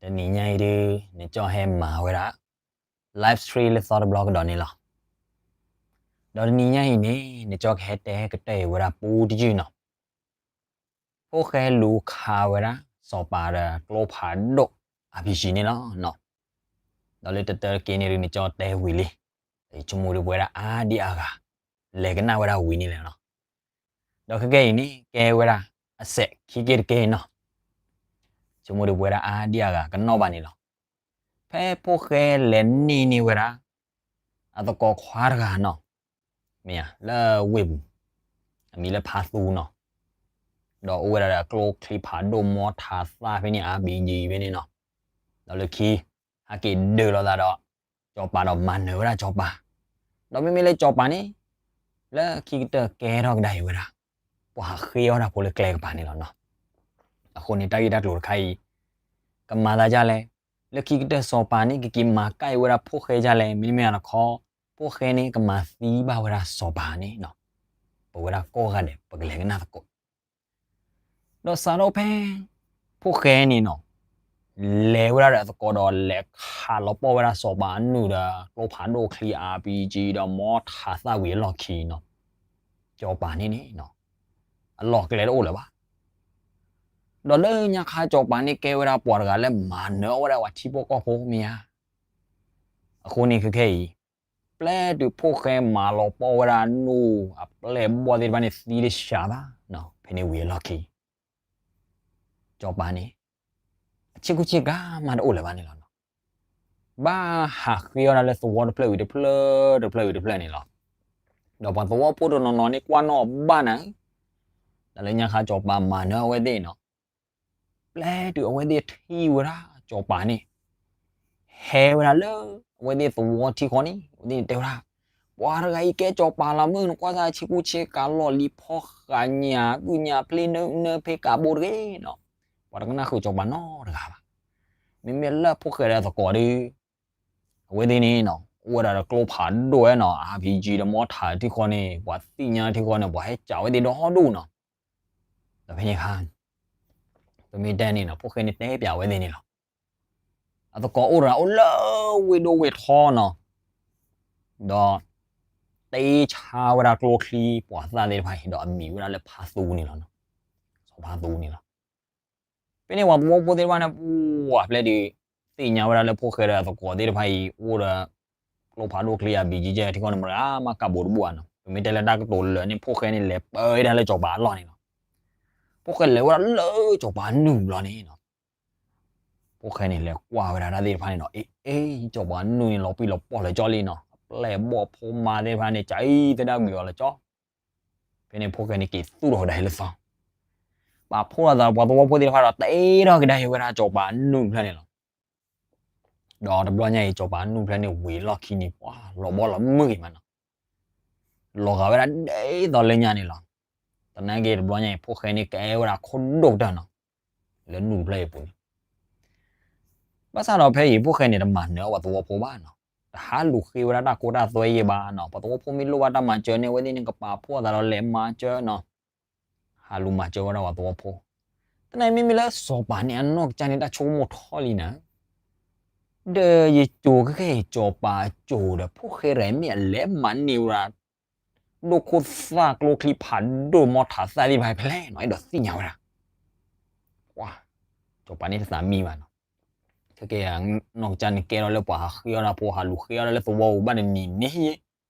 တနံၤညါအံၤဒုး နကၠီဟဲမၤဝဲဒၣ် live stream လၢသီတဘျီကဒီးန့ၣ်လီၤ. ဒီးတနံၤညါအံၤန့ၣ် နကၠီကဟဲတဲကတၢၢ်အံၤဝဲဒၣ်ပူတယုၢ်နီၤ, ဖိၣ်ဃဲလူၤခးဝဲဒၣ် စီၤပၤဒီးကျိဖးဒိၣ် RPG န့ၣ်လီၤ. ဒီးလၢတတၢတက့ၢ်န့ၣ်ဒုး နကၠီတဲဝံၤလံ, ဆိကမိၣ်ဒုးပဝဲဒၣ်အါဒံအါဂၤ လဲၤကနၣ်ဝဲဒၣ်ဝံၤန့ၣ်လဲၣ်နီၤ. ဒီးခဲကနံၣ်အံၤန့ၣ် ကဲဝဲဒၣ်အစဲးခံက့ၢ်တက့ၢ်နီၤ, ဆိကမိၣ်ဒုးပဝဲဒၣ်အါဒံအါဂၤကနီၣ်ဘၣ်န့ၣ်လီၤ. ဖဲဖိၣ်ဃဲလဲၤန့ၢ်န့ၢ်ဝဲဒၣ် အသကိးခွါတဂၤနီၤ, မ့ၢ်ဧါ, လၢဝ့ၢ်ပူၤ, အမံၤလၢဖါသူနီၤ, ဒီးအိၣ်ဝဲဒၣ်ဒီးအကျိချံဖးဒိၣ် မီထးသၣ်ဖဲန့ၣ် RPG ဖဲန့ၣ်နီၤ, ဒီးလၢခံ ဟဲက့ၤဒုးလိာ်သးဒီး စီၤပၤဒီးမၤနၢၤဝဲဒၣ်စီၤပၤ, ဒီးမ့မ့ၢ်လၢစီၤပၤန့ၣ် လၢခံကတၢၢ်ကဲထီၣ်ကဒါအံၤဝဲဒၣ် ပှၤဟးဃ့အီၣ်တၢ်ဖိလၢကျဲကပၤန့ၣ်လီၤနီၤ. အဃိန့ၣ် တၢ်ဂ့ၢ်တၢ်ကျိၤတခါအံၤ ကမၤသးဒ်လဲၣ်, လၢခံကတၢၢ်စီၤပၤန့ၣ် ကက့ၤမၤကၣ်အံၤဝဲဒၣ်ဖိၣ်ဃဲဒ်လဲၣ်, မ့တမ့ၢ်အတခီ ဖိၣ်ဃဲန့ၣ် ကမၤသံဘၣ်ဝဲဒၣ်စီၤပၤန့ၣ်နီၤ, ပဝဲဒၣ်ကိးဂၤဒဲး ပကလဲၤကနၣ်သကိး ဒီးစးထီၣ်ဖဲ ဖိၣ်ဃဲန့ၣ်နီၤ, လဲၤဝဲဒၣ်ဒီးအသကိးဒီးလဲၤခးလီၤပှီၢ်ဝဲဒၣ်စီၤပၤအနုာ်ဒီး ကျိဖးဒိၣ်ချံ RPG ဒီးမီထးသၣ်ဝံၤအလီၢ်ခံနီၤ, စီၤပၤန့ၣ်န့ၣ်နီၤ, အလီၢ်အကျဲတအိၣ်လၢၤဘၣ်. ဒီးလၢညါခါစီၤပၤန့ၣ် ကဲဝဲဒၣ်ပှၤတဂၤလၢမၤနၢၤအီၣ်ဝဲဒၣ်ပှၤထံဖိကီၢ်ဖိမ့ၢ်ဧါ. အဃိန့ၣ်ခဲခဲအံၤ ပျဲတုၤဖိၣ်ဃဲမၤလီၤပှီၢ်ဝဲဒၣ်အနုာ်အပျဲၢ်အဘီၣ်သ့ၣ်တဖၣ်န့ၣ် သံတစှၤဘၣ်, ဖဲန့ၣ်ဝံၤအလီၢ်ခံ စီၤပၤန့ၣ် အဆ့ကူဆ့ကၤမးတအိၣ်လၢၤဘၣ်န့ၣ်လီၤနီၤ. ဘၣ်ဟးဃ့အီၣ်ဒၣ်လၢသဝီတဖျၢၣ်ဝံၤတဖျၢၣ် တဖျၢၣ်ဝံၤတဖျၢၣ်န့ၣ်လီၤ. ဒီးပှၤသဝီဖိတနီၤနီၤန့ၣ် ကွၢ်နီၣ်ဘၣ်နၤ, တၢ်လၢညါခါစီၤပၤမၤနၢၤအဝဲသ့ၣ်နီၤ, ပျဲတုၤအဝဲသ့ၣ်ထံၣ်ဝဲဒၣ်စီၤပၤန့ၣ် ဟဲဝဲဒၣ်လၢအဝဲသ့ၣ်သဝီထံဃီန့ၣ် အဝဲသ့ၣ်န့ၣ်တဲဝဲဒၣ်, ပှၤတဂၤအံၤကဲစီၤပၤလီၤမုၢ် နကွၢ်စၢ်ဆ့ကူဆ့ကၤ လီၢ်လံၤဖီဃးညၣ် ကုၣ်ညၣ်ဖျ့ နၢနၢဖ့ကးဘိတဂ့ၤနီၤ, ပှၤတကနၣ်ဃုာ်စီၤပၤနီတဂၤဘၣ်. မ့မ့ၢ်လၢဖိၣ်ဃဲဒီးအသကိးဒီး အဝဲသ့ၣ်န့ၣ်နီၤ အိၣ်ဝဲဒၣ်ဒီးကျိဖးဒိၣ်ဝဲနီၤ RPG ဒီးမီထးထံဃီန့ၣ် ပှၤသ့ၣ်ညါထံဃီန့ၣ် ပှၤဟဲကးဝဲသ့ၣ်ဒီဒူၣ်နီၤ. ဒီးဖဲန့ၣ်အခါ ပမ့ၢ်တဲန့ၣ်နီၤ ဖိၣ်ဃဲန့ၣ်တဲပၠးဝဲသ့ၣ်န့ၣ်လီၤ. အသကိးအိၣ်တဂၤအိၣ်လၢဝ့ၢ်ဒိၣ်ဝ့ၢ်ထီနီၤ, ဒီး တ့ဆါဝဲဒၣ်ကျိချံပှၤသၣ်သ့ၣ်တဖၣ်အံၤ ဒီးအမံၤဝဲဒၣ်လၢဖါသူန့ၣ်လီၤ. စီၤဖါသူန့ၣ်လီၤ. ဖဲန့ၣ်ပှၤသဝီဖိသ့ၣ်တဖၣ်န့ၣ် ပှၤဖျဲးဒုး သ့ၣ်ညါဝဲဒၣ်လၢဖိၣ်ဃဲဒီးအသကိးသ့ၣ်တဖၣ်အံၤ အိၣ်ဒီး ကျိဖးဒိၣ်ချံ RPG ထံဃီန့ၣ် မတၤမးကးဘိတဘူၣ်ဘၣ်နီၤ. ပမ့ၢ်တဲလၢတၢ်ကတိၤလၢာ်န့ၣ် ဖိၣ်ဃဲန့ၣ်လဲၤပၢဝဲဒၣ်လၢစီၤပၤအလီၢ်န့ၣ်လီၤ. ဖိၣ်ဃဲလဲၤဝဲဒၣ်လၢစီၤပၤနုာ်ဘျီန့ၣ်နီၤ ဖိၣ်ဃဲန့ၣ်လဲၤကွၢ်ဝဲဒၣ်တၢ်သ့ၣ်တဖၣ်န့ၣ်နီၤ, အ့ အ့ စီၤပၤနုာ်န့ၣ် လီၤပံာ်လီၤပီၢ်လၢာ်ကၠီလံနီၤ, အပျဲၢ်အဘီၣ်ဖိမါသ့ၣ်တဖၣ်န့ၣ် ကအံသဒၣ်ကွံာ်အီၤလၢာ်ကၠီ. ဖဲန့ၣ်ဖိၣ်ဃဲန့ၣ် က့ၤသူၣ်ထီၣ်ကဒါအံၤလၢသီ, ပာ်ဖှိၣ်လိာ်သးဒီးပှၤသဝီဖိသ့ၣ်တဖၣ်ဒီး တ့ထီၣ်ကဒါအံၤဝဲဒၣ်စီၤပၤနုာ်ဖျၢၣ်န့ၣ်လီၤ. ဒီးတဘျီညါအံၤ စီၤပၤနုာ်ဖျၢၣ်န့ၣ် ဝံၤအလီၢ်ခံန့ၣ် ပှၤလီၤဘီလီၤမုၢ်ဂ့ၤမးနီၤ, လီၤဂာ်ဝဲဒၣ်ဒ်သိးလၢညါန့ၣ်လီၤ. သနာ်က့တဘျီညါအံၤ ဖိၣ်ဃဲန့ၣ်ကဲဝဲဒၣ်ခိၣ်ဒိၣ်ကတၢၢ်နီၤ, လၢနုာ်တဖျၢၣ်အံၤအပူၤန့ၣ် ဘၣ်ဆၣ်ဒီးဖဲအံၤ ဖိၣ်ဃဲန့ၣ် တမၤနၢၤအီၣ်ပှၤသဝီဖိဘၣ်နီၤ, တဟးလူၤဃ့ဝဲဒၣ်တၢ်ကိးတၢ်သွဲယဲၢ်ဘၣ်နီၤ, ပှၤသဝီဖိမ့ၢ်လိၣ်ဘၣ်တၢ်မၤစၢၤန့ၣ် အဝဲသ့ၣ်န့ၣ်ကပာ်ဖှိၣ်အသးဒီးလဲၤမၤစၢၤနီၤ, ဟးလူၤမၤစၢၤဝဲဒၣ်ပှၤသဝီဖိ. သနာ်က့မ့မ့ၢ်လၢစီၤပၤန့ၣ် အနီၢ်ကစၢ်န့ၣ် တၢ်ဆိကမိၣ်ထီၣ်လံနၤ, ဒီးယစိၤခဲခဲအံၤ စီၤပၤအစိၤဒီး ဖိၣ်ဃဲတဂၤမ့ၢ်အလဲၤမၤန့ၢ်ဝဲဒၣ် ဒိၣ်ခိၣ်သၣ်ကျိချံဖးဒိၣ်မီထးသၣ်သ့ၣ်တဖၣ်ဖဲလဲၣ်နီၤ, အဲၣ်ဒိးသ့ၣ်ညါဝဲဒၣ် ပှၤ စီၤပၤန့ၣ်တသးမံဘၣ်နီၤ, ခဲကဲ နီၢ်ကစၢ်န့ၣ်ကဲထီၣ်လၢပှၤဟးဃ့အီၣ်တၢ်ဖိ ဟးလူၤဃ့အီၣ်တၢ်လၢသဝီပူၤ ဘၣ်တနံၤန့ၣ်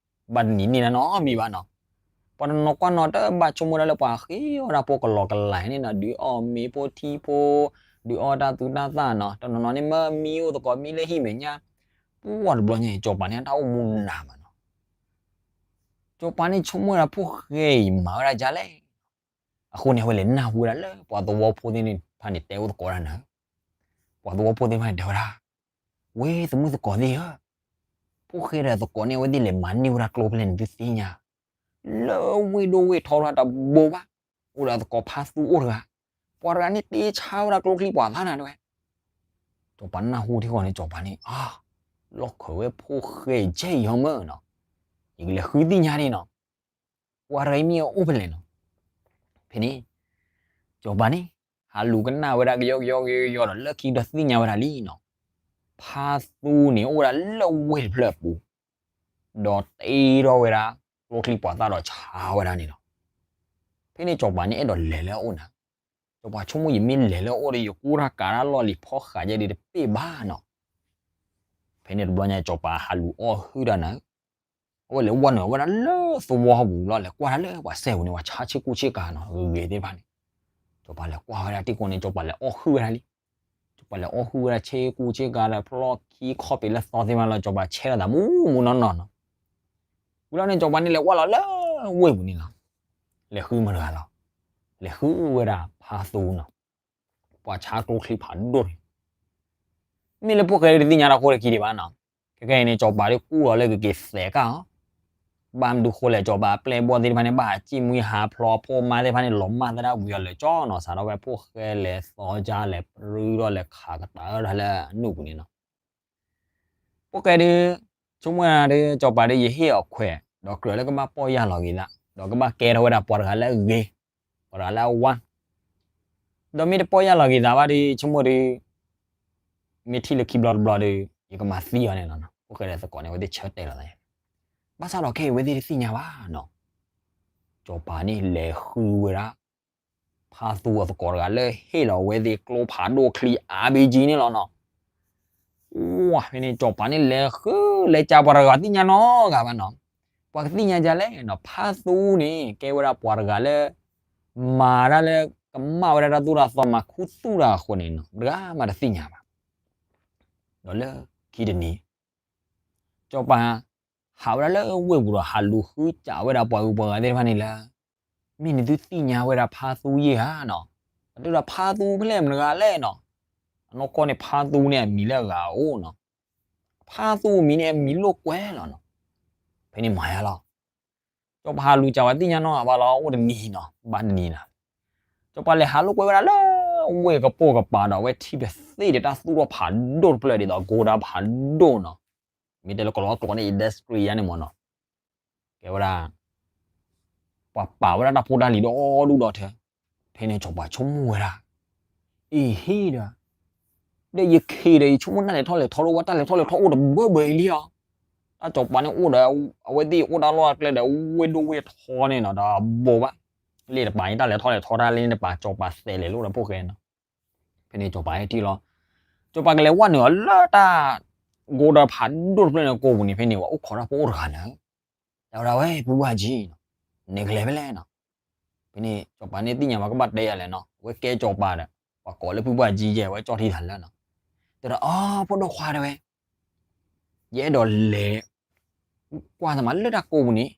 ဘၣ်တနံၤန့ၣ်နီတမံၤဘၣ်နီၤ, ပှၤတနီၤကွၢ်နီၤတဘၣ်ဆိကမိၣ်ဒၣ်လၢပှၤဟးဃ့အီၣ်တၢ်ဖိကလီကလၤန့ၣ်နီၤ, ဒုးအီၣ်မ့ၤဖိထံဖိ, ဒုးအီၣ်တၢ်သူတၢ်သၣ်နီၤ, တနီၤနီၤန့ၣ်မ့ၢ်မံအိၣ်သကိးမံလၢဟံၣ်မဲာ်ညါ, ပှၤတဘျီညါအံၤ စီၤပၤန့ၣ်တၢ်အိၣ်မူနးမးနီၤ စီၤပၤန့ၣ်ဆိကမိၣ်ဝဲဒၣ်ဖိၣ်ဃဲအံၤမၤဝဲဒၣ်ဒ်လဲၣ်, အဃိန့ၣ် အဝဲလဲၤနၢ်ဟူဝဲဒၣ်လၢပှၤသဝီဖိသ့ၣ်တဖၣ်န့ၣ် တဲအိၣ်သကိးတၢ်နၤ, ပှၤသဝီဖိသ့ၣ်တဖၣ်န့ၣ်တဲဝဲဒၣ်, ဝဲသမုၣ်သကိးသ့ၣ်ဧၢ, ဖိၣ်ဃဲဒီးသကိးန့ၣ် အဝဲသ့ၣ်လဲၤမၤန့ၢ်ဝဲဒၣ်ကျိဖဲလဲၣ်န့ၣ် သုသ့ၣ်ညါ, လၢဝ့ၢ်ဒိၣ်ဝ့ၢ်ထီတဘိဘၣ်, အိၣ်ဒီးသကိးဖါသူအိၣ်တဂၤ, ပှၤတဂၤန့ၣ်တ့ဆါဝဲဒၣ်ကျိချံပှၤသၣ်နၤတဲဝဲ စီၤပၤနၢ်ဟူထံဃီန့ၣ် စီၤပၤန့ၣ် အါ, လီၢ်ခၢးဝဲဖိၣ်ဃဲအံၤကဲအံၤဟီမၢ်နီၤ, ယကလဲၤဃုသ့ၣ်ညါဒ်နီၤ, ပှၤတဂၤအံၤမ့ၢ်အအိၣ်ဖဲလဲၣ်နီၤ, ဖဲန့ၣ် စီၤပၤန့ၣ် ဟးလူၤကနၣ်ဝဲဒၣ်ကယီကယီကယီကယီဒီး လၢခံကဒီးသ့ၣ်ညါဝဲဒၣ်လံနီၤ, ဖါသူန့ၣ်အိၣ်ဝဲဒၣ်လၢဝ့ၢ်တဖျၢၣ်အပူၤ, ဒီးတ့ထီၣ်ဝဲဒၣ် ကျိချံပှၤသၣ်ဒီးဆါဝဲဒၣ်န့ၣ်လီၤ. ဖဲန့ၣ်စီၤပၤန့ၣ်အဲၣ်ဒိးလဲၤလၢအအိၣ်နၤ, စီၤပၤဆိကမိၣ် ယမ့ၢ်လဲၤလၢအအိၣ်ဒီး ယကူတၢ်ကးတၢ်လီၢ်လံၤဖီဃးယဲဒီးတပ့ၢ်ဘၣ်နီၤ. ဖဲန့ၣ်တဘျီညါ စီၤပၤဟးလူၤအီၣ်ဟုၣ်တၢ်နၤ, အဝဲလဲၤဝဲနုာ်ဝဲဒၣ်လၢသဝီပူၤလီၤ, လဲၤကွၢ်တၢ်လၢပှၤစဲပူၤန့ၣ် ပှၤဆါဆ့ကူဆ့ကၤနီၤ ဂ့ၤဂ့ၤသ့ၣ်တဖၣ်န့ၣ်, စီၤပၤလဲၤကွၢ်ဝဲဒၣ်တံၢ်ဃီန့ၣ် စီၤပၤလဲၤအီၣ်ဟုၣ်ဝဲဒၣ်လံ. စီၤပၤလဲၤအီၣ်ဟုၣ်ဝဲဒၣ်ဆ့ကူဆ့ကၤဒီး ဖျီၣ်ခံခီၣ်ပ့ၤလၢသီသ့ၣ်တဖၣ်လီၤ, စီၤပၤဆဲးလီၤသးမူမူနီၢ်နီၢ်နီၤ. ဝံၤလီၤန့ၣ် စီၤပၤန့ၣ်လဲၤဝဲလီၤလၢဝ့ၢ်ပူၤန့ၣ်လီၤ, လဲၤဃုမတၤတဂၤလီၤ, လဲၤဃုဝဲဒၣ်ဖါသူနီၤ, ပှၤဆါကျိချံဖးဒိၣ်န့ၣ် မ့ၢ်လၢဖိၣ်ဃဲတသ့ၣ်ညါတၢ်ဖိတခံဒံးဘၣ်နီၤ. ခဲကနံၣ်အံၤန့ၣ် စီၤပၤဒုးကူၣ်လီၤလၢကက့ၤသဲးကၢ်အီၤ, ဘၣ်မနုၤဃိလဲၣ် စီၤပၤအပျဲၢ်ဘီၣ်သ့ၣ်တဖၣ်န့ၣ် ဘၣ်ဟးစံၣ်မှံဟးဖျိးအဖိအမါသ့ၣ်တဖၣ်န့ၣ် လီၤမၢ်သဒၣ်ဝံၤအီၤလၢာ်ကၠီနီၤ, စးထီၣ်ဖဲဖိၣ်ဃဲလဲၤသီကၢ်လဲၤပြူထီၣ်လဲၤခးကတၢၢ်ထီၣ်လၢအနူၢ်ပူၤန့ၣ်နီၤ. ဖိၣ်ဃဲဒုး ဆိကမိၣ်ဒၣ်ဒုး စီၤပၤဒုး ယဟ့ၣ်အီၤခွဲး ဒီးကြၢးလၢကဘၣ်ပီၢ်ယၢ်လီၤက့ၤသး ဒီးကဘၣ်ကဲထီၣ်ဝဲဒၣ်ပှၤတဂၤလၢအဂ့ၤ, ပှၤတဂၤလၢအဝါ, ဒီးမ့ၢ်တပီၢ်ယၢ်လီၤက့ၤသးဘၣ်ဒုး ဆိကမိၣ်ဒုး မ့ၢ်ထံၣ်လၢခံဘျီတဘျီဒီး ယကမၤသံအီၤန့ၣ်လီၤ. ဖိၣ်ဃဲဒီးသကိးန့ၣ် အဝဲသ့ၣ်ဆၢတဲာ်လီၤသး, ဘၣ်ဆၣ်ဒီးခဲအံၤအဝဲသ့ၣ်တသ့ၣ်ညါဘၣ်နီၤ. စီၤပၤန့ၣ်လဲၤဃုဝဲဒၣ် ဖါသူအသကိးတဂၤလၢဟ့ၣ်လီၤအဝဲသ့ၣ်ကျိဖးဒိၣ်ချံ RPG န့ၣ်လီၤနီၤ. ဝါ ဖဲန့ၣ် စီၤပၤန့ၣ်လဲၤဃု လဲၤကးပှၤတဂၤသ့ၣ်ညါနီတဂၤဘၣ်နီၤ. ပှၤကသ့ၣ်ညါဒ်လဲၣ်နီၤ, ဖါသူန့ၣ် ကဲဝဲဒၣ်ပှၤတဂၤလၢ မၤတၢ်လၢ ကမၣ်ဝဲဒၣ်တၢ်သိၣ်တၢ်သီ မၤခူသူၣ်တၢ်အဃိန့ၣ်နီၤ ပှၤတဂၤမးတသ့ၣ်ညါဘၣ်. ဒီးလၢခံတနံၤ စီၤပၤ ဟးဝဲဒၣ်လၢဝ့ၢ်ပူၤဒီး ဟးလူၤဃုစးဝဲဒၣ်ပှၤဂုၤပှၤဂၤသ့ၣ်တဖၣ်န့ၣ်လၢ မ့ၢ်နသုသ့ၣ်ညါဝဲဒၣ်ဖါသူယဲၢ်ဧါနီၤ. အဒိဒီးဖါသူဖဲလဲၣ်မတၤတဂၤလဲၣ်နီၤ. အနီၢ်ကီၢ်န့ၣ် ဖါသူန့ၣ်အမံၤလၢအဂၤအိၣ်နီၤ. ဖါသူအမံၤန့ၣ်အမံၤလိာ်ကွဲလီၤနီၤ. ဖဲန့ၣ်မၤယါလီၤ. စီၤပၤဟးလူၤစးဝဲသ့ၣ်ညါနီတဂၤဘၣ်လီၤ, အိၣ်တနံၤနီၤ ဘၣ်တနံၤနီၤ. စီၤပၤလဲၤဟးလိာ်ကွဲဝဲဒၣ်လၢ ဝ့ၢ်ကပိာ်ကပၤဒီး အဝဲထံၣ်ပသ့ၣ်ဒီးတၢ်သူၣ်ထီၣ်ဖးဒိၣ်တဖျၢၣ်ဒ်သိး အကိးဒၣ်ဖးဒိၣ်နီၤ. မ့ၢ်တဲလၢကလီကလီန့ၣ် industry ယါန့ၣ်မ့ၢ်နီၤ. ကဲဝဲဒၣ် ပှၤပာ်ဝဲဒၣ်တၢ်ဖိတၢ်လံၤဒီဒူၣ်ဒီထၢ. ဖဲန့ၣ်စီၤပၤဆိကမိၣ်ဝဲဒၣ် အံၤဟ့ၣ်ဒီး ဒီးယခ့ဒီး ယဆိကမိၣ်တၢ်လဲၤထီၣ်လဲၤထီတအိၣ်ဘၣ်, တၢ်လဲၤထီၣ်လဲၤထီအိၣ်တဘၢဘၢအံၤလံလီၤ. တၢ်စီၤပၤန့ၣ်အိၣ်ဒီး အဝဲသ့ၣ်အိၣ်တၢ်လီၢ်အကျဲဒီး ဝ့ၢ်ဒိၣ်ဝ့ၢ်ထီန့ၣ်နီၤ ဒီးအဘိးဘၣ် လ့ၣ်တပၤန့ၣ် တၢ်လဲၤထီၣ်လဲၤထီတၢ်လ့ၣ်တပၤ စီၤပၤသဲးလဲၤလိာ်ဒီးဖိၣ်ဃဲနီၤ. ဖဲန့ၣ်စီၤပၤဟဲထံၣ်လီၤ. စီၤပၤကလဲၤဝဲနုာ်အီၤလၢတၢ် ကိးဒီးဖးဒိၣ်တဖျၢၣ်န့ၣ်ကိာ်ပူၤန့ၣ် ဖဲန့ၣ် ပှၤအိၣ်ခိးတၢ်ဖိအိၣ်တဂၤန့ၣ် တဲဝဲဒၣ်ဝဲ ဖုဘၣ်ကံ န့ၣ်ကလဲၤဖဲလဲၣ်နီၤ. ဖဲန့ၣ် စီၤပၤန့ၣ်သ့ၣ်ညါဝဲကဘၣ်တဲယၤလဲၣ်နီၤ, အဝဲကဲစီၤပၤဒီး ပှၤကိးလၢဖုဘၣ်ကံယဲၢ် အဝဲကၠီၣ်ထံသးလၢနီၤ. တဲဒီး အီ ဖိဒိၣ်ခွါတဲဝဲ ယအဲၣ်ဒိးလဲၤ ကွၢ်သးမးလၢတၢ်ကိာ်ပူၤန့ၣ်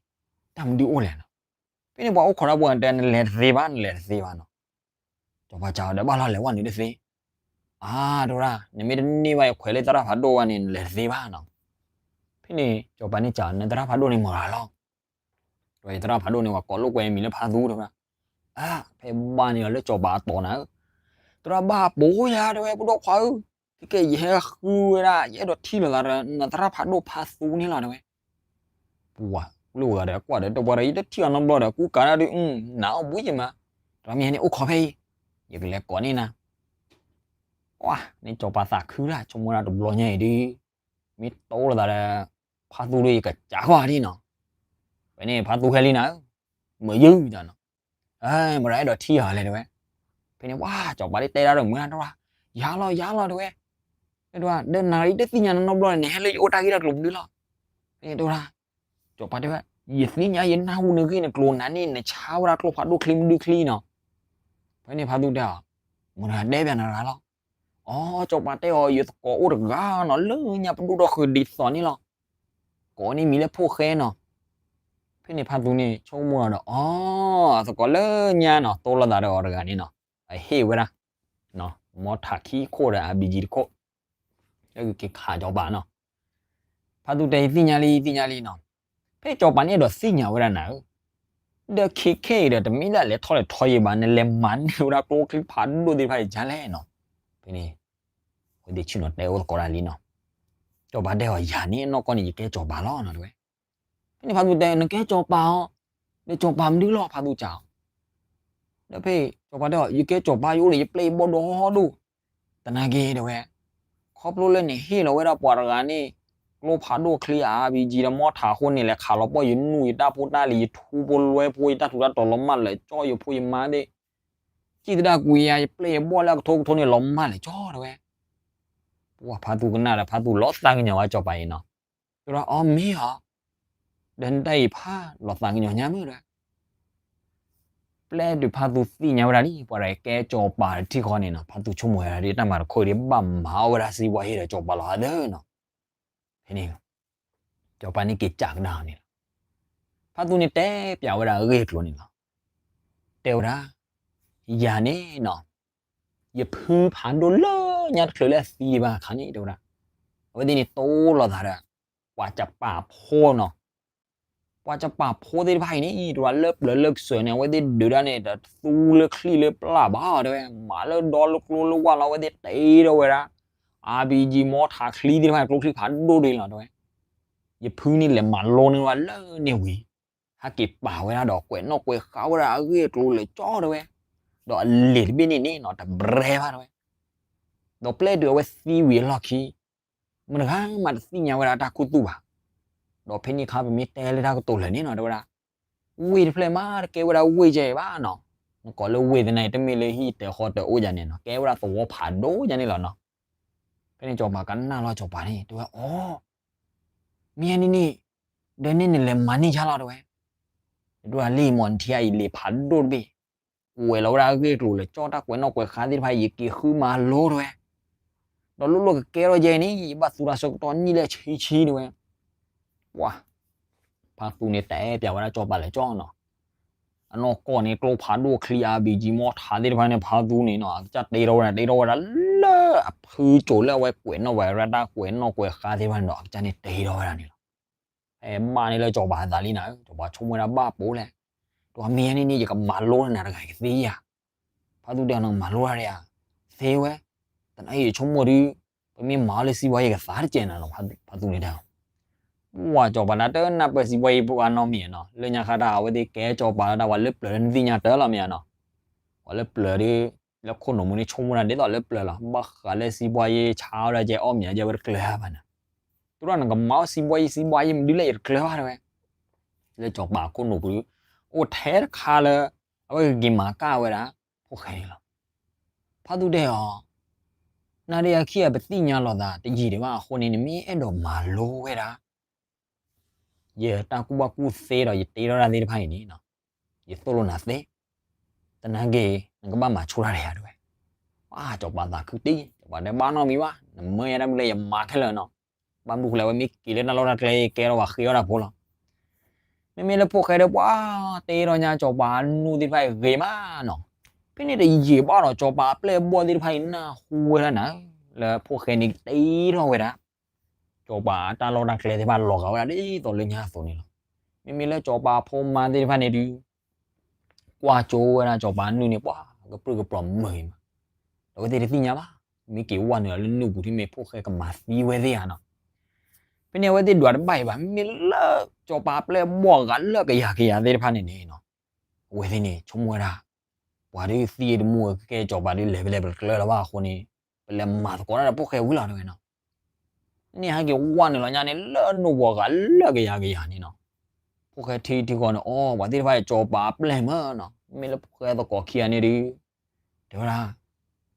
တၢ်မနုၤအိၣ်လဲၣ်နီၤ. ဖဲန့ၣ်ပှၤအိၣ်ခိးတၢ်ဖိတဲ နလဲၤတသ့ဘၣ် နလဲၤတသ့ဘၣ်နီၤ. စီၤပၤစံးဒီး ဘၣ်လီၤလဲၤဝဲနုာ်တသ့. အါ တဲဝဲဒၣ် နမ့ၢ်တန့ၢ်ဘၣ်ယခွဲးလၢသရၣ်ဖးဒိၣ်ဘၣ်န့ၣ် နလဲၤတသ့ဘၣ်နီၤ. ဖဲန့ၣ် စီၤပၤန့ၣ်စံး နသရၣ်ဖးဒိၣ်န့ၣ်မတၤတဂၤလီၤ. တဲဝဲ ယသရၣ်ဖးဒိၣ်န့ၣ် ပှၤကိးလိာ်ကွဲမံၤလၢဖါသူတဲဝဲ. အါ ဖဲဘၣ်န့ၣ်ဒီးလၢစီၤပၤအတီၢ်နၤဧၢ, သရၣ်ဘၣ်ပိာ်ယၤတဲဝဲ ဖိဒိၣ်ခွါဧၢ, ခဲကဲယဟဲဃုဝဲဒၣ် ယအဲၣ်ဒိးထံၣ်လိာ်သးဒီး နသရၣ်ဖးဒိၣ်ဖါသူန့ၣ်လီၤတဲဝဲ. ပှၤ ကျိၣ်ဝဲဒီးကွၢ်ဒီးတပှၤဒီး ယတထံၣ်အီၤနီတဘျီဒီး ကူကၤဒၣ်ဒုး နၤအိၣ်ဘှံးယမး, ဒီးမ့ၢ်ဟဲန့ၣ်အိၣ်ခိးဖဲအံၤ, ယကလဲၤကိးန့ၢ်နၤ. ပှၤ န့ၣ်စီၤပၤသးခုဒၣ် ဆိကမိၣ်ဒၣ်တဘျီညါအံၤဒုး မ့ၢ်တိလိာ်သးဒီး ဖါသူဒီး ယကစးကွၢ်ဒံးနီၤ. ဖဲန့ၣ်ဖါသူဟဲလံနၤဧၢ, မ့ၢ်ယုၢ်တၢ်နီၤ. မတၤအဲၣ်ဒိးထံၣ်အီၤလဲၣ်တဲဝဲ. ဖဲန့ၣ် ပှၤ စီၤပၤဒ်တဲဒၣ်ဒီးမုၢ်တဝဲ, ယၤလီၤ ယၤလီၤတဲဝဲ. တဲဒၣ် ဒီးနၤအံၤတသ့ၣ်ညါနီတဘျီန့ၣ် နဟဲလၢယအိၣ်တၢ်ဂ့ၢ်တၢ်ကျိၤမနုၤလီၤ. ဖဲန့ၣ်တဲဝဲဒၣ် စီၤပၤတဲဝဲ, ယသ့ၣ်ညါ ယနၢ်ဟူနဂ့ၢ်နကျိၤနၤန့ၣ် နဆါဝဲဒၣ်ကျိဖးဒိၣ်ချံမနုၤချံနီၤ. ဖဲန့ၣ်ဖါသူတဲအီၤ, မတၤတဲဘၣ်နၤတဂၤလီၤ. အီ စီၤပၤတဲအီၤ ယသကိးအိၣ်တဂၤနီၤ လၢညါပဒိၣ်ဒီဃုာ်ဒ်သိးန့ၣ်လီၤ. ကိးန့ၢ်မံၤလၢဖိၣ်ဃဲနီၤ. ဖဲန့ၣ်ဖါသူန့ၣ် ဆိကမိၣ်ဒီး အီ သကိးလၢညါနီၤ တိလိာ်သးဒီးအီၤတဂၤန့ၣ်နီၤ အဟ့ၣ်ဝဲဒၣ် မီထးခံခိၣ်ဒီး RPG တခိၣ် လၢကက့ၤခးစီၤပၤနီၤ. ဖါသူတဲ ယသ့ၣ်ညါလံ ယသ့ၣ်ညါလံနီၤ. ဖဲစီၤပၤန့ၣ်အဲၣ်ဒိးသ့ၣ်ညါဝဲဒၣ်နၤဧၢ, ဒီးခဲခဲအံၤဒီး တမ့ၢ်ဒၣ်လဲၤထီၣ်လဲၤထီယံၤဘၣ် နလဲၤမၤန့ၢ်ဝဲဒၣ်ကျိချံဖးဒိၣ်သ့ၣ်တဖၣ်အံၤဒ်လဲၣ်နီၤ. ဖဲန့ၣ် ဝဲသ့ၣ်ဆ့ၣ်နီၤတဲအိၣ်သကိးတၢ်လံနီၤ. စီၤပၤတဲအီၤ ယၤန့ၣ်အနီၢ်ကီၢ်န့ၣ် ယကဲစီၤပၤလီၤနီၤတဲဝဲ. ဖဲန့ၣ်ဖါသူတဲ နကဲစီၤပၤအီၤ, ဒီးစီၤပၤမနုၤလီၤ ဖါသူစံးအီၤ. ဒီးဖဲ စီၤပၤတဲအီၤ ယကဲစီၤပၤ ယအိၣ်ဒီးယပျဲၢ်ယဘီၣ်ဒီဒိၣ်, သနာ်က့တဲဝဲ, ခီဖျိလၢနဟ့ၣ်လီၤဝဲဒၣ်ပှၤတဂၤန့ၣ် ကျိဖးဒိၣ်ချံ RPG ဒီးမီထးအဃိန့ၣ် လဲၤခးလီၤပှီၢ်ယနူၢ်ယတၢ်ဖိတၢ်လံၤ ယထူဖိလွဲဖိ ယတၢ်ထူးတၢ်တီၤလီၤမၢ်လၢာ်ကၠီ ယဖိယမါသ့ၣ်, စံၣ်သဒၣ်ကွံယၤ ယပျဲၢ်ယဘီၣ်လၢအကထိကထိန့ၣ် လီၤမၢ်လၢာ်ကၠီတဲဝဲ. ပှၤဖါသူကနၣ်ဒီး ဖါသူလီၤသးကညီၤဝဲစီၤပၤအံၤနီၤ. တဲဝဲဒၣ် အီ မ့ၢ်ဧါ, ဒီးနတၢ်အံၤဖးလီၤသးကညီၤညါမုၢ်တဲဝဲ. ပျဲတုၤဖါသူသ့ၣ်ညါဝဲဒၣ်လံ ပှၤဒီးကဲစီၤပၤတထံၣ်ဃီန့ၣ်နီၤ ဖါသူဆိကမိၣ်ဝဲဒၣ်ဒ်တၢ်မၤတခီအံၤဒ်ဘၣ်မၤအီၣ်ဝဲဒၣ်စံးဘီယ့ၢ်ဒီးစီၤပၤလီၤသၢနီၤ. ဖဲန့ၣ် စီၤပၤန့ၣ်က့ၤစးကဒါအီၤန့ၣ်လီၤ. ဖါသူန့ၣ်တဲပျးဝဲဒၣ်အဂ့ၢ်အကျိၤန့ၣ်လီၤ. တဲဝဲဒၣ် ယၤန့ၣ်နီၤ ယဖုဖးဒိၣ်လၢညါတချုးလၢအသံဒံးဘၣ်အခါန့ၣ် တဲဝဲဒၣ်, အဝဲသ့ၣ်န့ၣ်တိလိာ်သးဒီး ပှၤကပာ်ဖိနီၤ. ပှၤကပာ်ဖိသ့ၣ်တဖၣ်အံၤန့ၣ် တဲဝဲဒၣ်လၢပျၢၤလၢကစၢၤန့ၣ် အဝဲသ့ၣ်ဒုးတၢ်န့ၣ် တသူလၢချံၣ်လၢပျၢ်ဘၣ်တဲဝဲ, မၤလၢဒီလၢကျိလၢဝၢ်လီၤ အဝဲသ့ၣ်တ့ထီၣ်ဝဲဒၣ် RPG မီထးချံသ့ၣ်တဖၣ်န့ၣ် ကျိချံဖးဒိၣ်ဒံးလီၤတဲဝဲ. ယဖုန့ၣ်လဲၤမၤလိန့ၢ်ဝဲလၢန့ၣ်ဝံၤ ဟဲက့ၤပာ်ဝဲဒၣ်ဒီးကွဲးနီၣ်ကွဲးဃါဝဲဒၣ်အဂ့ၢ်အကျိၤလၢာ်ကၠီတဲဝဲ, ဒီးအလံာ်တဘ့ၣ်န့ၣ်န့ၣ်နီၤ တဘြဲဘၣ်တဲဝဲ. ဒီးပျဲတုၤအဝဲသံဝံၤအလီၢ်ခံ မတဂၤမးတသ့ၣ်ညါဝဲဒၣ်တၢ်ခူသူၣ်ဘၣ်. ဒီးဖဲန့ၣ်အခါပမ့ၢ်တဲလၢတၢ်ကတိၤလၢာ်န့ၣ်နီၤ တဲဝဲဒၣ် ဝ့ၢ်တဖျၢၣ်မးတကဲဝဲဒၣ်ဝ့ၢ်ကဲအံၤဘၣ်နီၤ, နကိးလၢဝ့ၢ်သနာ်က့ တမ့ၢ်လၢဟံၣ်တၢၤဃီတၢၤအိၣ်ယၤန့ၣ်နီၤ ကဲဝဲဒၣ်သဝီဖးဒိၣ်ယၤန့ၣ်လီၤနီၤ. ဖဲန့ၣ်စီၤပၤကနၣ်လီၤစီၤပၤန့ၣ် တဲဝဲအီၤ မ့ၢ်ဧါန့ၣ်န့ၣ် ဒီးန့ၣ်နလဲၤမၤန့ၢ်ယါလီၤတဲဝဲ. တဒိၣ်လၢ်မ့ၢ်နထံၣ်အံၤလံာ်ဖးဒိၣ်တဘ့ၣ် ကွဲးလီၤဝဲဒၣ်အဂ့ၢ်အကျိၤလၢာ်ကၠီတၢ်ကွဲးနီၣ်ကွဲးဃါသ့ၣ်တဖၣ် ယက့ၤဃုမၤလိတဲဝဲ. ဒီးလိၣ်လိၣ်ကကဲထီၣ်ယဲအံၤန့ၣ် ယဘၣ်သူတၢ်ဆၢကတီၢ်နံၣ်လၢဆံဆံတဲဝဲ. ပှၤ ဖါသူန့ၣ်တဲပျးဝဲဒၣ်စီၤပၤလၢာ်ကၠီနီၤ အနီၢ်ကီၢ်န့ၣ် ကျိဖးဒိၣ်ချံ RPG မီထးသ့ၣ်တဖၣ်န့ၣ် ဖါသူန့ၣ်နီၤ အကစၢ်တ့ထီၣ်ဝဲဒၣ် တ့ထီၣ်ဝဲဒၣ်လၢအဖုစိၤလၢအဝဲကွဲးနီၣ်ဝဲဒၣ်တၢ်ကွဲးနီၣ်ကွဲးဃါသ့ၣ်တဖၣ်န့ၣ်ဒီး အကစၢ်န့ၣ်တ့ထီၣ်ဝဲဒၣ်န့ၣ်လီၤ. ဖဲမၤန့ၢ်လၢစီၤပၤအသးလံနၤဧၢ, စီၤပၤဆိကမိၣ်ဝဲဒၣ်ဘၣ်ပိာ်လဲၣ်, ဒီးမ့ၢ်ဧါန့ၣ်န့ၣ် ယကမၤလိနၤတဂၤယကသ့ဧါ. ဖါသူတဲအီၤ နကမၤလိတၢ်ဒံးဧါ, သ့ဝဲ, တနာ်အံၤယဆိကမိၣ်ဒီး ပမ့ၢ်မၤအီၤလၢစံးဘီယ့ၢ်ကသါတကဲးနၤလီၤ. ဖါသူန့ၣ်တဲအီၤ ပှၤစီၤပၤဒၣ်တနၢ်ပၢၢ်စံးဘီယ့ၢ်ပှၤနီတမံၤနီၤ, လၢညါခါတၢ်အဝဲသ့ၣ်ကဲစီၤပၤလၢတၢ် ပှၤလၢပျၢၤလၢနသ့ၣ်ညါတၢ်လီၤမ့ၢ်ဧါနီၤ, ပှၤလၢပျၢၤဒီး လၢခိၣ်နူာ်မူန့ၣ်ဆိကမိၣ်ဒၣ်ဒ်သိးလၢပျၢၤလီၤ, ဘၣ်ဃးလၢစံးဘီယ့ၢ်ဆါအီၣ်ဒၣ်ကဲအီၣ်မ့ၤအကဲဝဲတကျၢၤဘၣ်နၤ, သရၣ်နကမၤအီၤစံးဘီယ့ၢ် စံးဘီယ့ၢ်မနုၤလဲၣ်ယတကျၢၤဘၣ်တဲဝဲ. လၢစီၤပၤခိၣ်နူာ်ပူၤ အိၣ်ထဲတခါလၢ အဝဲကက့ၤမၤကၢ်ဝဲဒၣ် ဖိၣ်ဃဲန့ၣ်လီၤ. ဖါသူတဲအီၤ နၤဒီးယခံဂၤပသ့ၣ်ညါလိာ်သးတယံာ်ဒံးဘၣ်အဃိန့ၣ် နမ့ၢ်အဲၣ်ဒိးမၤလိဝဲဒၣ် ယတၢ်ကူၣ်ဘၣ်ကူၣ်သ့ဒီးယတ့ထီၣ်တၢ်သ့ၣ်တဖၣ်အံၤန့ၣ် ယသိၣ်လိနၤသ့, သနာ်က့ နကဘၣ်မၤဆိတၢ်ဒီးယၤတဲဝဲ. စီၤပၤသးခုတံၢ် စီၤပၤတဲဘၣ်နီတမံၤဘၣ်, နမၢယၤတၢ်မနုၤလဲၣ်ယမၤခဲလၢာ်နီၤ, ဘၣ်မနုၤဃိလဲၣ် အဝဲမ့ၢ်က့ၤလၢတၢ်လီၢ်တၢ်ကျဲကဲထီၣ်ပှၤဃ့အီၣ်တၢ်ဖိလီၤ. မ့မ့ၢ်လၢဖိၣ်ဃဲဒီးပှၤတ့ထီၣ်ညါစီၤပၤအနူၢ်သ့ၣ်တဖၣ်အံၤဂ့ၤမးနီၤ, ဖဲန့ၣ်တယံာ်ဘၣ်ဒီး စီၤပၤအပျဲၢ်အဘီၣ်သ့ၣ်တဖၣ်အံၤနၢ်ဟူဝဲဒၣ်နၤဧၢ, လၢဖိၣ်ဃဲန့ၣ်တ့ထီၣ်ဝဲဒၣ် စီၤပၤအတၢ်လီၢ်တၢ်ကျဲသ့ၣ်တဖၣ်လီၤဂာ်ဝဲဒၣ်ဒ်သိးလၢညါအသိးန့ၣ်လီၤ. မ့မ့ၢ်လၢစီၤပၤအဖိမါသ့ၣ်တဖၣ်န့ၣ်ဒုး ကွၢ်ကၠိဝဲဒၣ်စီၤပၤအနူၢ်န့ၣ် ပှၤကပြုၢ်ကပြီၤမုာ်အံၤမး, ဒီးအဝဲသ့ၣ်တသ့ၣ်ညါဘၣ်, မ့ၢ်က့ၤဝဲနုာ်လီၤလၢနူၢ်ပူၤ ဒ်မ့ၢ်ဖိၣ်ဃဲကမၤသံဝဲသ့ၣ်ဧါနီၤ. ဖဲန့ၣ်အဝဲသ့ၣ်ဒွးတဘၣ်အံၤဘၣ်, မ့မ့ၢ်လၢစီၤပၤအပျဲၢ်အဘီၣ်အဂၤလၢကယၤကယၤသ့ၣ်တဖၣ်န့ၣ်န့ၣ်နီၤ, အဝဲသ့ၣ်န့ၣ် ဆိကမိၣ်ဝဲဒၣ် ပှၤဒုးသံတမူကဲစီၤပၤဒုးလဲၤဖဲလဲၣ်ပတကျၢၤလၢၤဘၣ်အဃိန့ၣ် ပလဲၤမၤသကိးတၢ်ဒီးဖိၣ်ဃဲဝံၤလီၤတဲဝဲနီၤ. န့ၣ်ဟဲက့ၤဝဲနုာ်လီၤညါန့ၣ် လၢနူၢ်ပူၤအဂၤလၢကယၤကယၤန့ၣ်နီၤ, ဖိၣ်ဃဲထံထံဃီန့ၣ် အိ ပှၤသ့ၣ်တဖၣ်အံၤစီၤပၤအပျဲၢ်မးနီၤ, မ့ၢ်လၢဖိၣ်ဃဲသကိးခံဂၤန့ၣ်ဒုး တဲဝဲဒၣ်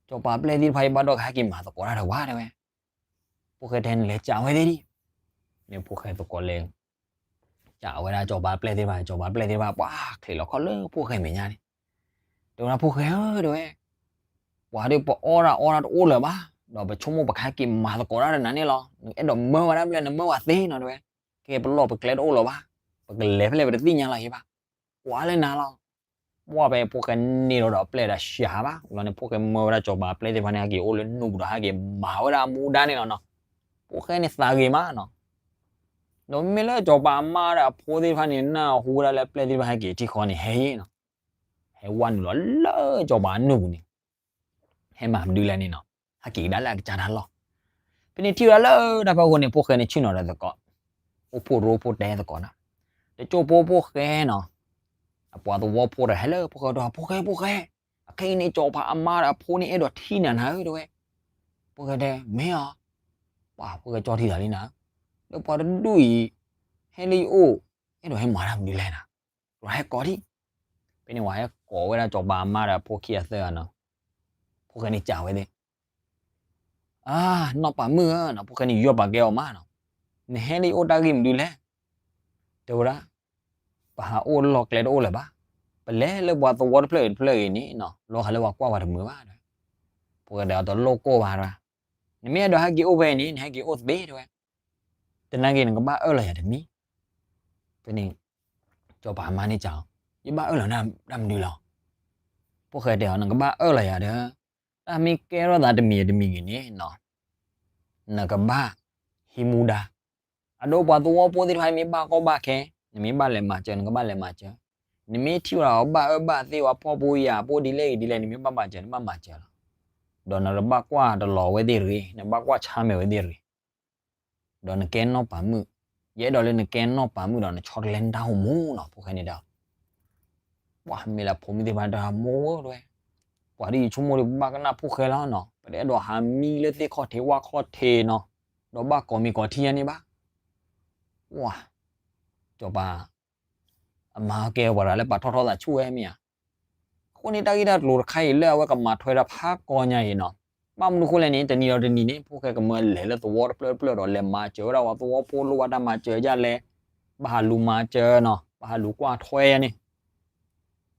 စီၤပၤအပျဲၢ်သ့ၣ်တဖၣ်အံၤဘၣ်ဒီးကဟဲက့ၤမၤသကိးတၢ်ဒီးဝဲတဲဝဲ. ဖိၣ်ဃဲထဲန့ၣ်လဲၤကးဝဲသ့ၣ်ဒံး, မ့ၢ်ဖိၣ်ဃဲသကိးလဲၤ ကးဝဲဒၣ်စီၤပၤအပျဲၢ်သ့ၣ်တဖၣ်, စီၤပၤအပျဲၢ်သ့ၣ်တဖၣ် ပှၤချံးလီၤခီၣ်လၢဖိၣ်ဃဲမဲာ်ညါန့ၣ်, တဲဝဲဒၣ်ဖိၣ်ဃဲဧၢတဲဝဲ, ပှၤဒုးပအီၣ်တၢ်အီတၢ်တအိၣ်လၢၤဘၣ်, ဒီးပဆိကမိၣ်ပကဟဲက့ၤမၤသကိးတၢ်ဒီးနၤန့ၣ်လီၤ, နအဲၣ်ဒိးမၢဝဲဒၣ်မနုၤလဲၣ် နမၢဝဲသ့နီၤတဲဝဲ, ကဲပလီၢ်ပကျဲတအိၣ်လၢၤဘၣ်, ပကလဲၤဖဲလဲၣ်ပတသ့ၣ်ညါလီၤဂ့ၤဘၣ်, ကွၢ်လၢနၤလီၤ. ဘၣ်ဖဲဖိၣ်ဃဲန့ၣ်လီၤဒီးအပျဲၢ်ဒီးစှၤဘၣ်လီၤန့ၣ် ဖိၣ်ဃဲမၢဝဲဒၣ်စီၤပၤအပျဲၢ်သ့ၣ်တဖၣ်န့ၣ် ဟဲက့ၤအိၣ်လၢနူၢ်ပူၤဒီးဟဲက့ၤမၤဝဲဒၣ်အမူဒါန့ၣ်လီၤနီၤ, ဖိၣ်ဃဲန့ၣ်သးဂ့ၤမးနီၤ, ဒီးမ့မ့ၢ်လၢစီၤပၤအမါဒီးအဖိသ့ၣ်တဖၣ်န့ၣ် နၢ်ဟူဝဲဒၣ်လၢအပျဲၢ်သ့ၣ်တဖၣ်ဟဲက့ၤထံၣ်ဃီန့ၣ် ဟဲနီၤ, ဟဲဝဲနုာ်လီၤလၢစီၤပၤအနူၢ်ပူၤန့ၣ် ဟဲမၤမနုၤလဲၣ်န့ၣ်နီၤ, ဟဲက့ၤကဒါလၢအကစၢ်တၢ်လီၢ်, ဖဲန့ၣ်ထံၣ်ဝဲဒၣ်လၢတၢ်ဖီခိၣ်န့ၣ် ဖိၣ်ဃဲန့ၣ်ဆ့ၣ်နီၤဒီးသကိး, အိၣ်ဖှိၣ်ရိဖှိၣ်တဲသကိးနီၤ, တကၠိၢ်ဖိဖိၣ်ဃဲနီၤ, အပှၤသဝီဖိဒီးဟဲလၢဖိၣ်ဃဲတဲ ဖိၣ်ဃဲ ဖိၣ်ဃဲ, အခဲအံၤန့ၣ် စီၤပၤအမါဒီးအဖိန့ၣ်အဲၣ်ဒိးထံၣ်နၤနၤဧၢ တဲဝဲ. ဖိၣ်ဃဲတဲ မ့ၢ်အီၤ, ပှၤဖိၣ်ဃဲကၠီထံသးလံနၤ, လၢပှၤတဒူၣ်အံၤ ဟဲလၢယအိၣ် အဲၣ်ဒိးဟဲမၤတၢ်မနုၤလဲၣ်နၤ, လီၤဟဲကိးဒံး. ဖဲန့ၣ်ဝဲဟဲကိးဝဲဒၣ်စီၤပၤအမါဒီးအဖိခံဂၤသၢဂၤနီၤ, ဖိၣ်ဃဲန့ၣ်စံးဝဲသ့ၣ် အါ, နီၢ်ပၤမုၣ်ဧၢနီၤ, ဖိၣ်ဃဲန့ၣ်ယွၤပာ်ကဲအီၤမးနီၤ, နဟဲလၢယအိၣ်တၢ်ဂ့ၢ်မနုၤလဲၣ်, တဲဝဲဒၣ်, ပဟးအိၣ်လီၢ်ကျဲတအိၣ်လၢၤဘၣ်, ပလဲၤလၢပှၤသဝီတဖျၢၣ်တဖျၢၣ်အံၤန့ၣ်နီၤ လီၤဂာ်လၢပှၤကွၢ်ပှၤတမုာ်ဘၣ်, ဖိၣ်ဃဲဒီးတလိၣ်ကိၢ်ဘၣ်တဲဝဲ, နမ့ၢ်အဲၣ်ဒိးဟဲက့ၤအိၣ်ဖဲအံၤန့ၣ် နဟဲက့ၤအိၣ်သ့တဲဝဲ, သနာ်က့နကဘၣ်အၢၣ်လီၤယၤတမံၤ, ဖဲန့ၣ် စီၤပၤအမါန့ၣ်စံးအီၤ, ယဘၣ်အၢၣ်လီၤနၤတၢ်မနုၤလဲၣ်, ဖိၣ်ဃဲတဲအီၤ နကဘၣ်အၢၣ်လီၤယၤဒီး တၢ်မ့ၢ်ကဲထီၣ်သးတမံၤတမံၤဂ့ၤန့ၣ်နီၤ, နကဘၣ်ဟံးမူဒါ, အဒိပှၤသဝီဖိသ့ၣ်တဖၣ်မ့ၢ်ဘၣ်ကီဘၣ်ခဲ, နမ့ၢ်ဘၣ်လဲၤမၤစၢၤ နကဘၣ်လဲၤမၤစၢၤ, နမ့ၢ်ထံၣ်ဝဲဒၣ်အီၤဘၣ်အၢဘၣ်သီ ပှၤဖှီၣ်ဖိယာ်ဖိဒ်လဲၣ်ဂ့ၤဒ်လဲၣ် နမ့ၢ်ဘၣ်မၤစၢၤ နဘၣ်မၤစၢၤလီၤ, ဒီးနတဘၣ်ကွၢ်တလီၤဝဲသ့ၣ်တဂ့ၤ, နဘၣ်ကွၢ်ဆါမဲာ်ဝဲသ့ၣ်တဂ့ၤ ဒီးနကဲနီၢ်ပၤမုၣ်, ယအဲၣ်ဒိးလၢနကဲနီၢ်ပၤမုၣ်ဒီးနဆီတလဲနတၢ်အိၣ်မူနီၤ ဖိၣ်ဃဲန့ၣ်တဲအီၤ, ပှၤမ့ၢ်လၢဖိမုၣ်သ့ၣ်တဖၣ်တဲ မိၢ်ဧၢတဲဝဲ, ပှၤဒ်ယဆိကမိၣ်ဒီးပဘၣ်ကနၣ်ဖိၣ်ဃဲလီၤနီၤ, ပတအဲၣ်ဒိးဟးမံလၢသ့ၣ်ခီၣ်ထံးဝၣ်ခီၣ်ထံးနီၤ, ဒီးဘၣ်ကိးမံၤကိးထံယါန့ၣ်ဘၣ်, ပှၤ, စီၤပၤ အမါကဲပှၤတဂၤလၢပာ်ထီၣ်ထီသးဆူၣ်ဝဲမ့ၢ်ဧါ, အဃိန့ၣ်တၢ်ဂ့ၢ်တၢ်ကျိၤတခါအံၤလၢအဝဲကမၤထွဲတၢ်ဖးကီညါအံၤနီၤ, ဘၣ်မနုၤဃိလဲၣ်န့ၣ် တနံၤဒီးတနံၤန့ၣ် ဖိၣ်ဃဲကမၢလဲၤလၢသဝီတဖျၢၣ်တဖျၢၣ်ဒီး လဲၤမၤစၢၤဝဲဒၣ်ပှၤသဝီဖိလိၣ်ဘၣ်တၢ်မၤစၢၤဒ်လဲၣ်, ဘၣ်ဟးလူၤမၤစၢၤနီၤ, ဘၣ်ဟးလူၤကွၢ်ထွဲယါန့ၣ်,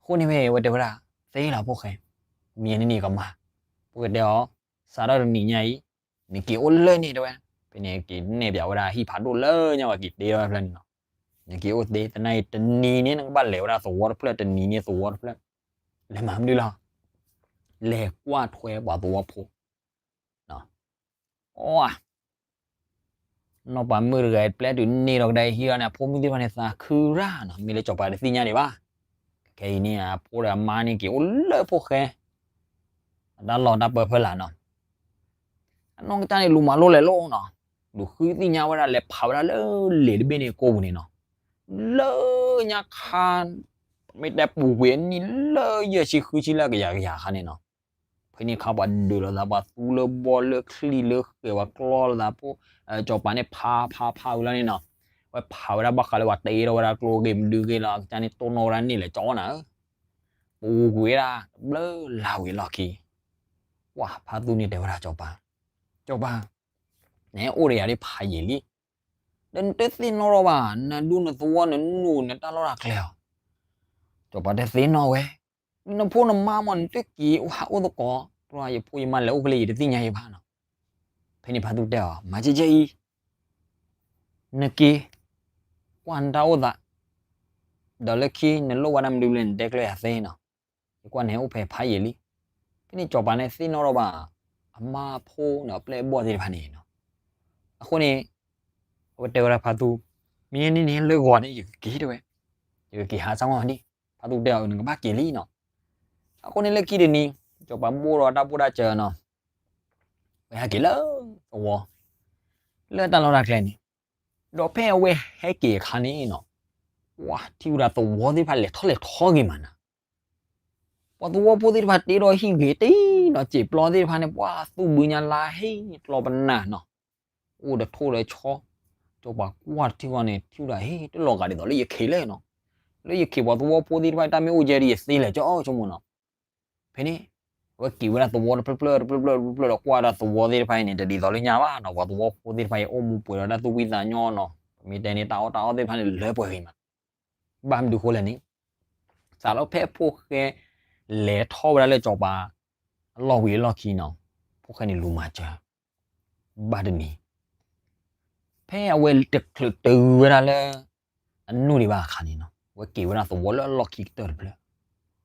အဃိန့ၣ်ဖဲအဝဲတဲဝဲဒၣ်, သ့လီၤဖိၣ်ဃဲ, မ့ၢ်န့ၣ်န့ၣ်ကမၤ, ဖိၣ်ဃဲတဲအီၤ, စးထီၣ်တနံၤညါအံၤ, နက့ၤအိၣ်လၢန့ၣ်တဲဝဲ, ဖဲန့ၣ်က့ၤနဲၣ်ပၠးဝဲဒၣ်ဟံၣ်ဖးဒိၣ်လၢညါဝဲက့ၤတ့ထီၣ်ဝဲဖျၢၣ်န့ၣ်နီၤ, နက့ၤအိၣ်သ့ သနာ်အံၤတနံၤန့ၣ် နကဘၣ်လဲၤဝဲဒၣ်သဝီတဖျၢၣ် တနံၤန့ၣ်သဝီတဖျၢၣ်, လဲၤမၤမနုၤလီၤ, လဲၤကွၢ်ထွဲပှၤသဝီဖိ အီ, နီၢ်ပၤမုၣ်တဂၤအံၤ ပျဲတုၤန့ၢ်ဒီးကဒါအံၤဟံၣ်လီၤန့ၣ် အဖိမုၣ်သ့ၣ်တဖၣ်န့ၣ် သးခုရၣ်နီၤ, မ့ၢ်လၢစီၤပၤတသ့ၣ်ညါဒံးဘၣ်, ခဲအံၤန့ၣ် အဖိဒီးအမါန့ၣ်က့ၤအိၣ်လၢဖိၣ်ဃဲ အတၢ်လီၢ်တၢ်ပၢဖၢလာ်နီၤ, အနီၢ်ကစၢ်န့ၣ်လူၤမၤလိလဲၤလိၤနီၤ, လူၤဃုသ့ၣ်ညါဝဲဒၣ်လဲၤဖးဝဲဒၣ်လၢလံာ်တဘ့ၣ်န့ၣ်ကိာ်ပူၤန့ၣ်နီၤ, လၢညါခါ, မ့ၢ်တဲပူၤကွံာ်အနံၣ်လၢယဲၢ်ဆံဃုဆံလၢကယၤကယၤခါန့ၣ်နီၤ, ဖဲန့ၣ်ခါပှၤဒုးလိာ်သး ပှၤသူလၢဘီလၢချံလၢဃဲၤ ပှၤကျီလိာ်သးဖိ, စီၤပၤန့ၣ် ဖးဖးဖးဝံၤလီၤန့ၣ်နီၤ, ဝဲဖးဝဲဒၣ်ဘၣ်ဃးလၢပှၤတ့ထီၣ်ဝဲဒၣ်ကျိဂ့ၤမနုၤဂ့ၤလီၤ အကစၢ်န့ၣ်တိၢ်နီၣ်ဝဲဒၣ်န့ၣ်လဲၤကၠီနၤဧၢ, ပူၤကွံာ်ဝဲဒၣ်တဘျုးလါဝံၤအလီၢ်ခံ, ပှၤဖါသူန့ၣ်တဲဝဲဒၣ်စီၤပၤ, စီၤပၤ, နအိၣ်ဒီးယၤဒ်ဖးယံာ်လံ, ဒီးနတသ့ၣ်နီၣ်ထီၣ်ဘၣ် နဒူနသဝီနနူၢ်နတၢ်လီၢ်တၢ်ကျဲဧါ, စီၤပၤတဲသ့ၣ်နီၣ်ဝဲ, နဖိနမါမ့ၢ်နတက့ၤဟးအိၣ်သကိး, ယဖိယမါလဲၤအိၣ်ဖဲလဲၣ်ယတသ့ၣ်ညါအံၤဘၣ်နီၤ, ဖဲန့ၣ်ဖါသူတဲအီၤ မၤကဲကဲအံၤ နက့ၤ, ကွၢ်နတၢ်အိၣ်သး, ဒီးလၢခံနလိၣ်ဘၣ်တၢ်မနုၤလဲၣ်နတဲကျၢၤယၤသ့နီၤ, ယကွၢ်နဟဲအိၣ်ဖဲဖးယံာ်လံ, ဖဲန့ၣ်စီၤပၤန့ၣ်သ့ၣ်နီၣ်ထီၣ်ဘၣ်, အမါအဖိန့ၣ်အပျဲၢ်အဘီၣ်သ့ၣ်တဖၣ်န့ၣ်နီၤ, အဃိန့ၣ်, အဝဲတဲဝဲဒၣ်ဖါသူ, မ့ၢ်န့ၣ်န့ၣ်လၢဂီၤန့ၣ် ယကက့ၤတဲဝဲ, ယကက့ၤဟးစၢ်မီၢ်ဒံး, ဖါသူတဲအီၤ နကဘၣ်က့ၤလံနီၤ, အဃိန့ၣ်လၢခံတနံၤ, စီၤပၤဘိၣ်ဒီးတၢ်ဘိၣ်တၢ်စၢၤနီၤ, ဝဲဟဲက့ၤလၢသဝီ, လၢတၢ်လီၢ်တၢ်ကျဲန့ၣ်, ဒီးဖဲအဝဲဟဲက့ၤအခါန့ၣ်နီၤ, ပှၤထံၣ်ဝဲဒၣ်သဝီသ့ၣ်တဖၣ်လဲၤထီၣ်လဲၤထီဂ့ၤမးနၤ, ပှၤသဝီဖိသ့ၣ်တဖၣ်တ့ထီၣ်ဟံၣ်ဂ့ၤတ့ၢ်နီၤ, စံာ်ပျီသ့ၣ်တဖၣ်န့ၣ် ပှၤသူၣ်ဘုညါလါဟ့ၣ်ကျီပနၢ်နီၤ, အိၣ်တထိၣ်လၢဆီ, စီၤပၤကွၢ်တထံၣ်ဃီန့ၣ် ထံၣ်ဝဲဒၣ်ဟ့ၣ်တလီၤဂာ်ဒ်သိးလၢယခ့လၢနီၤ, လၢယခ့ပှၤသဝီဖိသ့ၣ်တဖၣ်တၢ်မ့ၢ်အိၣ်ကဲဒ်ယသ့လဲၣ် ကၠီဆိကမိၣ်နီၤ ဖဲန့ၣ်, အဝဲက့ၤဝဲဒၣ်သဝီတဖျၢၣ်ဖျၢၣ်တဖျၢၣ်ဖျၢၣ်တဖျၢၣ်ဖျၢၣ်ဒီးကွၢ်ဒၣ်သဝီသ့ၣ်တဖၣ်အံၤန့ၣ် တဒ်သိးလၢညါဘၣ်နီၤ, ပှၤသဝီဖိသ့ၣ်တဖၣ်အံၤအိၣ်မူပှဲၤဒီးတၢ်သူၣ်ဖှံသးညီနီၤ, ပမ့ၢ်တဲန့ၣ် တၢ်အီၣ်တၢ်အီသ့ၣ်တဖၣ်န့ၣ်လၢပှဲၤဂ့ၤမး, ဘၣ်မနုၤဃိလဲၣ်န့ၣ်, စးထီၣ်ဖဲဖိၣ်ဃဲလဲၤထီၣ်ဝဲဒၣ်လၢစီၤပၤ အလီၢ်ဝံၤအလီၢ်ခံနီၤ, ဖိၣ်ဃဲန့ၣ်လူၤမၤစၢၤ ဘၣ်တနံၤ, ဖဲအဝဲတချုးတုၤဝဲဒၣ်လၢ အနူၢ်ဒံးဘၣ်အခါန့ၣ်နီၤ, အဝဲက့ၤဝဲဒၣ်သဝီလၢအလီၢ်ခံကတၢၢ်တဖျၢၣ်,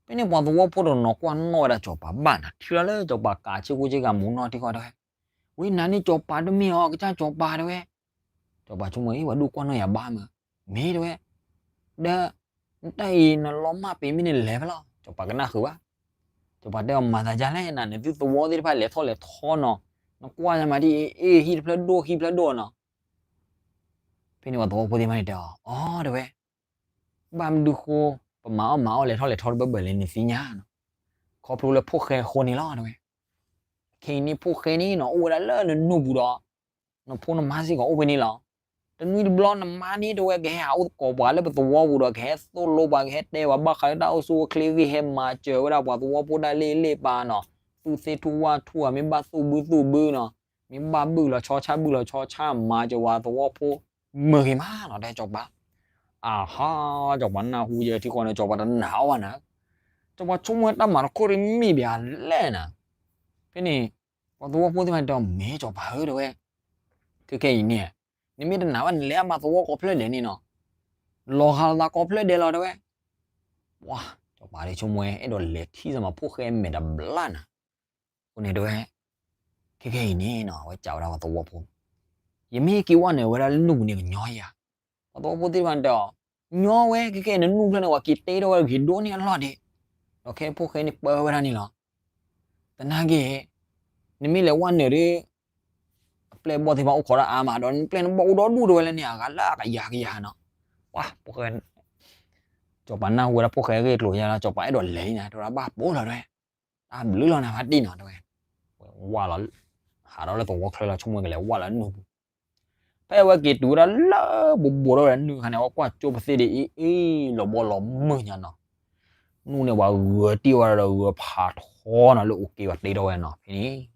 ဖဲန့ၣ်ပှၤသဝီဖိတနီၤကွၢ်နီၣ်ဝဲဒၣ်စီၤပၤဘၣ်နၤ, ထံၣ်ဝဲဒၣ်လၢစီၤပၤကးဆ့ကူဆ့ကၤမူနီၢ်ထံကီၢ်တဲဝဲ, ဝဲနၤန့ၣ်စီၤပၤတမ့ၢ်အီၤ ကစၢ်စီၤပၤတဲဝဲ, စီၤပၤဆိကမိၣ်အံၤ ပှၤဒိၣ်ကွၢ်နီၣ်ယၤဘၣ်မး, မ့ၢ်တဲဝဲ, ဒီး နတၢ်အံၤနလီၤမၢ်ပ့ၤမ့ၢ်န့ၣ်လဲၤဖဲလဲၣ်, စီၤပၤကနၣ်ဃုာ်ဘၣ်, စီၤပၤတဲအီၤမၤသးဒ်လဲၣ်နၤ, နသုသဝီသ့ၣ်တဖၣ်လဲၤထီၣ်လဲၤထီနီၤ, နကွၢ်ယမးဒ်အံၤ ဟံၣ်တဖျၢၣ်ဒိၣ်ဟံၣ်တဖျၢၣ်ဒိၣ်နီၤ, ဖဲန့ၣ်ပှၤသဝီဖိသ့ၣ်တဖၣ်န့ၣ်တဲအီၤ, အီ တဲဝဲ, ဘၣ်မနုၤဃိ ပမၤအီၣ်မၤအီၣ်လဲၤထီၣ်လဲၤထီတဘၢဘၢလဲၣ်န့ၣ်သ့ၣ်ညါနီၤ, ခီဖျိလၢဖိၣ်ဃဲအဃိန့ၣ်လီၤ တဲဝဲ. ခဲအံၤန့ၣ်ဖိၣ်ဃဲန့ၣ်နီၤ အိၣ်ဝဲဒၣ်လၢနနူၢ်ပူၤဒီး နဖိနမါစ့ၢ်ကီးအိၣ်ဖဲန့ၣ်လီၤ. တနွံတဘျီနမါန့ၣ် တဲဝဲ ကဟဲဟးအိၣ်သကိးပှၤလၢပသဝီပူၤဒီး ကဟဲသိၣ်လိပှၤ ကဟဲတဲပှၤဘၣ်ဃးလၢတၢ်အိၣ်ဆူၣ်အိၣ်ချ့အဂ့ၢ် ဟဲမၤစၢၤဝဲဒၣ်ပှၤသဝီဖိတၢ်လ့ၢ်လ့ၢ်ပၤနီၤ, သူၣ်သ့ၣ်ထူၣ်ဝၣ်ထူၣ်ဧါ, မ့ၢ်ဘၣ်သူၣ်ဘုသူၣ်ဘုနီၤ, မ့ၢ်ဘၣ်ဘုၣ်လီၤဆီဆၣ်ဘုၣ်လီၤဆီဆၣ် မၤစၢၤပှၤသဝီဖိ မုာ်ဂ့ၤမးနီၤ တဲစီၤပၤ. အဟါ, စီၤပၤနၢ်ဟူယဲထံဃီန့ၣ် စီၤပၤတနာ်အီၤဘၣ်နၤ, စီၤပၤဆိကမိၣ်ဝဲတၢ်မၤတခီဒ်မ့ၢ်ဘၣ်လဲၣ်နၤ. ဖဲန့ၣ် ပှၤသဝီဖိသ့ၣ်တဖၣ်န့ၣ်တဲအီၤ မ့ၢ်စီၤပၤဧၢ တဲဝဲ, ခဲခဲအံၤန့ၣ် နမ့ၢ်တနာ်ဘၣ် နလဲၤအမၤသဝီကိးဖျၢၣ်ဒဲးန့ၣ်နီၤ, လီၤဂာ်လိာ်သးကိးဖျၢၣ်ဒဲးလီၤ တဲဝဲ. ပှၤ စီၤပၤဒီးဆိကမိၣ်ဝဲ အဲၣ်ဒိးလဲၤထံၣ်စၢၤမးဖိၣ်ဃဲမဲာ်တဘျီနၤ. အဃိန့ၣ်တဲဝဲ ခဲခဲအံၤန့ၣ်နီၤ အဝဲစံးဝဲဒၣ်ပှၤသဝီဖိ, ယမ့ၢ်က့ၤဝဲနုာ်ဝဲဒၣ်လၢနူၢ်ပူၤန့ၣ် ကညီယၤ. ပှၤသဝီဖိသ့ၣ်တဖၣ်န့ၣ်တဲအီၤ, ညီဝဲ ခဲခဲအံၤ နနူၢ်ဖျၢၣ်န့ၣ် ပှၤက့ၤတ့ထီၣ်ဝဲဂ့ၤဒိၣ်န့ၢ်အလီၢ်ဒံး, ဒီးခဲဖိၣ်ဃဲန့ၣ်ပၢဝဲဒၣ်န့ၣ်လီၤ. သနာ်က့ နမ့ၢ်လဲၤဝဲနုာ်ဒီး အပျဲၢ်ဘီၣ်သ့ၣ်တဖၣ်အိၣ်ခိးဒၣ်အါမး ဒီးနပျဲၢ်နဘီၣ်အိၣ်ဒီဒူၣ်တဲဝဲလၢန့ၣ် အဂၤလၢအကယၤကယၤနီၤ. ပှၤ ဖိၣ်ဃဲ စီၤပၤနၢ်ဟူဝဲဒၣ်ဖိၣ်ဃဲအဂ့ၢ်အကျိၤယါလီၤ စီၤပၤအဲၣ်ဒိးလဲၤလံနၤ တဲဝဲဒၣ်ဘၣ်ပိာ်လီၤတဲဝဲ, တၢ်ဘျုးလီၤနၤဖါတံၢ်နီၤ တဲဝဲ, ဝဲဝၢ်လီၤ ဟးထီၣ်လၢသဝီချၢလီၤ ဆိကမိၣ်ကလဲၤဝၢ်လီၤနူၢ်ပူၤ ဖဲအဝဲက့ၤတုၤဝဲဒၣ်လၢဘူးဘူးထီၣ်ဝဲဒၣ်နူၢ်အခါန့ၣ် အဝဲကွၢ်ကၠိပသ့ၣ်ဒ်အံၤ လီၤဘီလီၤမုၢ်ညါနီၤ, နူၢ်န့ၣ်ပှၤဂဲၤတံၢ်ဝဲဒၣ်ဒီးဂဲၤဖးထီနီၤ လၢအိၣ်က့ၤပှၤတ့ထီၣ်ဝဲနီၤ ဖဲန့ၣ်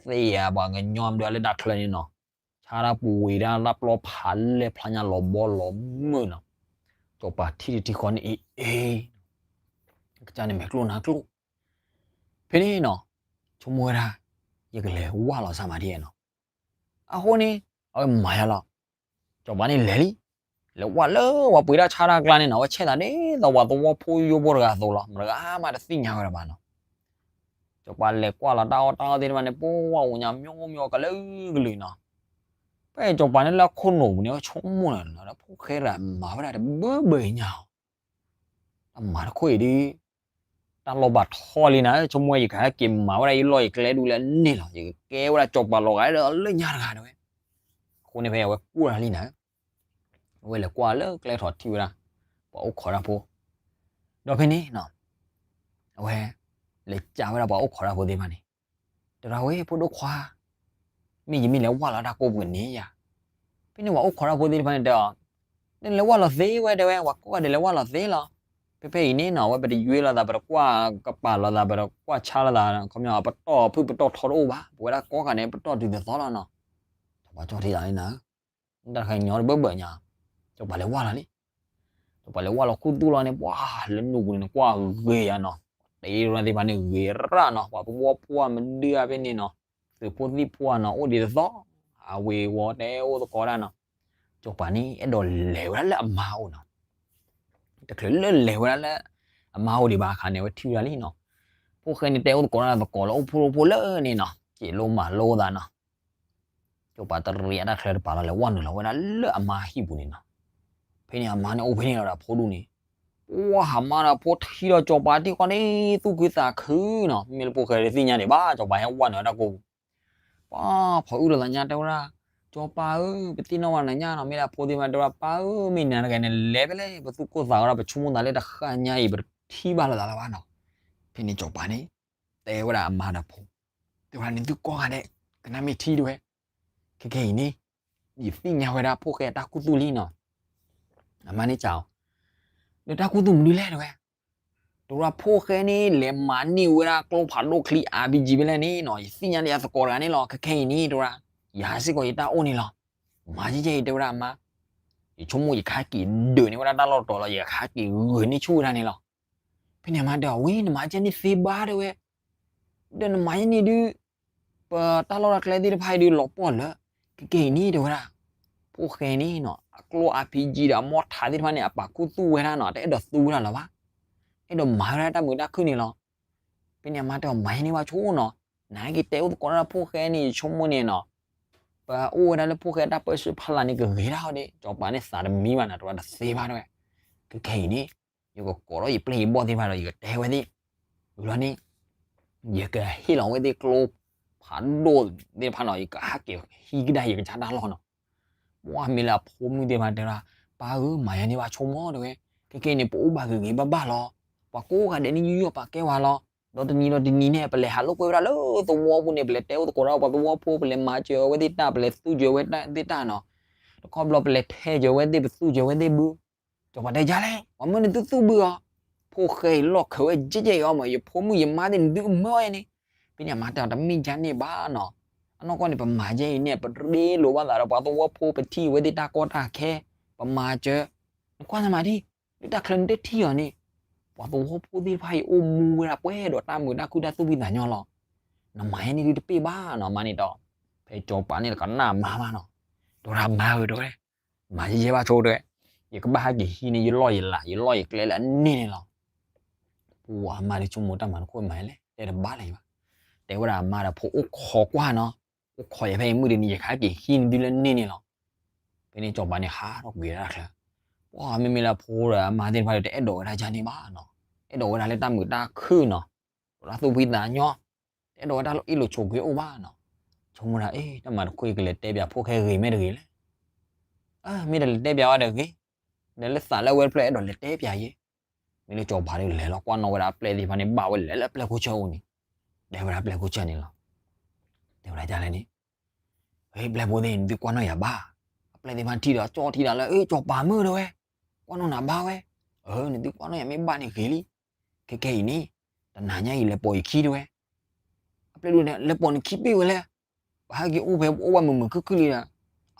ကသ့ၣ်ယါပှၤကညီမဒုးလၢတၢ်ချၢန့ၣ်နီၤ, ဆါတၢ်ပူၤဝံၤဒၣ်တၢ်ပျီဖးလဲၢ်ဖျါညါလီၤဘီလီၤမုၢ်နီၤ, စီၤပၤထံၣ်တထံဃီန့ၣ်အံၤအ့ ကစၢ်န့ၣ်မဲာ်ကျိၣ်နါကျိၣ် ဖဲန့ၣ်နီၤ, ဆိကမိၣ်ဝဲဒၣ် ယကလဲၤဝၢ်လီၤစၢ်မၤဒ်နီၤ, အဃိန့ၣ် အဝဲမၤယါလီၤ, စီၤပၤန့ၣ်လဲၤလံ, လဲၤဝၢ်လၢပှၤပှ့ၤတၢ်ဆါတၢ်ကျါန့ၣ်နီၤ အဝဲဆဲးသးဒ်သိးပှၤသဝီဖိယိဖိတဂၤအသိးလီၤ မတဂၤမးတသ့ၣ်ညါဝဲဒၣ်ဘၣ်နီၤ, စီၤပၤလဲၤကွၢ်လီၤတၢ်အီၣ်တၢ်အီသ့ၣ်တဖၣ်န့ၣ် ပှၤအိၣ်ညါမညီမညီကလုာ်ကလုာ်နီၤ, ဖဲစီၤပၤန့ၣ်လၢအခိၣ်နူာ်ပူၤန့ၣ် အဝဲဆိကမိၣ်နီၤ ဖိၣ်ဃဲတဂၤမၤဝဲဒၣ်တဘၢဘၢညါ တၢ်မၤတခီအံၤဒ် တၢ်လီၤဘၣ်ထီလံနၤ ဆိကမိၣ်ဝဲယကဟဲက့ၤမၤဝဲဒၣ်ယလီၢ်ယကျဲဒူၣ်လၢန့ၣ်လီၤ ယကကဲဝဲဒၣ်စီၤပၤလီၤဂာ်ဒီးလၢညါတဂၤတဲဝဲ, အဃိန့ၣ်ဖဲအဝဲကွၢ်လံနၤ, အဝဲလဲၤကွၢ်လၢကျဲထီၣ်ထံၣ်ဝဲဒၣ် ပှၤအိၣ်ခိးတၢ်ဖိ, ဒီးဖဲန့ၣ်နီၤ အဝဲ လဲၤစံးဝဲဒၣ်ပှၤအိၣ်ခိးတၢ်ဖိသ့ၣ်တဖၣ်န့ၣ်, တရၤဝဲဖိဒိၣ်ခွါ မ့ၢ်ယမ့ၢ်လဲၤဝၢ်လီၤတၢ်ကိးပူၤန့ၣ်ယၤ, ဖဲန့ၣ်ပှၤအိၣ်ခိးတၢ်ဖိသ့ၣ်တဖၣ်န့ၣ်တဲအီၤ, နလဲၤဝၢ်လီၤသ့ဝဲတဲဝဲ ပှၤကိးဂၤဒဲးလဲၤဝၢ်လီၤသ့လီၤ, ဖဲဖဲအံၤန့ၣ်နီၤ အဝဲပတယွ့လိာ်သး ပတကွၢ်ကပာ်လိာ်သး ပတကွၢ်ဆါလိာ်သး ခီပညီပတီၢ်ဖုၣ်ပတီၢ်ထီတအိၣ်ဘၣ် ပဝဲဒၣ်ကိးဂၤဒဲးပတီၢ်တုၤသသီလီၤနီၤ, စီၤပၤကၠီထံၣ်သးလံနၤ, တၢ်တခါညီတဘၢဘၢညါ, စီၤပၤလဲၤဝၢ်လီၤလံ စီၤပၤလဲၤဝၢ်လီၤခူသူၣ်လီၤန့ၣ် ပှၤလၢနူၢ်ပူၤန့ၣ် နကွၢ်ဂ့ၤယါနီၤ, တ့ရၢသ့ၣ်တဖၣ်န့ၣ်ဂ့ၤရၣ်နီၤ ပှၤသဝီဖိမဒုအဖဲန့ၣ်နီၤ, သုးဖိသံၣ်ဖိနီၤ အိၣ်ဒံးတသီ, အဝ့ၤဝီၤတဲအိၣ်သကိးဒၣ်နီၤ, စီၤပၤန့ၣ်အဲၣ်ဒိးလဲၤဝဲဒၣ်လၢအမါအိၣ်နီၤ, တချုးလၢလဲၤဝဲဒၣ်လၢ အမါအိၣ်ဒံးဘၣ်အခါန့ၣ် အဝဲထံၣ်ဝဲဒၣ်လံနီၤ, ဖိၣ်ဃဲန့ၣ်တဲအိၣ်သကိးဒၣ်သကိးလၢအိၣ်ဖှိၣ်ရိဖှိၣ်လၢန့ၣ်နီၤ စံးလိမၤလိသးနီၤ စီၤပၤတရံးအတၢ်ချၢတပၤလီၤ လဲၤဝဲနုာ်လီၤဝဲဒၣ်လၢအမါဟံၣ်ပူၤန့ၣ်နီၤ, ဖဲန့ၣ်အမါန့ၣ်အိၣ်ဖဲန့ၣ်လီၤဒီးအဖိဒူၣ်န့ၣ်, ပှၤဟးမါဒီးဖိထံဒီးစီၤပၤတံၢ်ဃီန့ၣ် သူၣ်ခုသးခုနီၤ, မ့ၢ်လၢဖိၣ်ဃဲတသ့ၣ်ညါဒံးဘၣ် စီၤပၤဟဲဝဲနုာ်တၢ်ကိးပူၤ, ပှၤဖီၣ်အုၣ်လိာ်သးညါတဲဝဲဒၣ်, စီၤပၤဧၢ ပသ့ၣ်နီၣ်ဘၣ်နၤညါနီၤ, မ့ၢ်ဒၣ်ဖိသ့ၣ်တဖၣ်တဲဝဲဒၣ် ပၢ်ဧၢ မ့ၢ်နၤတဂၤန့ၣ် လဲၤဖဲလဲၣ် ပသူၣ်ကိၢ်သးဂီၤဒီး ပဆိကမိၣ်သးလၢတဃၣ်ညါအံၤ ပတထံၣ်ဘၣ်လိာ်သးလၢၤဘၣ်နီၤ, ဖဲန့ၣ်စီၤပၤန့ၣ် တဲဝဲဒၣ်အမါဒီးဖိ, တဲဝဲဒၣ်န့ၣ်သုကိးဂၤဒဲး, ကနၣ်မ့ၢ်ထံတဲဝဲ, ခဲခဲအံၤန့ၣ်, ယသ့ၣ်ညါဝဲဒၣ်ဖိၣ်ဃဲအတၢ်ခူသူၣ်လံနီၤ, အမါန့ၣ်စံးအီၤ, ဒီးတၢ်ခူသူၣ်မနုၤလဲၣ်တဲဝဲ, တဲဝဲဒၣ်ဖိၣ်ဃဲန့ၣ် လဲၤမၤန့ၢ်ဝဲဒၣ်ကျိဖးဒိၣ်ချံ RPG ဖဲလဲၣ်န့ၣ်နီၤ, ယသ့ၣ်ညါလၢယသကိးတဂၤန့ၣ်လီၤ, ခဲခဲအံၤန့ၣ်တဲဝဲဒၣ်, ယၤစ့ၢ်ကီးယတၢ်အိၣ်န့ၣ်လီၤ, မၤကဲကဲအံၤတဲဝဲဒၣ်အမါ, ယဆိကမိၣ်ယကဟဲက့ၤဒုးန့ၢ်ဝဲဒၣ်တၢ်လီၢ်တတီၤလီၤ, ယကဟဲက့ၤဂုာ်န့ၢ်ဆူၣ်ဝဲဒၣ်န့ၣ်လီၤ, ဖဲန့ၣ်အမါတဲအီၤ ဝံၤ နမၤကဲန့ၣ်သ့ဘၣ်တဲဝဲ, ဒီးနမၤကဲန့ၣ်ဒုး ပတၢ်လီၢ်တၢ်ကျဲသ့ၣ်တဖၣ်အံၤဒုးလီၤပှီၢ်လၢ, ခဲကဲအံၤန့ၣ်တဲဝဲဒၣ်, ဖိၣ်ဃဲန့ၣ်နီၤ အကျိ RPG ဒီးအမီၢ်ထးသ့ၣ်တဖၣ်န့ၣ် အပာ်ခူသူၣ်ဝဲဒၣ်နီၤ တအဲၣ်ဒိးသူဝဲဒၣ်လၢၤဘၣ်, အဲၣ်ဒိးမၤဝဲဒၣ်တၢ်မုာ်တၢ်ခုၣ်န့ၣ်လီၤ, ဖဲန့ၣ်အမါတဲအီၤ မၤယဲန့ၣ်ဘၣ်ဆိနီၤ, နဟဲက့ၤတဲအိၣ်သကိးဒၣ်ဖိၣ်ဃဲန့ၣ် ယဆိကမိၣ်န့ၣ်နီၤ, ပအိၣ်ဝဲဒၣ်လၢဖိၣ်ဃဲတၢ်ပၢဆှၢဖီလာ်န့ၣ်ကဂ့ၤဒၣ်အီၤဒၣ်, စီၤပၤန့ၣ်သးတမံဘၣ်နီၤ တဲဝဲဒၣ်တသ့ဘၣ်တဲဝဲ, ခဲကဲအံၤန့ၣ် ယကကိးထီၣ်ယပျဲၢ်ယဘီၣ်သ့ၣ်တဖၣ်ဒီး ယကတဲဝဲသ့ၣ်, ဝံၤလီၤန့ၣ်, ယကဟ့ၣ်လီၤဝဲသ့ၣ်ကျိဖးဒိၣ်သ့ၣ်တဖၣ်နီၤ ယကဟဲက့ၤဟံးကဒါယကစၢ်တၢ်လီၢ်နီၤ, ပှၤမ့ၢ်လၢအဖိမုၣ်သ့ၣ်တဖၣ်တဲဝဲဒၣ်, ပၢ်ဧၢ မၤယဲန့ၣ်ဘၣ်ဆိကမိၣ်တဲဝဲ, ခဲ ခဲကနံၣ်အံၤန့ၣ် ပအိၣ်ဘၣ်ဂ့ၤဂ့ၤဘၣ်ဘၣ်လီၤ. ပှၤကိးဂၤဒဲးန့ၣ် ယူးယီၣ်ပာ်ကဲဝဲလီၤ. ဒီးတနံၤဒီးတနံၤန့ၣ် ပလဲၤဟးလိာ်ကွဲဝဲဒၣ်လၢသဝီပူၤန့ၣ် ပလဲၤတဲအိၣ်သကိးဒၣ်ပှၤသဝီဖိ, ပလဲၤမၤစၢၤအဝဲသ့ၣ်တၢ်, ပလဲၤသူစၢၤဝဲသ့ၣ်တၢ်နီၤ. တခီဘျီပလဲၤထဲစၢၤဝဲသ့ၣ်, ပသူစၢၤဝဲသ့ၣ်ဘု, စီၤပၤတဲဒ်လဲၣ်, ပှၤမၢနသုသူဘုအီၤ, ဖိၣ်ဃဲအံၤလီၢ်ခၢးဝဲကဲကဲအံၤအီၤမး, ယဖိမုၣ်ယမါသ့ၣ် နသုကမၢအီၤန့ၣ်. ဖဲန့ၣ်အမါတဲအီၤ တမ့ၢ်ဒ်န့ၣ်ဘၣ်နီၤ. အနီၢ်ကီၢ်န့ၣ် ပမၤဒ်အံၤန့ၣ် ပရ့လိာ်ဘၣ်သးဒီးပှၤသဝီဖိ, ပထံၣ်ဝဲသ့ၣ်တၢ်ကီတၢ်ခဲ, ပမၤစၢၤ, နကွၢ်နမၤဒ်, လၢတၢ်ချၢနတထံၣ်အီၤန့ၣ်, ပှၤသဝီဖိသ့ၣ်တဖၣ်အံၤ အိၣ်မူဝဲဒၣ်ပှဲၤဒီးတၢ်မုာ်တၢ်ခုၣ်တၢ်သူၣ်ဖှံသးညီလီၤ. နမၤယဲန့ၣ်ဒုးတပ့ၢ်ဘၣ်နီၤ, မၤန့ၣ်ဒီး, ဖဲစီၤပၤန့ၣ်တကနၣ်မၤဘၣ်နီၤ. တဲဝဲဒၣ်မၤဝဲတဲဝဲ, မၤယဲယဲဘၣ်ဆိတဲဝဲ, ယကဘၣ်ဟဲက့ၤဟံးန့ၢ်ယလီၢ်ယလၤ, ယလီၢ်ယကျဲလၢအန့ၢ်န့ၣ်လီၤ. ပှၤအမါဒုးဆိကမိၣ်တၢ်မၤတခိၣ်မၤလဲၣ်, တဲတဘၣ်လၢၤဘၣ်. တဲဝဲဒၣ်အမါဒီး ဖိအိၣ်ခိးကွၢ်နီၤ, အိၣ်ခိးယၤဖဲအံၤမုၢ်တနံၤ ယကဟဲက့ၤဟံးန့ၢ်သုလၢန့ၢ်န့ၣ်လီၤ. ဖဲန့ၣ်စီၤပၤန့ၣ်ဟးထီၣ်ကွံာ်ဝဲဒၣ်ချၢ, ပှၤမ့မ့ၢ်လၢဖိဒီးအမါသ့ၣ်တဖၣ်ဒီး တအဲၣ်ဒိးဝဲဒၣ်ဒ်န့ၣ်ဘၣ်နီၤ. အဲၣ်ဒိးဝဲဒၣ်လၢတၢ်မုာ်တၢ်ခုၣ်နီၤ, ဒီးတၢ်သူၣ်ဖှံသးညီ, တအဲၣ်ဒိးဝဲတၢ်လီၤအ့ၣ်လိာ်ဆိးက့အိၣ်ဘၣ်နီၤ. ဆိကမိၣ်ဒၣ် အ့ တၢ်မၤတခိၣ်အံၤကလဲၤတဲပၠးဖိၣ်ဃဲဂ့ၤမ့ၢ်တဂ့ၤလဲၣ်. မ့ၢ်တလဲၤတဲပၠးဝဲဒီးဂ့ၤ, ဒီးလၢသးလၢအဝဲတဖျၢၣ်အဲၣ်ဒိးလဲၤတဲပၠးယဲ. မ့ၢ်လၢစီၤပၤဒီးလဲၤလီၤကွၢ်နီၣ်ဝဲဒၣ်အပျဲၢ်သ့ၣ်တဖၣ်န့ၣ် ဘၣ်ဝဲလဲၤလၢအပျဲၢ်ခိၣ်ဆၢအအိၣ်န့ၣ်, တဲဝဲဒၣ်ပျဲၢ်ခိၣ်ဆၢန့ၣ်လီၤ. တဲဝဲဒၣ်ဒ်လဲၣ်န့ၣ်, အ့ ပျဲၢ်ဖိသ့ၣ်န့ၣ် သုကွၢ်နီၣ်ယၤဘၣ်. အပျဲၢ်သ့ၣ်တဖၣ်ထံၣ်ဒီး ကၠီၣ်ထံတၢ်လၢ အ့ စီၤပၤမုၣ်တဲဝဲ, ကွၢ်နီၣ်နၤဘၣ်ဝဲ. အ့ နသုကွၢ်နီၣ်ယၤမ့ၢ်ဘၣ်န့ၣ်ဂ့ၤလံ. ခဲကနံၣ်အံၤန့ၣ်, တနၤညါအံၤလဲၤပိာ်ယခံတဲဝဲ. အပျဲၢ်ဒိၣ်န့ၣ် လဲၤပိာ်နခံပ့ၢ်ဝဲလဲၣ်. ပဟဲက့ၤအိၣ်ဖဲပအိၣ်ဘၣ်မုာ်မုာ်ခုၣ်ခုၣ်လံဒီး,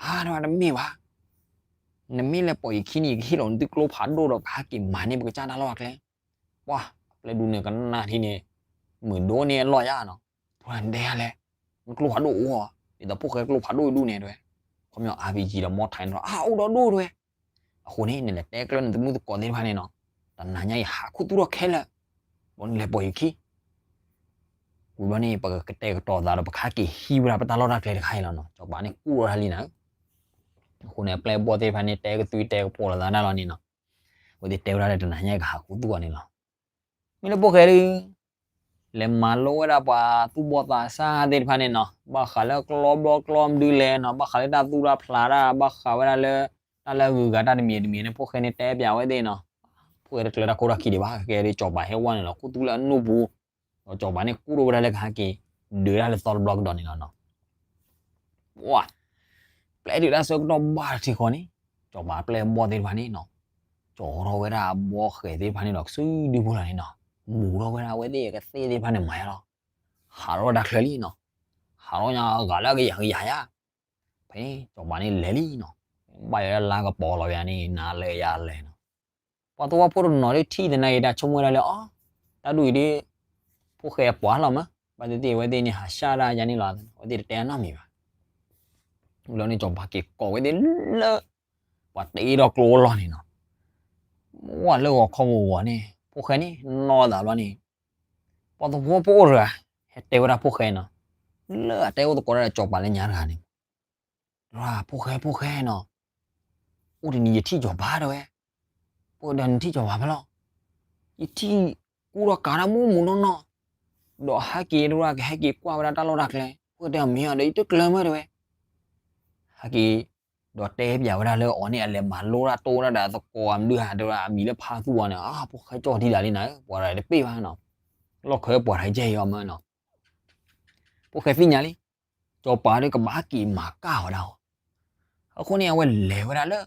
အါတမ့ၢ်ဘၣ်. နမ့ၢ်လဲၤပိာ်ယခံန့ၣ် ယကဟ့ၣ်လီၤနသုကျိဖးဒိၣ်ဒီး ပဟဲက့ၤမၤန့ၢ်ပကစၢ်တၢ်လီၢ်အကျဲ. ပှၤအပျဲၢ်ဒိၣ်န့ၣ်ကနၣ်ထံၣ်န့ၣ်, မုာ်ဒိၣ်န့ၢ်အလီၢ်ယါနီၤ. ပှၤတဲယၤလဲၣ်, နကျိဖးဒိၣ်အိၣ်ဧါ, ဒ်သိးဖိၣ်ဃဲကျိဖးဒိၣ်ဒူၣ်န့ၣ်တဲဝဲ. ခီပညီ RPG ဒီး mortar န့ၣ်ဒီး အါအိၣ်ဒီဒိၣ်တဲဝဲ. အဃိန့ၣ် နလဲၤတဲကျၢၢ်နသုမုၣ်သကိးသ့ၣ်တဖၣ်န့ၣ်နီၤ, တနၤညါအံၤဟးခူသူၣ်ထီၣ်ခဲလၢာ်, ဘီန့ၣ်လဲၤပိာ်ယခံ ဝံၤဘျီန့ၣ် ပကကတဲာ်ကတီၤသးဒီး ပကဟဲက့ၤဟံးဝဲဒၣ်ပတၢ်လီၢ်တၢ်ကျဲတခါအံၤလီၤနီၤ. စီၤပၤန့ၣ်ကူၣ်ထီၣ်တၢ်လံနီၤ. အဃိန့ၣ် အပျဲၢ်အဘီၣ်သ့ၣ်တဖၣ်န့ၣ် တဲကသူတဲကပိာ်လိာ်သးဒၣ်လီၤန့ၣ်နီၤ. အဝဲသ့ၣ်တဲဝဲဒၣ်လၢတနၤညါကဟးခူသူၣ်အီၤန့ၣ်လီၤ. မ့ၢ်လၢဖိၣ်ဃဲဒုး လဲၤမၤလိဝဲဒၣ်ပှၤသူၣ်ဘီၣ်သးစၢ်သ့ၣ်တဖၣ်န့ၣ်နီၤ, ဘၣ်ဃးလၢကျီဘျီကျီမနုၤလဲၣ်နီၤ, ဘၣ်ဃးလၢတၢ်သူၣ်တၢ်ဖျးတၢ်, ဘၣ်ဃးဝဲဒၣ်လၢ တၢ်လၢအဂုၤအဂၤတၢ်တမံၤတမံၤန့ၣ် ဖိၣ်ဃဲန့ၣ်တဲပၠးဝဲသ့ၣ်နီၤ. ဖိၣ်ဃဲတကျၢၤတၢ်ခိၣ်တၢ်ခံဒံးဘၣ်, ကဲဒ်စီၤပၤဟဲဝဲန့ၣ်လီၤ ခူသူၣ်လၢအနိၣ်ပူၤ, ဒီးစီၤပၤန့ၣ်ကူၣ်ထီၣ်ဝဲဒၣ်လၢကဟဲက့ၤ ဒုးတၢ်လၢသီတဘျီကဒီးန့ၣ်လီၤနီၤ. ပှၤ ပျဲတုၤတၢ်ဆၢကတီၢ်ဘၣ်တထံဃီန့ၣ်, စီၤပၤအပျဲၢ်အဘီၣ်သ့ၣ်တဖၣ်န့ၣ်နီၤ, ကၠီထီၣ်ဝဲဒၣ်အဘီဃဲးသ့ၣ်တဖၣ်န့ၣ်ဒီး ကစုဒုဖိလီၤန့ၣ်နီၤ, မူၤထီၣ်ဝဲဒၣ်အဝဲသ့ၣ်ကသ့ၣ်သ့ၣ်တဖၣ်န့ၣ်မၤယါလီၤ. ဟးထီၣ်ဝဲဒၣ်ချၢလံနီၤ, ဟးထီၣ်ညါအဂၤလၢအကယၤကယၤယါ. ဖဲန့ၣ် စီၤပၤန့ၣ်လဲၤလံနီၤ, ဘၣ်ယိၣ်လၢလါကပီၤလီၤယါန့ၣ် နၤလဲၤယၤလဲၤနီၤ. ပှၤသဝီဖိတနီၤဒ်ထံၣ်သနာ်က့ တၢ်ဆိကမိၣ်ဝဲဒၣ်လၢအီၤ, တၢ်ဒ်အံၤဒ် ဖိၣ်ဃဲအပှၤလီၤမး, ဘၣ်သ့ၣ်သ့ၣ်အဝဲသ့ၣ်န့ၣ် ဟးရှၢဒၣ်ယါန့ၣ်လီၤ, အဝဲသ့ၣ်တတဲအနီတမံၤဘၣ်. ဝံၤလီၤန့ၣ် စီၤပၤက့ၤကိးဝဲသ့ၣ်လၢ ပှၤတ့ထီၣ်ကျိအလီၢ်န့ၣ်နီၤ, ဝဲလၢဂီၤခီဂီၤဂီၤန့ၣ် ဖိၣ်ဃဲန့ၣ် နီၢ်သးဘျီန့ၣ်, ပှၤသဝီဖိအိၣ်တဂၤ ဟဲတဲဝဲဒၣ်ဖိၣ်ဃဲနီၤ, လၢအတဲအိၣ်သကိးတၢ်ဒီးစီၤပၤလၢညါတဂၤန့ၣ် တဲဝဲဒၣ် ဖိၣ်ဃဲ ဖိၣ်ဃဲနီၤ, အိၣ်တနံၤယထံၣ်စီၤပၤတဲဝဲ, ဖိၣ်ဃဲတဲ နထံၣ်စီၤပၤဖဲလဲၣ်, ယထံၣ်ကူၣ်ထီၣ်ကးတၢ်မူးမူးနီၢ်နီၢ်, ဒီးဟဲက့ၤတဲဝဲဒၣ် ကဟဲက့ၤကွၢ်ဝဲဒၣ်တၢ်လီၢ်တၢ်ကျဲ, ဖိၣ်ဃဲတဲ မ့ၢ်အီၤဒီး ယတကျၢၤမ့ၢ်တဲဝဲ, ဟဲက့ၤ ဒီးတဲပၠးဝဲဒၣ်လၢအီၤန့ၣ် အလဲၤမၤလိတၢ်တိၢ်ဝဲဒၣ်ဒီးသကိးအမဒုဧါ တဲဝဲဒၣ် အမံၤလၢဖါသူအီၤန့ၣ်, အါ ဖိၣ်ဃဲကၠီၣ်ထံဒၣ်လံနၤဧၢ, ပှၤတပ့ၢ်ဘၣ်နီၤ, လီၢ်ခၢပှၤတကဲအံၤအီၤမ့ၢ်နီၤ. ဖိၣ်ဃဲသ့ၣ်ညါလံ, စီၤပၤဒီးကဘၣ်က့ၤမၤကၢ်ဝဲဒၣ်အီၤ, အဃိန့ၣ် အဝဲလဲၤဝဲဒၣ်လၢ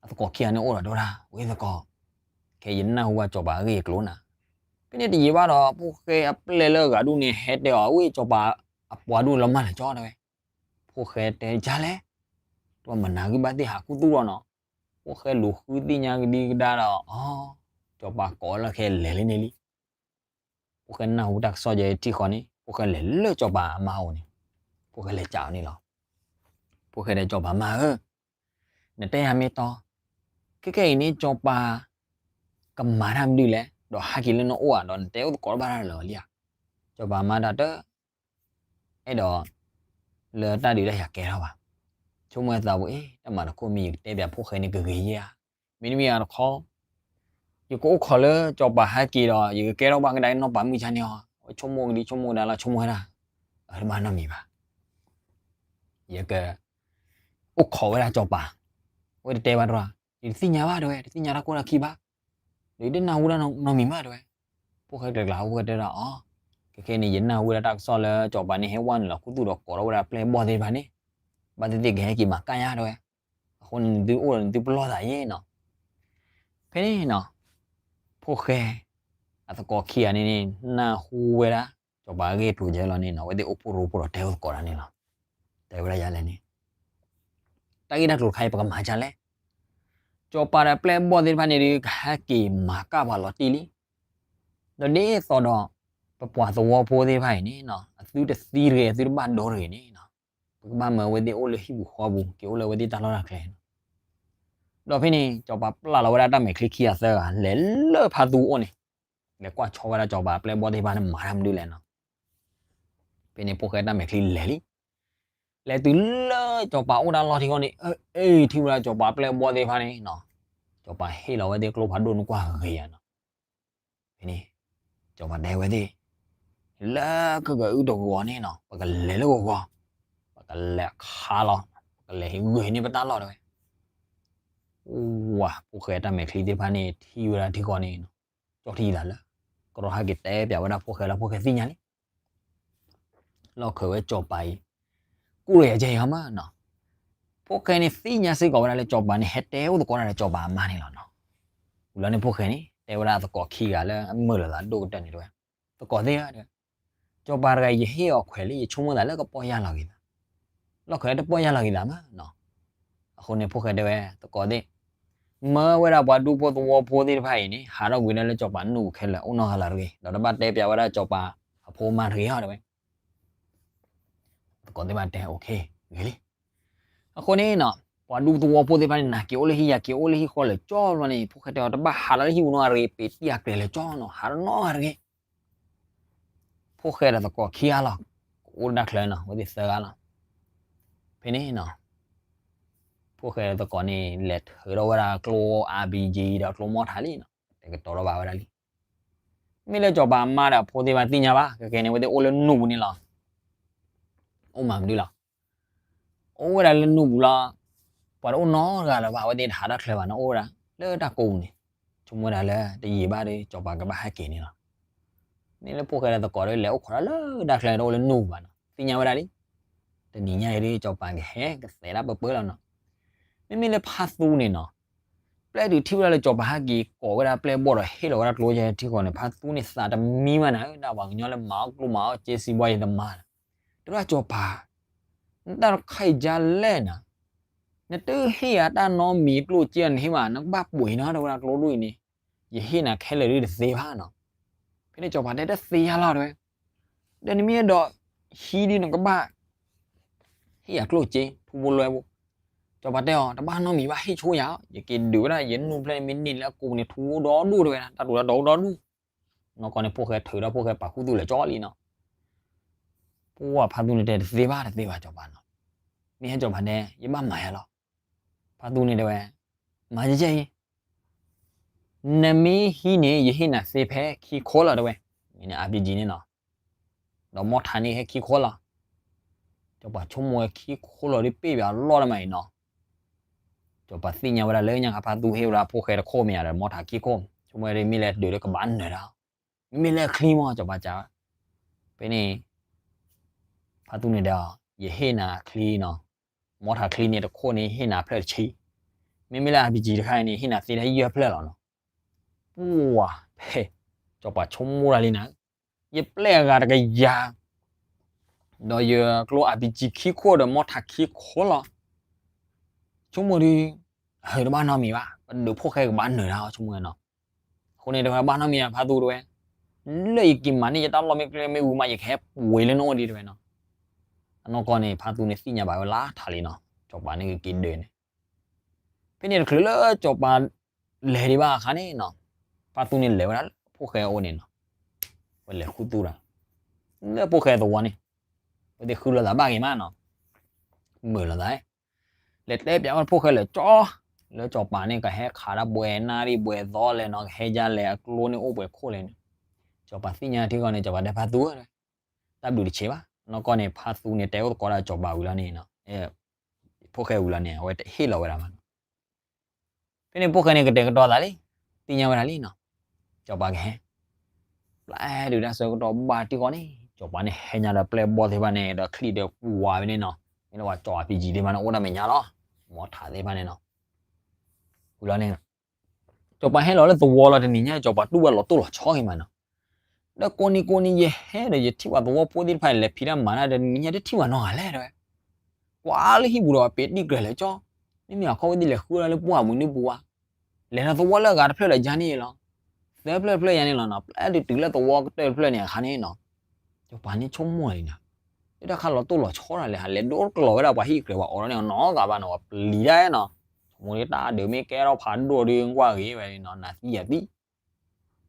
အသကိးခံဂၤန့ၣ်အိၣ်ဒီးတဲဝဲဒၣ်, ဝဲသကိး, ခဲယနၢ်ဟူဘၣ်စီၤပၤအဂ့ၢ်အကျိၤနၤ, ဖဲန့ၣ်တယံာ်ဘၣ်ဒီး ဖိၣ်ဃဲအပျဲၢ်လၢအဂၤဒူၣ်န့ၣ် ဟဲတဲအီၤ ဝဲစီၤပၤအပှၤဒူၣ်လီၤမၢ်လၢာ်ကၠီတဲဝဲ, ဖိၣ်ဃဲတဲဒ်လဲၣ်, တမၤနၤဂံၢ်ဘၣ်သ့ၣ် ဟးခူသူၣ်လီၤနီၤ, ဖိၣ်ဃဲလူၤဃုသ့ၣ်ညါကဒံကဒါဒီး အီ စီၤပၤကိးလၢခဲလဲၤလံန့ၣ်လံ. ဖိၣ်ဃဲနၢ်ဟူတၢ်ကစီၣ်ယဲထံၣ်ဃီန့ၣ် ဖိၣ်ဃဲလဲၤလၢစီၤပၤအမါအအိၣ်န့ၣ်, ဖိၣ်ဃဲလဲၤစံးအီၤန့ၣ်လီၤ. ဖိၣ်ဃဲတဲ စီၤပၤမါဧၢ, နတဲယၤမ့ၢ်တီ, ခဲကနံၣ်အံၤန့ၣ် စီၤပၤ ကမၤတၢ်မနုၤလဲၣ်, ဒီးဟဲက့ၤလၢနအိၣ်ဧါ, ဒီးနတဲအိၣ်သကိးတဘၣ်တၢ်လၢၤလံဧါ. စီၤပၤမါတၢ်တ အဲၣ်ဒိး လၢတၢ်ဒုးတၢ်ယၤကဲထီၣ်ဘၣ်, ဆိကမိၣ်သးဝဲ အ့ တၢ်မၤတခိၣ်မ့ၢ်ယကတဲပၠးဖိၣ်ဃဲန့ၣ်ကဂ့ၤယဲဧါ, မ့တမ့ၢ်အတခီ ယကအိၣ်ခိးလၢစီၤပၤဟဲက့ၤဒီး ယကကဲထီၣ်ဘၣ်ကဒါက့ၤနီၢ်ပၤမုၢ်ဆါန့ၣ်အီၤ, ဝဲဆိကမိၣ်ကဒံဆိကမိၣ်ကဒါလီၤ ဆိကမိၣ်ဝဲဒၣ်, အတဘၣ်နီတမံၤဘၣ်. ယက အိၣ်ခိးဝဲဒၣ်စီၤပၤ, ဝဲတတဲဘၣ်တရၣ်, ယတသ့ၣ်ညါဘၣ်တဲဝဲ, တသ့ၣ်ညါတၢ်ခိၣ်တၢ်ခံဘၣ်. ဒီးယတနၢ်ဟူတၢ်နီတမံၤမး တဲဝဲ. ဖိၣ်ဃဲကျဲၤကျါ ဖိၣ်ဃဲတဲဒၣ်အီၤ, ခဲခဲအံၤန့ၣ် ယနၢ်ဟူဝဲဒၣ်တၢ်ကစီၣ်လၢစီၤပၤန့ၣ် ဟဲဝဲနုာ်လီၤခူသူၣ်ဒီးကိးထီၣ်ဝဲဒၣ်ပျဲၢ်ဘီၣ်သ့ၣ်တဖၣ်န့ၣ်, ဘၣ်သ့ၣ်သ့ၣ်ကဟဲက့ၤမၤကၢ်ယၤ တဲဝဲ. အဃိန့ၣ် နသုအိၣ်ဒီးနသုပလီၢ်သးယဲနီၤ. ဖဲန့ၣ်နီၤ ဖိၣ်ဃဲအသကိးခံဂၤန့ၣ်န့ၣ် နၢ်ဟူဝဲဒၣ် စီၤပၤအဂ့ၢ်အကျိၤကဲလီၤန့ၣ်နီၤ, အဝဲသ့ၣ်အိၣ်ဖှိၣ်ရိဖှိၣ်ဒီးတဲအိၣ်သကိးတၢ်န့ၣ်လီၤ. တဲဝဲဒၣ်ယၤလဲၣ်န့ၣ်, တၢ်ဂ့ၢ်တၢ်ကျိၤတခါအံၤ ပကမၤဒ်လဲၣ်. စီၤပၤဒီးပျဲၢ်ဘီၣ်သ့ၣ်တဖၣ်န့ၣ်ဒီး ကဟဲက့ၤမၤကၢ်ပှၤလီၤတံၢ်လံ. ဒီးဒ်သိးဒီး ပပှၤသဝီဖိသ့ၣ်တဖၣ်အံၤန့ၣ်နီၤ အသုတသံတဂ့ၤ အသုတဘၣ်ဒိတဂ့ၤန့ၣ်နီၤ, ပကဘၣ်မၢအဝဲသ့ၣ်အိၣ်လၢဟံၣ်ပူၤဃီပူၤ က့ၤအိၣ်လၢအဝဲသ့ၣ်တၢ်လီၢ်တၢ်ကျဲနီၤ. ဒီးဖဲန့ၣ် စီၤပၤပျၢ်လီၤဝဲဒၣ်တၢ်မဲာ်ချံခံဂၤသၢဂၤ လဲၤလၢဖါသူအအိၣ်န့ၣ်, လဲၤကွၢ်ဆီဝဲဒၣ်စီၤပၤပျဲၢ်ဘီၣ်သ့ၣ်တဖၣ်န့ၣ် မၤတၢ်မနုၤလဲၣ်နီၤ. ဖဲန့ၣ်ဖိၣ်ဃဲတၢ်မဲာ်ချံလဲၤလံ. လဲၤတုၤလၢစီၤပၤအိၣ်တၢ်လီၢ်ထံဃီန့ၣ်, အ့ၣ် ထံၣ်ဝဲဒၣ်စီၤပၤပျဲၢ်ဘီၣ်သ့ၣ်တဖၣ်န့ၣ်နီၤ, စီၤပၤဟ့ၣ်လီၤဝဲသ့ၣ်ကျိဖးဒိၣ်န့ၣ်ကွၢ်ဂ့ၤဂ့ၤနီၤ. ဖဲန့ၣ် စီၤပၤတဲဝဲသ့ၣ်, လၢကကအုၣ်တဂီၤန့ၣ်နီၤ ပကလဲၤလၢဂီၤဂီၤ, ပကလဲၤခါလီၤ, ပကလဲၤဟ့ၣ်ဂုာ်န့ၢ်ပတၢ်လီၢ်တဲဝဲ. ဝၤ ဖိၣ်ဃဲတၢ်မဲာ်ချံသ့ၣ်တဖၣ်န့ၣ် ထံၣ်ဝဲဒၣ်ထံဃီန့ၣ်နီၤ, ကၠီထံသးလၢ ကရီဟဲက့ၤတဲပၠးဝဲဒၣ်ဖိၣ်ဃဲလၢဖိၣ်ဃဲသ့ၣ်ညါလံ. လီၢ်ခၢးဝဲစီၤပၤအံၤ ကူၣ်လီၤယၤကဲအံၤဟီမးနီၤ. ဖိၣ်ဃဲန့ၣ်သ့ၣ်ညါစ့ၢ်ကီးဝဲဒၣ်လၢစီၤပၤန့ၣ် ဟဲတဲအိၣ်သကိးတၢ်ဒီးစီၤပၤအမါန့ၣ်လီၤနီၤ. ဝံၤလီၤန့ၣ်ဖိၣ်ဃဲန့ၣ် တဲဝဲဒၣ်သကိးခံဂၤလၢအမုာ်လိာ်သးဒိၣ်ကတၢၢ်န့ၣ်တဲဝဲ, သကိးသ့ၣ်ဧၢ, စီၤပၤတဂၤအံၤ ယဟ့ၣ်အီၤခွဲးလံ ယဆိကမိၣ်သးလၢကပီၢ်ယၢ်လီၤက့ၤသး. လီၢ်ခၢးတပီၢ်ယၢ်လီၤက့ၤသးမးနီၤ. အဃိန့ၣ်ဖိၣ်ဃဲတဲဝဲ, သကိးသ့ၣ်, မၢဝဲဒၣ်ပှၤဒူဖိသဝီဖိသ့ၣ်တဖၣ်အံၤန့ၣ် ဟးထီၣ်ကွံာ်ဒၣ်လၢစီၤပၤနူၢ်ပူၤခဲလၢာ် အိၣ်နီတဂၤလၢၤတဂ့ၤ, ဒီးတဘၣ်တဲပၠးဝဲဒၣ်စီၤပၤအဖိအမါတဂ့ၤဧါတဲဝဲ. သကိးသ့ၣ်တဖၣ်တဲ okay ဂ့ၤလံ. အဃိန့ၣ်နီၤ ပှၤဒူသဝီဖိသ့ၣ်တဖၣ်န့ၣ် နၤက့ၤအိၣ်လၢဟံၣ် ယၤက့ၤအိၣ်လၢဟံၣ်ဃီလၢာ်ကၠီဘျီန့ၣ် ဖိၣ်ဃဲတဲအီၤ တဘၣ်ဟးလၢဟံၣ်ပူၤနီတဂၤတဂ့ၤ, ပ့ၤတံၢ်အကျဲလၢာ်ကၠီနီၤ, ဟးထီၣ်နီတဂၤတဂ့ၤ. ဖိၣ်ဃဲဒီးသကိးခံဂၤလီၤ, ကအိၣ်တၢ်ချၢနီၤ, အဝဲသ့ၣ်သၢဂၤလီၤ. ဖဲန့ၣ်နီၤ ဖိၣ်ဃဲဒီးသကိးန့ၣ် လဲၤထုးထီၣ်ဝဲဒၣ်ကျိ RPG ဒီးကျိမီၣ်ထးလံနီၤ, တဲကတီၤထီၣ်ဘၣ်ဝဲဒၣ်လံ. မ့ၢ်လၢစီၤပၤအမါဒီးအဖိသ့ၣ်တဖၣ်သ့ၣ်ညါဘၣ်, ခဲကဲန့ၣ် အဝဲသ့ၣ်အိၣ်လၢနူၢ်ပူၤန့ၣ်လီၤ. အိၣ်မၤမနုၤလီၤ. အိၣ်ဝဲဒၣ်လၢနူၢ်ပူၤလီၤ. ပှၤတအိၣ်နီတဂၤလၢၤဘၣ်, အဝဲသ့ၣ်တဟးတၢ်ချၢဘၣ်နီၤ, အိၣ်ဝဲဒၣ်လၢတၢ်ကိးပူၤန့ၣ်, ဆိကမိၣ်ဝဲဒၣ်လၢတယံာ်ဘၣ်ဒီး စီၤပၤကဘၣ်ဟဲက့ၤန့ၣ်လီၤ. မ့ၢ်လၢဖိၣ်ဃဲဒီးသကိးဒီး လဲၤအိၣ်ခိးတၢ်လၢတၢ်ချၢ တအိၣ်လၢနူၢ်ပူၤဘၣ်နီၤ, သ့ၣ်ညါဝဲဒၣ်လံ. တနံၤညါအံၤဒီး စီၤပၤကဟဲကသဲးတၢ်ပၢပၢလီၤနီၤ. မ့မ့ၢ်လၢဖါသူန့ၣ်နီၤ, ပျဲတုၤထံၣ်ဝဲဒၣ်လၢစီၤပၤဟဲက့ၤကိးဝဲဒၣ်ပျဲၢ်ဘီၣ်ဒီးဟ့ၣ်လီၤဝဲဒၣ်ကျိကဲထံဃီန့ၣ် ဖါသူန့ၣ်သးတမံမးနၤဧၢ, ဒၣ်ပှၤကညီလၢမၤအီၣ်ကျိမၤအီၣ်စ့စံးဘီအံၤတမၤ, တဲဝဲဒၣ်စီၤပၤ, နတၢ်တခါအံၤဒ်လဲၣ်နၤ, နတဟ့ၣ်ယၤတၢ်နီတမံၤကျိၣ်စ့အီၤန့ၣ် ဟ့ၣ်မး နကဘၣ်ပှ့ၤနီၤ တဲဝဲဒၣ်ကျိဒူၣ်အံၤန့ၣ်, ယဟ့ၣ်နၤခဲလၢာ်ဒ်တသ့ဘၣ်နီၤ. ဖဲန့ၣ်စီၤပၤတဲတသ့ယၤလီၤတဲဝဲ, ဒီးနမ့ၢ်အဲၣ်ဒိးဟံးဒ်နကဘၣ် ဟ့ၣ်ယၤကျိၣ်စ့ ထူဖိလွဲဖိ. စီၤပၤတဲအီၤ တဘၣ်နီတမံၤဘၣ် ဟ့ၣ်ဆိယၤ, ယက့ၤဒုးဝဲဒၣ်ယနူၢ်ဖျဲၣ်န့ၣ် မ့ၢ်န့ၢ်လၢအကိာ်ပူၤန့ၣ် ထူဒီဒူၣ်တဲဝဲဒၣ်, တၢ်တိၤတၢ်တီအိၣ်ဒီဒူၣ်. နီၢ်ကီၢ်န့ၣ်ဖိၣ်ဃဲထုးဒီးဖိၣ်ဃဲပာ်ခူသူၣ်လဲၤကၠီလံနီၤ. ပှၤဖါသူန့ၣ်တဲတသ့ဘၣ်တသ့ဘၣ်စီၤပၤနီၤ. မ့ၢ်ဟဲစီၤပၤတဲ ယဘၣ်မၤယၤလီၤ. ဖါသူန့ၣ်တဲဝဲ, မၤယဲယဲအံၤ နမ့ၢ်ဟံးန့ၣ် ယဟ့ၣ်နၤသ့ဖဲခံခိၣ်လီၤတဲဝဲ, မ့ၢ်န့ၣ် RPG န့ၣ်နီၤ, ဒီးမီၣ်ထးန့ၣ်ဟဲခံခိၣ်လီၤ. စီၤပၤဆိကမိၣ်ဝဲခံခိၣ်လီၤဒ်ပ့ၢ်ဘၣ်အလီၢ်တမံၤအံၤနီၤ. စီၤပၤသ့ၣ်ညါဝဲဒၣ်လၢညါခါဖါသူဟ့ၣ်ဝဲဒၣ်ဖိၣ်ဃဲတခိၣ်မ့ၢ်ဧါဒီးမီၣ်ထးခံခိၣ်, ဆိကမိၣ်ဝဲဒၣ်မ့ၢ်လၢဒုးလၢကဘၣ်နၢၤဒၣ်, မ့မ့ၢ်လၢအချံမီၢ်စီၤပၤစံးဝဲ. ဖဲန့ၣ် ဖါသူန့ၣ်တဲအီၤ ယဟ့ၣ်နၤအချံနီၤ, မီၣ်ထးချံန့ၣ်တခိၣ်န့ၣ် ဟ့ၣ်နၤဖျၢၣ်တဆံ, မ့မ့ၢ်လၢ RPG တခါအံၤန့ၣ် ဟ့ၣ်နၤသ့ဒၣ်ယဲၢ်ဖျၢၣ်လီၤနီၤ. ပှၤဖဲ စီၤပၤဆိကမိၣ်ဒၣ်လံနၤ, ယပျဲၢ်အဂၤတကယၤ, ဒီးယကျိ RPG ခံခိၣ်ဒီးမီၣ်ထးခံခိၣ်လီၤ. ဆိကမိၣ်ဒီး တဘၣ်နီတမံၤဘၣ်, ပဒုးဖိၣ်ဃဲကဘၣ်နၢၤဒၣ်အီၤဆိကမိၣ်နီၤ. အဃိန့ၣ်တဲဝဲတဘၣ်နီတမံၤဘၣ်ဖါသူတဲဝဲ, လၢယက့ၤမၤန့ၢ်ယတၢ်လီၢ်မ့ၢ်ကျဲမ့ၢ်ဝံၤမး ယကဟဲပှ့ၤလၢနအိၣ်ဒံးတဲဝဲနီၤ. အနီၢ်ကီၢ်န့ၣ် ဖါသူန့ၣ်သ့ၣ်ညါဘၣ်ဝဲလၢထးလံနီၤ, စီၤပၤန့ၣ်ကက့ၤဒုးန့ၣ်. ဖဲန့ၣ်တချုးလၢစီၤပၤလဲၤဒံးဘၣ်အခါန့ၣ်နီၤ, ဖါသူန့ၣ်လဲၤဝဲဒၣ်လၢဖိၣ်ဃဲအအိၣ်န့ၣ်နီၤ, ဝဲလဲၤခူသူၣ်ဒီး လၢဖိၣ်ဃဲသဝီန့ၣ်, ဝဲသ့ၣ်ဃုလိာ်သးဘၣ်ဂ့ၤမးနီၤ, မုာ်လိာ်သး, လဲၤတဲပၠးဝဲဖိၣ်ဃဲလၢာ်ကၠီ, လၢစီၤပၤန့ၣ် ကဟဲခးတၢ်ဘှဲနၣ်ရံၣ်ဘှဲသီလဲၣ်နီၤ, ကဟဲဒ်လဲၣ်အကျိန့ၣ်အိၣ်ပှဲၤခိၣ်လဲၣ်န့ၣ်. စီၤပၤသ့ၣ်ညါထံဃီန့ၣ် စီၤပၤတဲဖါသူဧၢ, တၢ်ဘျုးတဆံးဘၣ်. နီၢ်ကီၢ်န့ၣ် ဖါသူန့ၣ်တဲအိၣ်သကိးဒီးစီၤပၤဝံၤလီၤန့ၣ်, ဖိၣ်ဃဲဝံၤလီၤန့ၣ် အဝဲဟ့ၣ်လီၤဝဲဒၣ်မးနီၤ. ဖဲန့ၣ်ဖိၣ်ဃဲန့ၣ်ကတဲာ်ကတီၤသးလံ, သ့ၣ်ညါဝဲဒၣ်လံနီၤ, စီၤပၤကဟဲ ပျဲဒုးတၢ်ဆၢကတီၢ်ဘၣ်တံၢ်ဃီန့ၣ် စီၤပၤန့ၣ်ဟဲညါဒီးပျဲၢ်ဘီၣ်သ့ၣ်တဖၣ်န့ၣ် ဒီးချံၣ်ဒီးကွၢ်ဝဲန့ၣ်နီၤ, မ့ၢ်လၢပှၤကၠီၤ RPG သ့ၣ်တဖၣ်န့ၣ် အိၣ်ဒၣ်မဲာ်ညါလီၤ, မီထးသ့ၣ်တဖၣ်န့ၣ်နီၤ, ဝံၤလီၤန့ၣ် စီၤပၤဟဲလီၤလၢသဝီလီၤတနံၤညါ စီၤပၤတူၢ်ဘၣ်လီၤတိၢ်လီၤဆီဂ့ၤမးနီၤ, ဒီးကိးနံၤကိးနံၤယဟဲဒီးယထံၣ်ပှၤသဝီဖိသ့ၣ်တဖၣ်န့ၣ် လဲၤဖံးတၢ်မၤတၢ်ဒီးတနံၤညါတထံၣ်ပှၤနီတဂၤလဲၣ်တဲဝဲ, ကွၢ်လၢဟံၣ်ပူၤဒီးပ့ၤတံၢ်ကြဲၤလၢာ်ကၠီ, မ့မ့ၢ်အခီၣ်ဝဲသ့ၣ်လဲၤဃုဝဲဒၣ်လၢပှၢ်မုၢ်နုာ်ပူၤဝါ လဲၤလီၤသဝီလၢအဂၤတဖျၢၣ်ဒီးယါန့ၣ်လီၤ, သၢဖျၢၣ်တဖျၢၣ်ယါန့ၣ်လီၤနီၤ, ပျဲဒုးတုၤလၢသဝီကတၢၢ်တဖျၢၣ်န့ၣ်အခါန့ၣ်နီၤ, စီၤပၤန့ၣ်ဆိကမိၣ်လီၤနီၤ, လၢတၢ်ခါလီၤတိၢ်လီၤဆီတၢ်လဲၣ် ဟးလဲၤဒိတကျိၤဝဲဒၣ်ပှၤဟံၣ်ကြဲၤပှၤအိးထီၣ်န့ၣ်နီတဂၤဘၣ်နီၤ, ပျံၤတၢ်နီၤ, ဆိကမိၣ်လၢတၢ်ဒုးမ့ၢ်ကဲထီၣ်ဖးဒိၣ်ဒီးကွၢ်ဂ့ၤဝဲန့ၣ်နီၤ နၤသံယၤသံ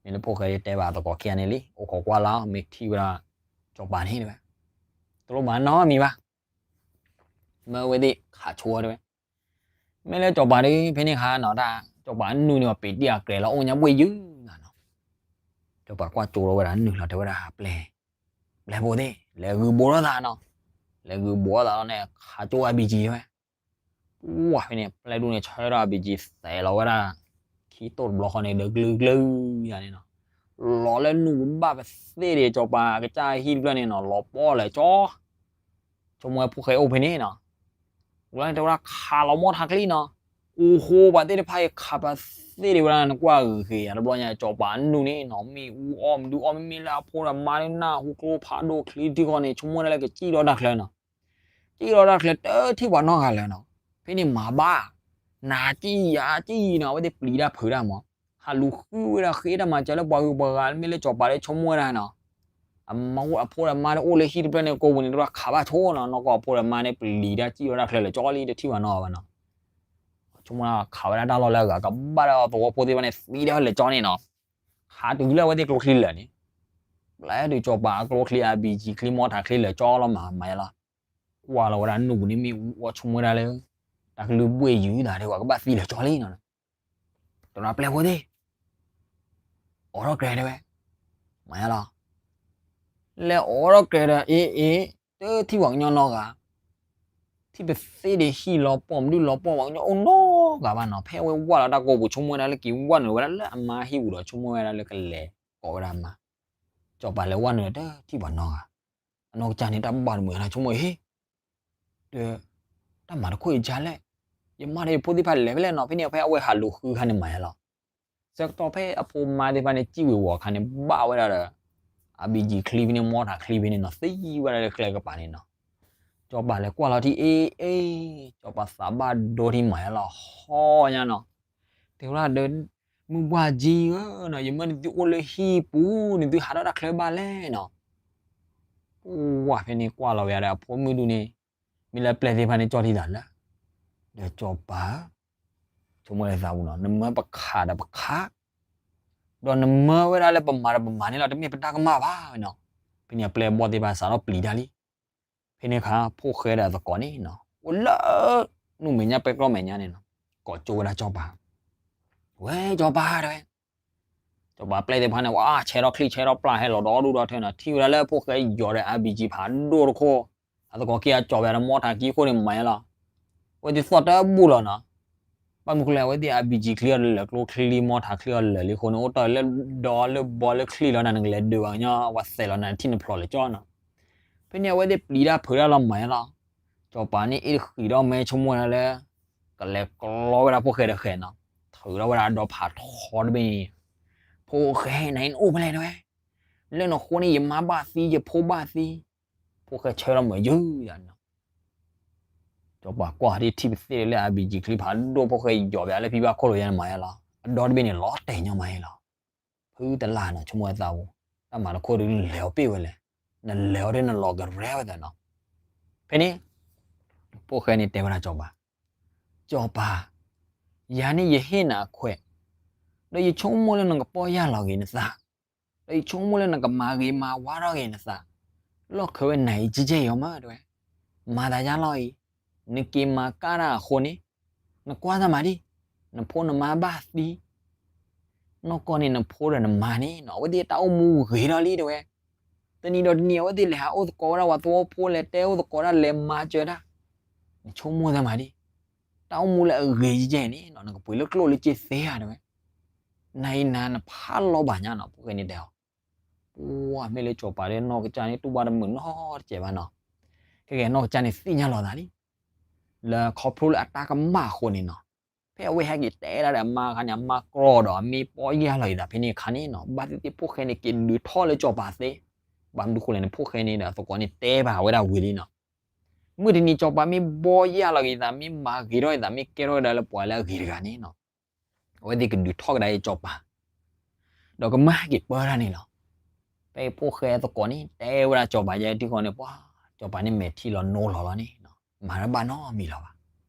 မ့ၢ်လၢဖိၣ်ဃဲတဲဘၣ်သကိးခံဂၤန့ၣ်လံ အိၣ်ခိးကွၢ်လီၤ မ့ၢ်ထံၣ်ဝဲဒၣ် စီၤပၤန့ၣ်တဲဝဲ, တလိၣ်မၤနီတမံၤဘၣ်, မ့ၢ်ဝဲသ့ၣ်ခးဆိတဲဝဲ, မ့ၢ်လၢစီၤပၤဒီး ဖဲန့ၣ်ခါနီၤ တၢ် စီၤပၤအနုၢ်န့ၣ် ပ့ၤတံၢ်အကြဲၤလီၤအိၣ်ညါဘှ့ၣ်ယုၢ်နီၤ, စီၤပၤကွၢ်ကၠိလီၤဝဲဒၣ်နုၢ်လီၤတဲဝဲဒၣ်ပျဲၢ်, ပျဲၢ်ဖိသ့ၣ် လဲၤဂုာ်ဘိးထီၣ်သးနီၤ, လဲၤဂုာ်ဘိးထီၣ်သးလီၤန့ၣ် ခးကၠိ RPG တဲဝဲ ဝါဖဲန့ၣ် ပျဲၢ်ဒူၣ်န့ၣ် ဆၢထၢၣ် RPG သဲးလီၤဝဲဒၣ် ခံတိၢ်တဘျီဃီန့ၣ် ဒီးကျုကျုယါန့ၣ်နီၤ, လီၤလၢနုၢ်ကဘၣ်ပသ့ၣ်ဒီး စီၤပၤကစၢ်ဟံၣ်တဖျၢၣ်န့ၣ်နီၤ လီၤပှီၢ်လၢာ်ကၠီ, ဆိကမိၣ်ဝဲဖိၣ်ဃဲအိၣ်ဖဲန့ၣ်နီၤ, ဝဲန့ၣ်တဲဝဲဒၣ်ခးလီၤမီၢ်ထးချံနီၤ, အိၣ်ဃိပှၤသ့ၣ်တဖၣ်အံၤခးပသ့ၣ်ဒံးဝဲဒၣ် နကွၢ်ဂ့ၤဂ့ၤယါတဘျီညါ စီၤပၤအနုၢ်န့ၣ်နီၤ မ့ၣ်အူအီၣ်မဒုအီၣ် မ့မ့ၢ်လၢအဖိဒီးမါန့ၣ် နၢ်ဟူကျိဖးဒိၣ်ချံထံၣ်ဃီန့ၣ် ဆိကမိၣ်ဝဲဒၣ်လၢကစံၣ်ထီၣ်တၢ်ချၢနီၤ စံၣ်ထီၣ်တၢ်ချၢတထံၣ်ပှၤနီတဂၤလၢၤနီၤ, ဖဲန့ၣ်မၤဘၣ်, နၤစံၣ်ယၤစံၣ်နီၤ အဝဲသ့ၣ်ပျံၤတၢ်ဖုးတၢ်မး, ဟးလူၤဃုဝဲဒၣ်ဃ့တၢ်မၤစၢၤလၢပှၤဂုၤပှၤဂၤ မ့ၢ်လၢစီၤပၤလၢဆိကမိၣ်ဝဲဒၣ်နီၤ, အမါအိၣ်အဖိဒီးမါန့ၣ်အိၣ်လၢဟံၣ်တဖျၢၣ်န့ၣ် ကိးပူၤန့ၣ် တဘၣ်ခးဘၣ်ဆိနီၤ နီၢ်ကီၢ်အဖိဒီးမါန့ၣ် ပျံၤတၢ်စံၣ်ထီၣ်တၢ်ချၢလၢာ်ကၠီလံ တထံၣ်ပှၤနီတဂၤဘၣ်နီၤ, ဆိကမိၣ်ခးဝဲဒၣ်တၢ်လီၢ်လၢအဂၤ ကဘၣ်ဒီးသဝီဖိသ့ၣ်တဖၣ်န့ၣ် သံတၢ်လၢာ်ကၠီန့ၣ်နီၤ, ခးတုၤလၢအဝဲသ့ၣ်ကျိချံလၢာ်န့ၣ်, ပျဲတုၤစီၤပၤအကျိချံ RPG ချံ မီထးချံလၢာ်ကၠီလီၤမး မၤယါလီၤ, ကွၢ်လီၤဝဲဒၣ်နုၢ်ပူၤန့ၣ်မ့ၣ်အူအီၣ်ဆိကမိၣ်ဝဲဒၣ်လၢ တၢ်ကလုၢ်ဘှ့ၣ်ယုၢ်သးဒီး ပှၤကဘၣ်သံလၢာ်ကၠီလံနီၤ, တရၣ်ပျဲၢ်ဖိသ့ၣ် အိးထီၣ်ကြဲၤတဲဝဲ, မၤယါလီၤ, လဲၤအိးထီၣ်ကြဲၤဒီးအ့ၣ်အ့ၣ် တထံၣ်ပှၤကညီနီတဂၤ ထံၣ်ပသ့ၣ်ဒီးဟံၣ်လီၤပှီၢ်မဒုၣ်လီၤပှီၢ်ပှၤကညီအိၣ်နီတဂၤဘၣ်နီၤ, ဖဲအဝဲဝၢ်လီၤတၢ်ကိးပူၤဆိကမိၣ်ဝဲဒၣ်လၢက့ၤဝၢ်နုာ်ဝဲဒၣ်လၢအမါဟံၣ်ပူၤဒီး ဆိကမိၣ်ဝဲဒၣ်လၢကလဲၤကိးဝဲဒၣ်အမါ, စီၤပၤလဲၤဝၢ်နုာ်ဒီးတထံၣ်ပှၤနီတဂၤ, အနီၢ်ကစၢ်န့ၣ်တၢ်ဘၣ်တမုာ်အါဆိကမိၣ်အံၤ ဒီး တၢ်မၤတခိၣ်အံၤကလဲၣ်, ယမါဒီးယဖိသ့ၣ်တဖၣ်လဲၤဖဲလဲၣ်နီၤ, ဖဲန့ၣ်ဖဲအဝဲဟးလူၤဃုခါန့ၣ်မၤယါလီၤ, ဆၢကတီၢ်ဖဲအဖိမါသ့ၣ်တဖၣ်န့ၣ် စံၣ်ဝ့ၤဝီၤအခါန့ၣ် ဘၣ်ဝဲဒၣ်ဒီး RPG ချံဖဲန့ၣ် မီထးချံဖဲန့ၣ်နီၤ သံဝဲဒၣ်လၢကျဲကပၤန့ၣ်နီၤ, စီၤပၤလဲၤကွၢ်လီၤထံအ့ၣ်အ့ၣ်, စီၤပၤသးဘၣ်ဒိထံမၤယါလီၤ ဟီညါနီၤ, တဲဝဲဒၣ်ဒီး မုၢ်ဘှၢ်ကၠံဧၢနီၤ ယမၢနသုအိၣ်လၢဟံၣ်ပူၤ နသုဟးထီၣ်တၢ်ချၢဘၣ်လဲၣ်နီၤ, ပှၢ်ဖဲန့ၣ်ကွၢ်လီၤဝဲဒၣ်ဒီးအဖိမုၣ်ဒုန့ၣ် မ့ၢ်လၢပျဲၢ်သ့ၣ်တဖၣ်န့ၣ်ကၠီၣ်ထံသးလၢာ်, ဒီးစီၤပၤဧၢ, ဆိကမိၣ်လၢသးပူၤနီၤ နမၢပခးဒီးပခး, ဒီးနမၢဝဲဒၣ်လၢပမၤဒီးပမၤန့ၣ်လီၤ တမ့ၢ်ပတၢ်ကမၣ်ဘၣ်နီၤ, ဖဲန့ၣ်အပျဲၢ်ဘီၣ်သ့ၣ်တဖၣ်စးထီၣ်ပျံၤတၢ်လံ, ဖဲန့ၣ်အခါ ဖိၣ်ဃဲဒီးသကိးန့ၣ်နီၤ အိၣ်လၢ နူၢ်မဲာ်ညါပဲတြီမဲာ်ညါန့ၣ်နီၤ, ကိးကၠိဝဲဒၣ်စီၤပၤ, ဝဲစီၤပၤတဲဝဲ စီၤပၤပျဲၢ်သ့ၣ်တဖၣ်န့ၣ် ဝဲဆဲးထီၣ်ချံဆဲးထီၣ်ပျၢ်ဟဲလီၤဒီဒူၣ်ဒီထၢနီၤ, ထံၣ်ဝဲဒၣ်လၢဖိၣ်ဃဲယီၤဒီး RPG ဖးဒိၣ်တခိၣ်, အသကိးခံဂၤကၠီၤဝဲဒီးမီထးခံခိၣ်န့ၣ်မၤယါလီၤ, ဝဲသ့ၣ်သီၣ်တဘူၣ်လီၤနီၤ, ဘၣ်မနုၤဃိလဲၣ် အဝဲသ့ၣ် RPG ချံအီၤလၢာ် ကျိချံမီထးချံအီၤလၢာ်လံအဃိန့ၣ် အိၣ်တ့ၢ်လၢဒီလၢဘီလၢချံလီၤနၤ နကလဲၤဒုးဘၣ်ကညီ ပှၤသဲးလီၤနၤ နထံၣ်နဖျိးလၢာ်ကၠီနီၤ, ဖဲန့ၣ်အဝဲသ့ၣ်ပျံၤတၢ်ဖုးတၢ်လီၤမၤယါလီၤ, စီၤပၤန့ၣ်အ့ၣ်တဃံးဒီးမဲဆိကမိၣ်ဝဲဒၣ်လၢ ကလဲၤကျီဝဲဒၣ်ဖိၣ်ဃဲတဃဲးနီၤ, ထုးထီၣ်ဝဲဒၣ်အဒိဖးထီတဘ့ၣ်န့ၣ်, ဖိၣ်ဃဲနၤအံၤနအိၣ်ဖဲလဲၣ်တဲဝဲ, လၢနဃိန့ၣ် ယမါဘၣ်သံ ယဖိဘၣ်သံ, ဖိၣ်ဃဲဆၢထီၣ်မုာ်ယုၢ်ယါနီၤ, စီၤပၤကွၢ်ဒ်ထံၣ်ပသ့ၣ်လၢ RPG ချံဖးဒိၣ်ဖိၣ်ဃဲယီၤဘၣ်လၢဖံဘၣ်ခိၣ်လိာ်ယါန့ၣ်မၤယါလီၤ, အဒိတဘ့ၣ်န့ၣ် လီၤတဲာ်ညီမးယါလီၤ, ဖုတလၢ်နီၤ ဆိကမိၣ်ဝဲသးပူၤ, တၢ်မၤတခိၣ်ဒုးနလဲၤအီၤပ့ၢ်ဝဲလဲၣ်, နလဲၤအီၤဒ်နလီၤကရဲဝဲသးနီၤ, ဖဲန့ၣ် ဖိၣ်ဃဲန့ၣ်တဲဝဲဒၣ်စီၤပၤ, စီၤပၤ, ယၤန့ၣ်ယဟ့ၣ်နၤအခွဲး, ဒီးယဆိကမိၣ်လၢနကပီၢ်ယၢ်လီၤက့ၤနသး, ဒီးယဆိကမိၣ်လၢနကမၤဂ့ၤမၤဝါထီၣ်က့ၤနသး, လီၢ်ခၢဝဲနၤအံၤကဲကဲအံၤမးတဲဝဲ, မၤသးယါလီၤအံၤ, နက့ၤမၤကၣ်တၢ်အဃိန့ၣ်, နကွၢ်သးမးဒံး, နဖိနမါဘၣ်သံ နီၢ်ကီၢ်န့ၣ်နဖိဒီးနမါန့ၣ်နီၤ အဝဲသ့ၣ်တၢ်အိၣ်မူဂ့ၤထီၣ်လံတဲဝဲ, တနံၤဒီးတနံၤ အဝဲသ့ၣ်လဲၤဟးအိၣ်သကိးဝဲဒၣ်ပှၤသဝီဖိ လဲၤတဲအိၣ်သကိးတၢ် လဲၤမၤစၢၤတၢ်, နဆိကမိၣ်သးမးဒံး, တၢ်အိၣ်မူလၢအဂ့ၤကဲကဲန့ၣ်နီၤ နကပှ့ၤလၢကျိၣ်လၢစ့သ့ဧါတဲဝဲ, နၤအံၤနၤနဖးလီၤဘၣ်ညါနီၤ ဖိၣ်ဃဲန့ၣ်တဲအီၤ. ပှၤမ့ၢ်လၢစီၤပၤဒီးနီၢ်ကစၢ်န့ၣ် တူၢ်ဘၣ်တမုာ်နီတစဲးဘၣ်နီၤ. ခဲကဲနီၢ်ကစၢ်န့ၣ်သ့ၣ်ညါလီၤသးလံ လၢခီဖျိလၢအတၢ်ကမၣ်အဃိန့ၣ်နီၤ. ဖဲအဝဲဟဲက့ၤတဲဒၣ်ဒီးအမါအခါန့ၣ် အမါကြီဒီးအမ့ၢ်ပီၢ်ယၢ်လီၤက့ၤသးဖဲန့ၣ်အခါန့ၣ်နီၤ ဘၣ်သ့ၣ်သ့ၣ်ဖိၣ်ဃဲန့ၣ်က့ၤဒုးထီၣ်လၢစီၤပၤသ့. ဘၣ်မနုၤဃိလဲၣ်န့ၣ် ဖိၣ်ဃဲန့ၣ်ဒီးသကိးန့ၣ်တဲဘၣ်ဝဲဒၣ်ဝံၤလံနီၤ. မုၢ်တနံၤစီၤပၤမ့ၢ်ပီၢ်ယၢ်လီၤက့ၤသး မ့ၢ်မၤဂ့ၤထီၣ်က့ၤသး မ့ၢ်ကဲထီၣ်ကဒါလၢပှၤလၢအဂ့ၤတဂၤန့ၣ်နီၤ အဝဲသ့ၣ်ကဒုးထီၣ်ကဒါအံၤစီၤပၤ ဒီးကမၢဟဲက့ၤပၢတၢ်န့ၣ်လီၤ. ဖဲအံၤဖိၣ်ဃဲသကိးန့ၣ် တဲဝဲဒၣ်စီၤပၤယဲထံဃီန့ၣ် ပှၤ စီၤပၤန့ၣ်မဲာ်ထံလီၤနိလီၤလီၤန့ၣ် မၤတၢ်ဘၣ်နီတမံၤလီၤဘၣ်.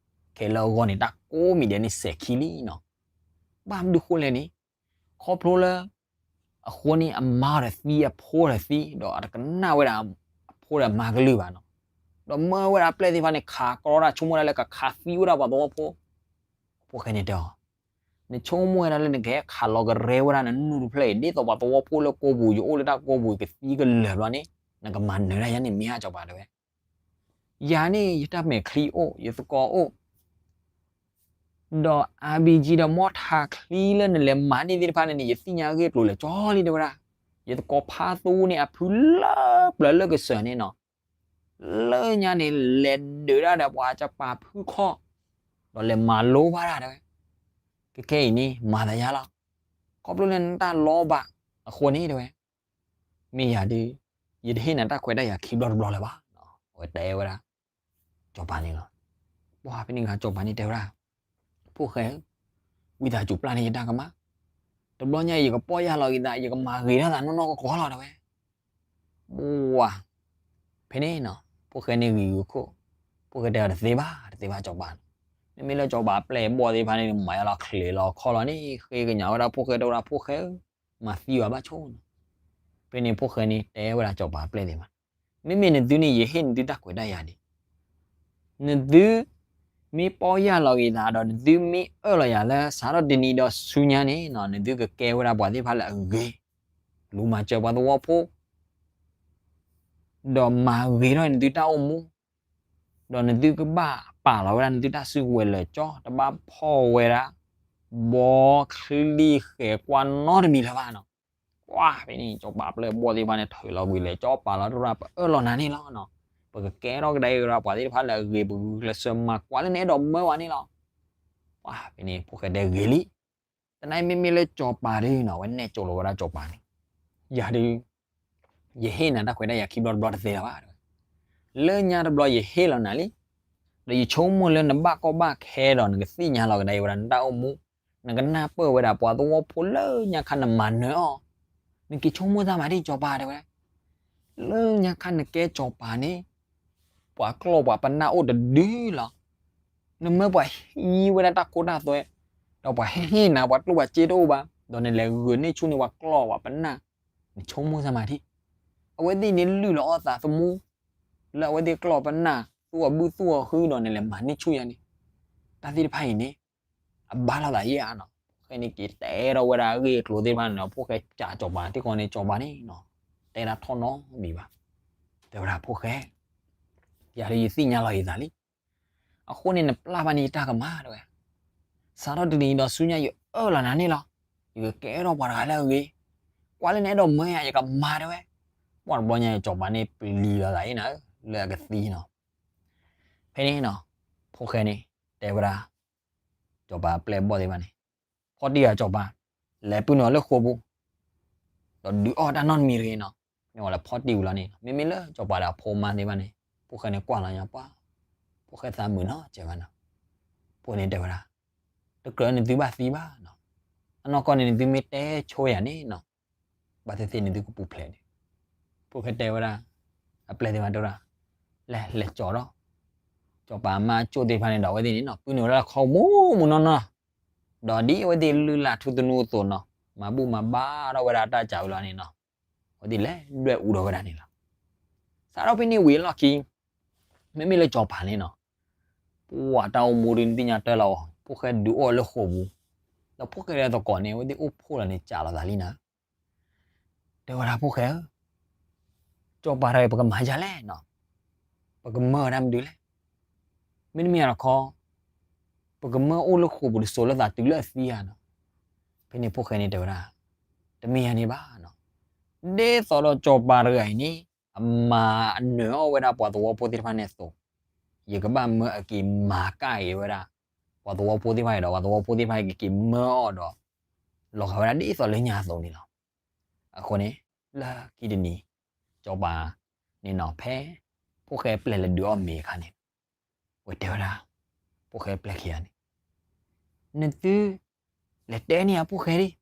ခဲလၢာ်အဂီၢ်န့ၣ် တၢ်ကိးမံၤဒဲးန့ၣ်စဲးခံလံနီၤ. ဘၣ်မနုၤဃိလဲၣ်န့ၣ် ခီဖျိလၢ အဃိန့ၣ် အမါဒီးသံ အဖိဒီးသံ ဒီးအတကနၣ်ဝဲဒၣ်အဖိဒီးအမါကလုၢ်ဘၣ်နီၤ. ဒီးမၢဝဲဒၣ်အပျဲၢ်သ့ၣ်တဖၣ်န့ၣ် ခးကြီဒၣ် ဆိကမိၣ်ဒၣ်လၢကခးသံဝဲဒၣ်ပှၤသဝီဖိ ဖိၣ်ဃဲန့ၣ်တဲအီၤ, နဆိကမိၣ်ဝဲဒၣ်လၢနကဟဲခးလီၤကရဲဝဲဒၣ်နနူၢ်တဖျၢၣ်အံၤ ဒ်သိးပှၤသဝီဖိလၢကိးပူၤ ယအိၣ်လၢတၢ်ကိးပူၤ ကသံကလၢာ်ဘျီန့ၣ် နကမၤနၢၤဒၣ်ယၤန့ၣ် မ့ၢ်ဧါစီၤပၤတဲဝဲ. ယၤန့ၣ် ယတၢ်မဲာ်ချံအိၣ် ယသကိးအိၣ် ဒီး အါဘံကံ ဒီးမီၢ်ထါချံလၢနလဲၤမၤန့ၢ်သ့ၣ်တဖၣ်န့ၣ်န့ၣ် ယသ့ၣ်ညါအဂ့ၢ်အကျိၤလၢာ်ကၠီလံတဲဝဲဒၣ်. ယသကိးဖါသူန့ၣ် အဖုလၢပျၢၤလၢကစၢၤန့ၣ်နီၤ, လၢညါန့ၣ် လဲၤဒုးဒၣ်ဒီးပှၤကပၤဖုခီၣ်, ဒီးလဲၤမၤလိဘၣ်ဒၣ်တဲဝဲ. ခဲခဲအံၤန့ၣ် မၤသးယါလီၤ. ခီဖျိလၢနတၢ်လီဘၣ်အဃိန့ၣ်တဲဝဲ မ့ၢ်ယၤဒုး ယတဟ့ၣ်နၤတၢ်ခွဲးတၢ်ယာ်ခံဘျီတဘျီလၢၤဘၣ်. အဝဲတဲဝဲဒၣ် စီၤပၤန့ၣ်လီၤ. ပှၤဖဲန့ၣ်ဂၤစီၤပၤန့ၣ်တဲဝဲဒၣ်, ဖိၣ်ဃဲဧၢ, ဝံသးစူၤပျၢ်န့ၢ်ယတၢ်ကမၣ်, တဘျီညါအံၤ ယကပီၢ်ယၢ်လီၤက့ၤသး ယကမၤဂ့ၤထီၣ်သးနီၢ်နီၢ်ကီၢ်ကီၢ်လီၤတဲဝဲ. ပှၤ ဖဲန့ၣ်နီၤ ဖိၣ်ဃဲန့ၣ်ဂံၤဂုာ်ခိၣ်, ဖိၣ်ဃဲတဲအီၤတသ့ဘၣ် တသ့ဘၣ်စီၤပၤ, မ့မ့ၢ်လၢစီၤပၤအပျဲၢ်အဘီၣ်သ့ၣ်တဖၣ်န့ၣ် မၤယါလီၤချ့လီၤခီလီၤန့ၣ် ဃ့ကညးဝဲဒၣ်ဖိၣ်ဃဲ တဲဝဲဒၣ်ဖိၣ်ဃဲဧၢ, မၤသံဝဲဘၣ်ဆိနီၤ. ဖဲန့ၣ်ဖိၣ်ဃဲန့ၣ်တဲဝဲဒၣ်စီၤပၤအပျဲၢ်သ့ၣ်တဖၣ်, မ့မ့ၢ်နသုန့ၣ် ယဟ့ၣ်နသုတၢ်ခွဲးတၢ်ယာ်ဒံး, နသုမ့ၢ်ပီၢ်ယၢ်လီၤက့ၤသးဒီး နသုမ့ၢ်အၢၣ်လီၤယၤလၢ စးထီၣ်တနံၤဒီးဆူညါန့ၣ်နီၤ နသုကကဲဝဲဒၣ်ပှၤသ့ၣ်တဖၣ်လၢအဂ့ၤ, လူၤမၤစၢၤပှၤသဝီဖိ ဒီးမၤဂ့ၤထီၣ်နသုတၢ်အိၣ်မူ, ဒီးနသုကဘၣ်ပာ်လီၤဝဲဒၣ်နသုတၢ်စုကဝဲၤလၢာ်ကၠီ, တဘၣ်ဖီၣ်ဝဲဒၣ် ဘီချံဃဲၤကွၢ်နီတမံၤလၢၤဘၣ်နီၤ. ကွၢ်ဖဲန့ၣ် စီၤပၤအပျဲၢ်အဘီၣ်သ့ၣ်တဖၣ်န့ၣ် ထုးလီၤကွံာ်လၢာ်ကၠီ ပာ်လီၤတရၣ် ပအၢၣ်လီၤနၤန့ၣ်လီၤနီၤ. ပကကဲထီၣ်ကဒါက့ၤဝဲဒၣ်ပှၤသ့ၣ်တဖၣ်လၢအဂ့ၤ ပဂုာ်ကျဲးစၢးမၤကွၢ်လၢနအဲၣ်ဒိးမၢပှၤန့ၣ်လီၤ. ကွၢ်ဖဲန့ၣ် ဖိၣ်ဃဲတဲဂ့ၤလံ. တနံၤအံၤမ့မ့ၢ်လၢစီၤပၤဒ်နီၤ အဝဲနဲၣ်ကၠိလိာ်ဝဲဒၣ်စီၤပၤန့ၣ်, ယၤဒုး ယဟ့ၣ်နၤတၢ်ခွဲးတၢ်ယာ်ခံဘျီတဘျီတသ့လၢၤဘၣ်တဲဝဲ. လၢညါတဘျီယဟ့ၣ်လီၤနၤလံ, ဒီးယဆိကမိၣ်လၢနဘၣ်ကီဘၣ်ခဲဒီး နကသ့ၣ်ညါလီၤကဒါက့ၤဝဲဒၣ်နတၢ်အိၣ်မူ, နကနၢ်ပၢၢ်ဝဲဒၣ်ပှၤသဝီဖိလၢညါခါနမၤနၢၤအီၤ, နက့ၤဆိကမိၣ်တၢ်မၤဒ်စီၤပၤတဲဝဲ. လၢညါခါနကဲစီၤပၤန့ၣ် ပှၤကျီၢ်ပှၤပနၢ်အိၣ်တဒုလီၤ. နမၢပှၤဟံးဝဲဒၣ်တၢ်ခိတၢ်သွဲ, ဒီးပှၤဟ့ၣ်ဟ့ၣ်နၤ ပှၤကျိၣ်ပှၤစ့တအိၣ်ဘၣ်, ဒီးနလဲၤဂုာ်န့ၢ်ဆူၣ်န့ၢ်ပှၤကျီၢ်ပှၤပနၢ်, နဆိကမိၣ်စၢ်မၤထံၣ်. အဝဲသ့ၣ်န့ၣ်လုၢ်လီၤအီၣ်သးသမူ, လၢအဝဲသ့ၣ်ကျီၢ်ပနၢ် သူၣ်အဘုၣ်သူၣ်အဃုဒီးနလဲၤမၤန့ၢ်ဆူၣ်ယၤန့ၣ်, တၢ်သ့ၣ်တဖၣ်အံၤန့ၣ် အဘၣ်လိာ်သးယဲၢ်ဧါနီၤ. ဖိၣ်ဃဲန့ၣ်က့ၤတဲထီၣ်ဝဲဒၣ်အဂ့ၢ်အကျိၤသ့ၣ်တဖၣ်န့ၣ်ဒီး ဖိၣ်ဃဲကးစီၤပၤတခီန့ၣ် စီၤပၤန့ၣ်နီၤ တဲဒၣ်ထီၣ်နီတမံၤဘၣ်. တဲဝဲဒၣ်ဖိၣ်ဃဲ, ယၤဒုးယသ့ၣ်ညါလီၤယသးလံ. အဃိန့ၣ်နပျၢ်ဘၣ်န့ၣ်ယတၢ်ကမၣ်တဲဝဲ. စးထီၣ်တနံၤအံၤဒီးဆူညါယအၢၣ်လီၤနၤန့ၣ်လီၤ. ယကကဲထီၣ်ပှၤတဂၤလၢအဂ့ၤ, ကွၢ်လၢနအဲၣ်ဒိးမၢယၤ ယကမၤတဲဝဲ. ပှၢ်တဘျီညါအံၤ စီၤပၤန့ၣ်ပျံၤလီၤသးအံၤနၤဧၢ လၢအကသံနီၤ. ဖဲန့ၣ်နီၤ ဖိၣ်ဃဲန့ၣ် တဲဝဲဒၣ် စီၤပၤအပျဲၢ်အဘီၣ်သ့ၣ်တဖၣ်န့ၣ်, ဖီတံၢ်ဂၤစီၤပၤ, လဲၤပုၢ်နုာ်အီၤလၢဃိာ်ပူၤ, ဒီးဒုးအီၣ်တၢ်နီတမံၤတဂ့ၤနီၤ. မ့ၢ်ဝဲလဲၤဖီတံၢ်ဝံၤလီၤန့ၣ် မ့မ့ၢ်လၢစီၤပၤဒီးအဖိအမါသ့ၣ်တဖၣ်န့ၣ် ဖိၣ်ဃဲန့ၣ်ကွၢ်လီၤညါပှၢ်, ဖိၣ်ဃဲသးမုာ်နီတစဲးဘၣ်နီၤ. ဖိၣ်ဃဲန့ၣ်တဲဝဲဒၣ်, တကြၢးနသုဘၣ်သံဘၣ်နီၤ. အနီၢ်ကီၢ်န့ၣ်နသုမ့ၢ်တဲဆိယၤန့ၣ်နီၤ ဘၣ်သ့ၣ်သ့ၣ်နသုကပူၤဖျဲးန့ၣ်. ဖိၣ်ဃဲတဲဝဲဒၣ်, အပျဲၢ်သ့ၣ်တဖၣ်တဲဝဲဒၣ်, လဲၤလဲၤကၠီၤဒီး စီၤပၤအမါအကၠိၣ်သ့ၣ်တဖၣ်န့ၣ်ဒီး အဝဲသ့ၣ်န့ၣ်နီၤ ပုၢ်နုာ်ဝဲဒၣ်လၢဃိာ်ပူၤမူနီၢ်နီၢ်, ဒီးဒ်အဝဲသ့ၣ်လုၢ်လၢ်ထူသနူအသိးနီၤ မၤဘူၣ်မၤဘါထီၣ်ဝဲဒၣ်တၢ်စၢ်ဝံၤလီၤန့ၣ်နီၤ အဝဲသ့ၣ်လဲၤဒွဲၣ်အူထီၣ်ဝဲဒၣ်န့ၣ်လီၤ. စးထီၣ်ဖဲန့ၣ်ဝံၤအလီၢ်ခံ မ့မ့ၢ်လၢစီၤပၤန့ၣ်နီၤ ပှၢ်တၢ်အိၣ်မူဒုးနသ့ၣ်ညါတၢ်လီၤ, ဖိၣ်ဃဲဒုးအီၣ်လၢဃိာ်ပူၤ, ဒီးဖိၣ်ဃဲဒီးသကိးန့ၣ် အဝဲသ့ၣ်အိၣ်ဖှိၣ်လီၤန့ၣ် ကးလိာ်သးလံနၤ. တဲဝဲဒၣ်ဖိၣ်ဃဲဧၢ, စီၤပၤတဂၤအံၤ ပကမၤဒ်လဲၣ်နီၤ, ပကမၢအီၤတၢ်မနုၤလဲၣ်. မ့တမ့ၢ်တခီ ပကမၢအီၤအိၣ်လၢဃိာ်ပူၤတစိၤလၢသးတုၤလၢအသံဧါနီၤ. ဖဲန့ၣ်ဖိၣ်ဃဲန့ၣ်တဲဝဲဒၣ်, တမ့ၢ်ယၤန့ၣ်ဘၣ်နီၤ, ဒ်သိးဒီးစီၤပၤတဂၤအံၤန့ၣ် အမၤအနၢၤအီၣ်ဝဲဒၣ်ပှၤသဝီဖိသ့ၣ်တဖၣ်န့ၣ်အသိး, ယကဘၣ်မၢအက့ၤမၤကၣ်အံၤဝဲဒၣ် ပှၤသဝီဖိသ့ၣ်တဖၣ်အံၤဒီး ပှၤသဝီဖိသ့ၣ်တဖၣ်အံၤကက့ၤမၢအီၤဒီး လီၤဂာ်ဝဲဒၣ်ဒ်သိးလၢညါအသိးန့ၣ်လီၤ. အဃိန့ၣ် လၢခံတနံၤ စီၤပၤန့ၣ်နီၤ ဖဲဖိၣ်ဃဲပျဲၢ်လဲၤဒုးအီၣ်မ့ၤအခါန့ၣ် ဝဲတဲဝဲဒၣ် ဖိၣ်ဃဲပျဲၢ်ခံဂၤန့ၣ်, နသုလဲၤတဲန့ၢ်ယၤဖိၣ်ဃဲဒံး,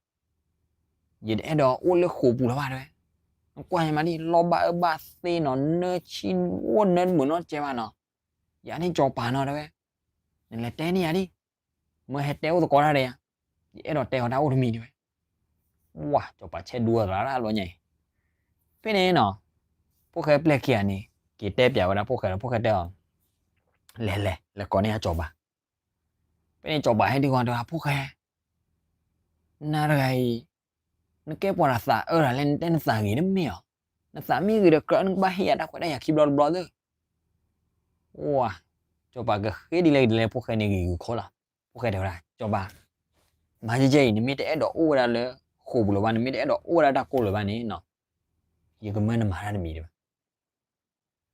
ယတအဲၣ်ဒိးအိၣ်လၢဃိာ်ပူၤလၢၤဘၣ်တဲဝဲ, နကွၢ်ယမးဒံး လီၢ်ဘၣ်အၢဘၣ်သ့နီၤ နၢဆံအိၣ်နၢတမုာ်နီတကဲဘၣ်နီၤ, ယၤန့ၣ်စီၤပၤနီၤတဲဝဲ, နလဲၤတဲန့ၢ်ယၤဒံး, မၢဟဲတဲအိၣ်သကိးတၢ်ဒီးယၤ, ယအဲၣ်ဒိးတဲအီၤတၢ်အိၣ်တမံၤတဲဝဲ, ဝၤ စီၤပၤဆဲးဒူအသးတၢ်လီၤညါအံၤ, ဖဲန့ၣ်နီၤ ဖိၣ်ဃဲပျဲၢ်ခံဂၤန့ၣ် က့ၤတဲပၠးဝဲဒၣ်ဖိၣ်ဃဲဒီး ဖိၣ်ဃဲတဲအီၤ, လဲၤလဲၤ လဲၤကိးန့ၢ်အစီၤပၤ, ဖဲန့ၣ်စီၤပၤဟဲဒုးဂီၤတဲဝဲ ဖိၣ်ဃဲ နၤတဂၤအံၤ နကဲပှၤဒီးသးအၢတၢ်လၢနတဲနသးဂ့ၤတမ့ၢ်ဧါ, နသးမ့ၢ်ဂ့ၤဒီးကြၢးနကဘၣ်ဟ့ၣ်ယၤတၢ်ခွဲးတၢ်ယာ်ခံဘျီတဘျီသ့ၣ်, ဝၤ စီၤပၤကဃ့ဒ်လဲၣ်ဒ်လဲၣ် ဖိၣ်ဃဲန့ၣ်ဂ့ၤဂ့ၤခိၣ်လီၤ, ဖိၣ်ဃဲတဲဝဲဒၣ် စီၤပၤ မၤကဲကဲအံၤ နမ့ၢ်တအဲၣ်ဒိးအိၣ်ဝဲဒၣ်လၢဃိာ်ပူၤလၢၤဘၣ် နမ့ၢ်တအဲၣ်ဒိးအိၣ်ဝဲဒၣ်တၢ်ကိၢ်လၢၤဘၣ်န့ၣ်နီၤ, ယကမၢနမၤတၢ်တမံၤတဲဝဲ,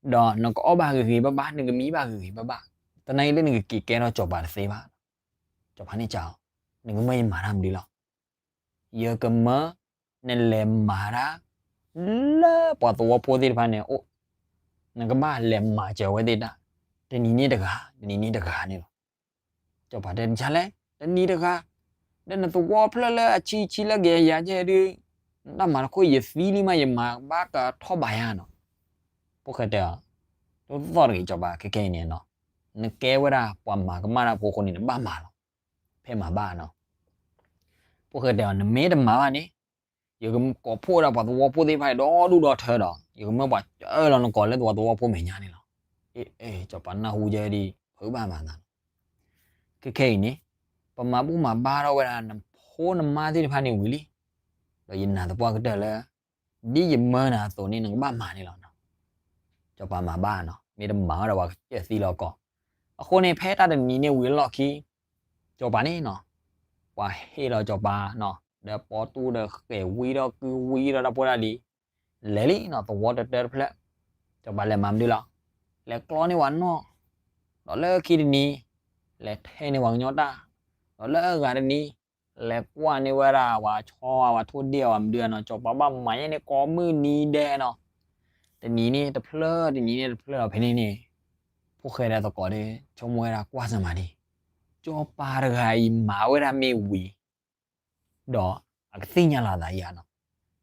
ဒီးနကအီၣ်ဘၣ်ဂ့ၤဂ့ၤဘၣ်ဘၣ် နကမံဘၣ်ဂ့ၤဂ့ၤဘၣ်ဘၣ်, တနာ်အံၤလၢနကက့ၤကဲထီၣ်စီၤပၤတသ့ဘၣ်, စီၤပၤန့ၣ်ကးအီၤ, နကမၢယမၤတၢ်မနုၤလီၤ, ယကမၢနလဲၤမၤတၢ် လၢပှၤသဝီဖိသ့ၣ်တဖၣ်န့ၣ်အအိၣ်, နကဘၣ်လဲၤမၤစၢၤဝဲသ့ၣ်တၢ်, တနံၤန့ၣ်တဂၤ တနံၤန့ၣ်တဂၤန့ၣ်လီၤ. စီၤပၤတဲ ကလဲၣ် တနံၤတဂၤ, ဒီးနသဝီဖျၢၣ်လၢအဆံဆံလၢကယၤယၤကဲဒုး, နတၢ်မၤတခိၣ် ယသံလံမး ယမၤဘၣ်ကထီၣ်ဘးယၤနီၤ. ဖိၣ်ဃဲတဲအီၤ, ဒ်သိးတဂ့ၤ စီၤပၤ ခဲခဲအံၤန့ၣ်နီၤ, နကဲဝဲဒၣ်ပှၤမၤကမၣ်တၢ်ဖိအဃိန့ၣ် နဘၣ်မၤလီၤ, ဖဲမၤဘၣ်နီၤ. ဖိၣ်ဃဲတဲအီၤ နမ့ၢ်တမၤဘၣ်န့ၣ်, ယကကိးဖှိၣ်ဝဲဒၣ်ပှၤသဝီဖိသ့ၣ်တဖၣ်ဒီဒူၣ်ဒီထၢဒီး ယကမၢပှၤကၢလီၤနကိးလၢပှၤသဝီဖိမဲာ်ညါန့ၣ်လီၤ. အ့ စီၤပၤနၢ်ဟူယဲဒၣ် ဖုးဘၣ်မၤသးလီၤ. ခဲခဲအံၤန့ၣ်, ပမၤဘူၣ်မၤဘါထီၣ်ဝဲဒၣ်နဖိနမါသ့ၣ်တဖၣ်န့ၣ်ဝံၤလံ, ဒီးယနာ်သပှၢ်ကတၢၢ်လၢ ဒ်ယမၢနၤအသိးန့ၣ် နကဘၣ်မၤန့ၣ်လီၤ. စီၤပၤမၤဘၣ်နီၤ, မ့ၢ်တမၤဝဲဒီးပှၤကစၢၢ်သံလီၤကီး. အဃိန့ၣ် ဖဲတၢ်တနံၤန့ၣ်ဝံၤအလီၢ်ခံ စီၤပၤန့ၣ်နီၤ, ပှၤဟ့ၣ်လီၤစီၤပၤနီၤ, ဒီးပိာ်တူၢ်ဒီးဃဲၤဝံဒီးကုဝံဒီးတၢ်ဖိတၢ်လံၤ, လဲၤလံနီၤ သဝီတတၢတဖျၢၣ်, စီၤပၤလဲၤမၤမနုၤလီၤ, လဲၤကျီန့ၢ်ဝဲနီၢ်, ဒီးလၢခံတနံၤ, လဲၤထဲန့ၢ်ဝဲကညီတၢ်, ဒီးလၢအဂၤတနံၤ, လဲၤကွၢ်န့ၢ်ဝဲဒၣ်ပှၤဆီဝဲ ပှၤထိၣ်ဒ့ၣ်အီၤမနုၤနီၤ, စီၤပၤဘၣ်မၤယဲန့ၣ်ကိးမုၢ်နံၤဒဲးနီၤ. တနံၤန့ၣ်တဖျၢၣ် တနံၤန့ၣ်တဖျၢၣ်ဒီးဖဲန့ၣ်န့ၣ်, ဖိၣ်ဃဲဒီးသကိးဒီး ဆိကမိၣ်ဝဲဒၣ်ကွၢ်စၢၤမးဒံး, စီၤပၤတဂၤအံၤမၤဝဲဒၣ်မ့ၢ်ဝံၤ ဒီးအကသ့ၣ်ညါလီၤအသးယၤနီၤ.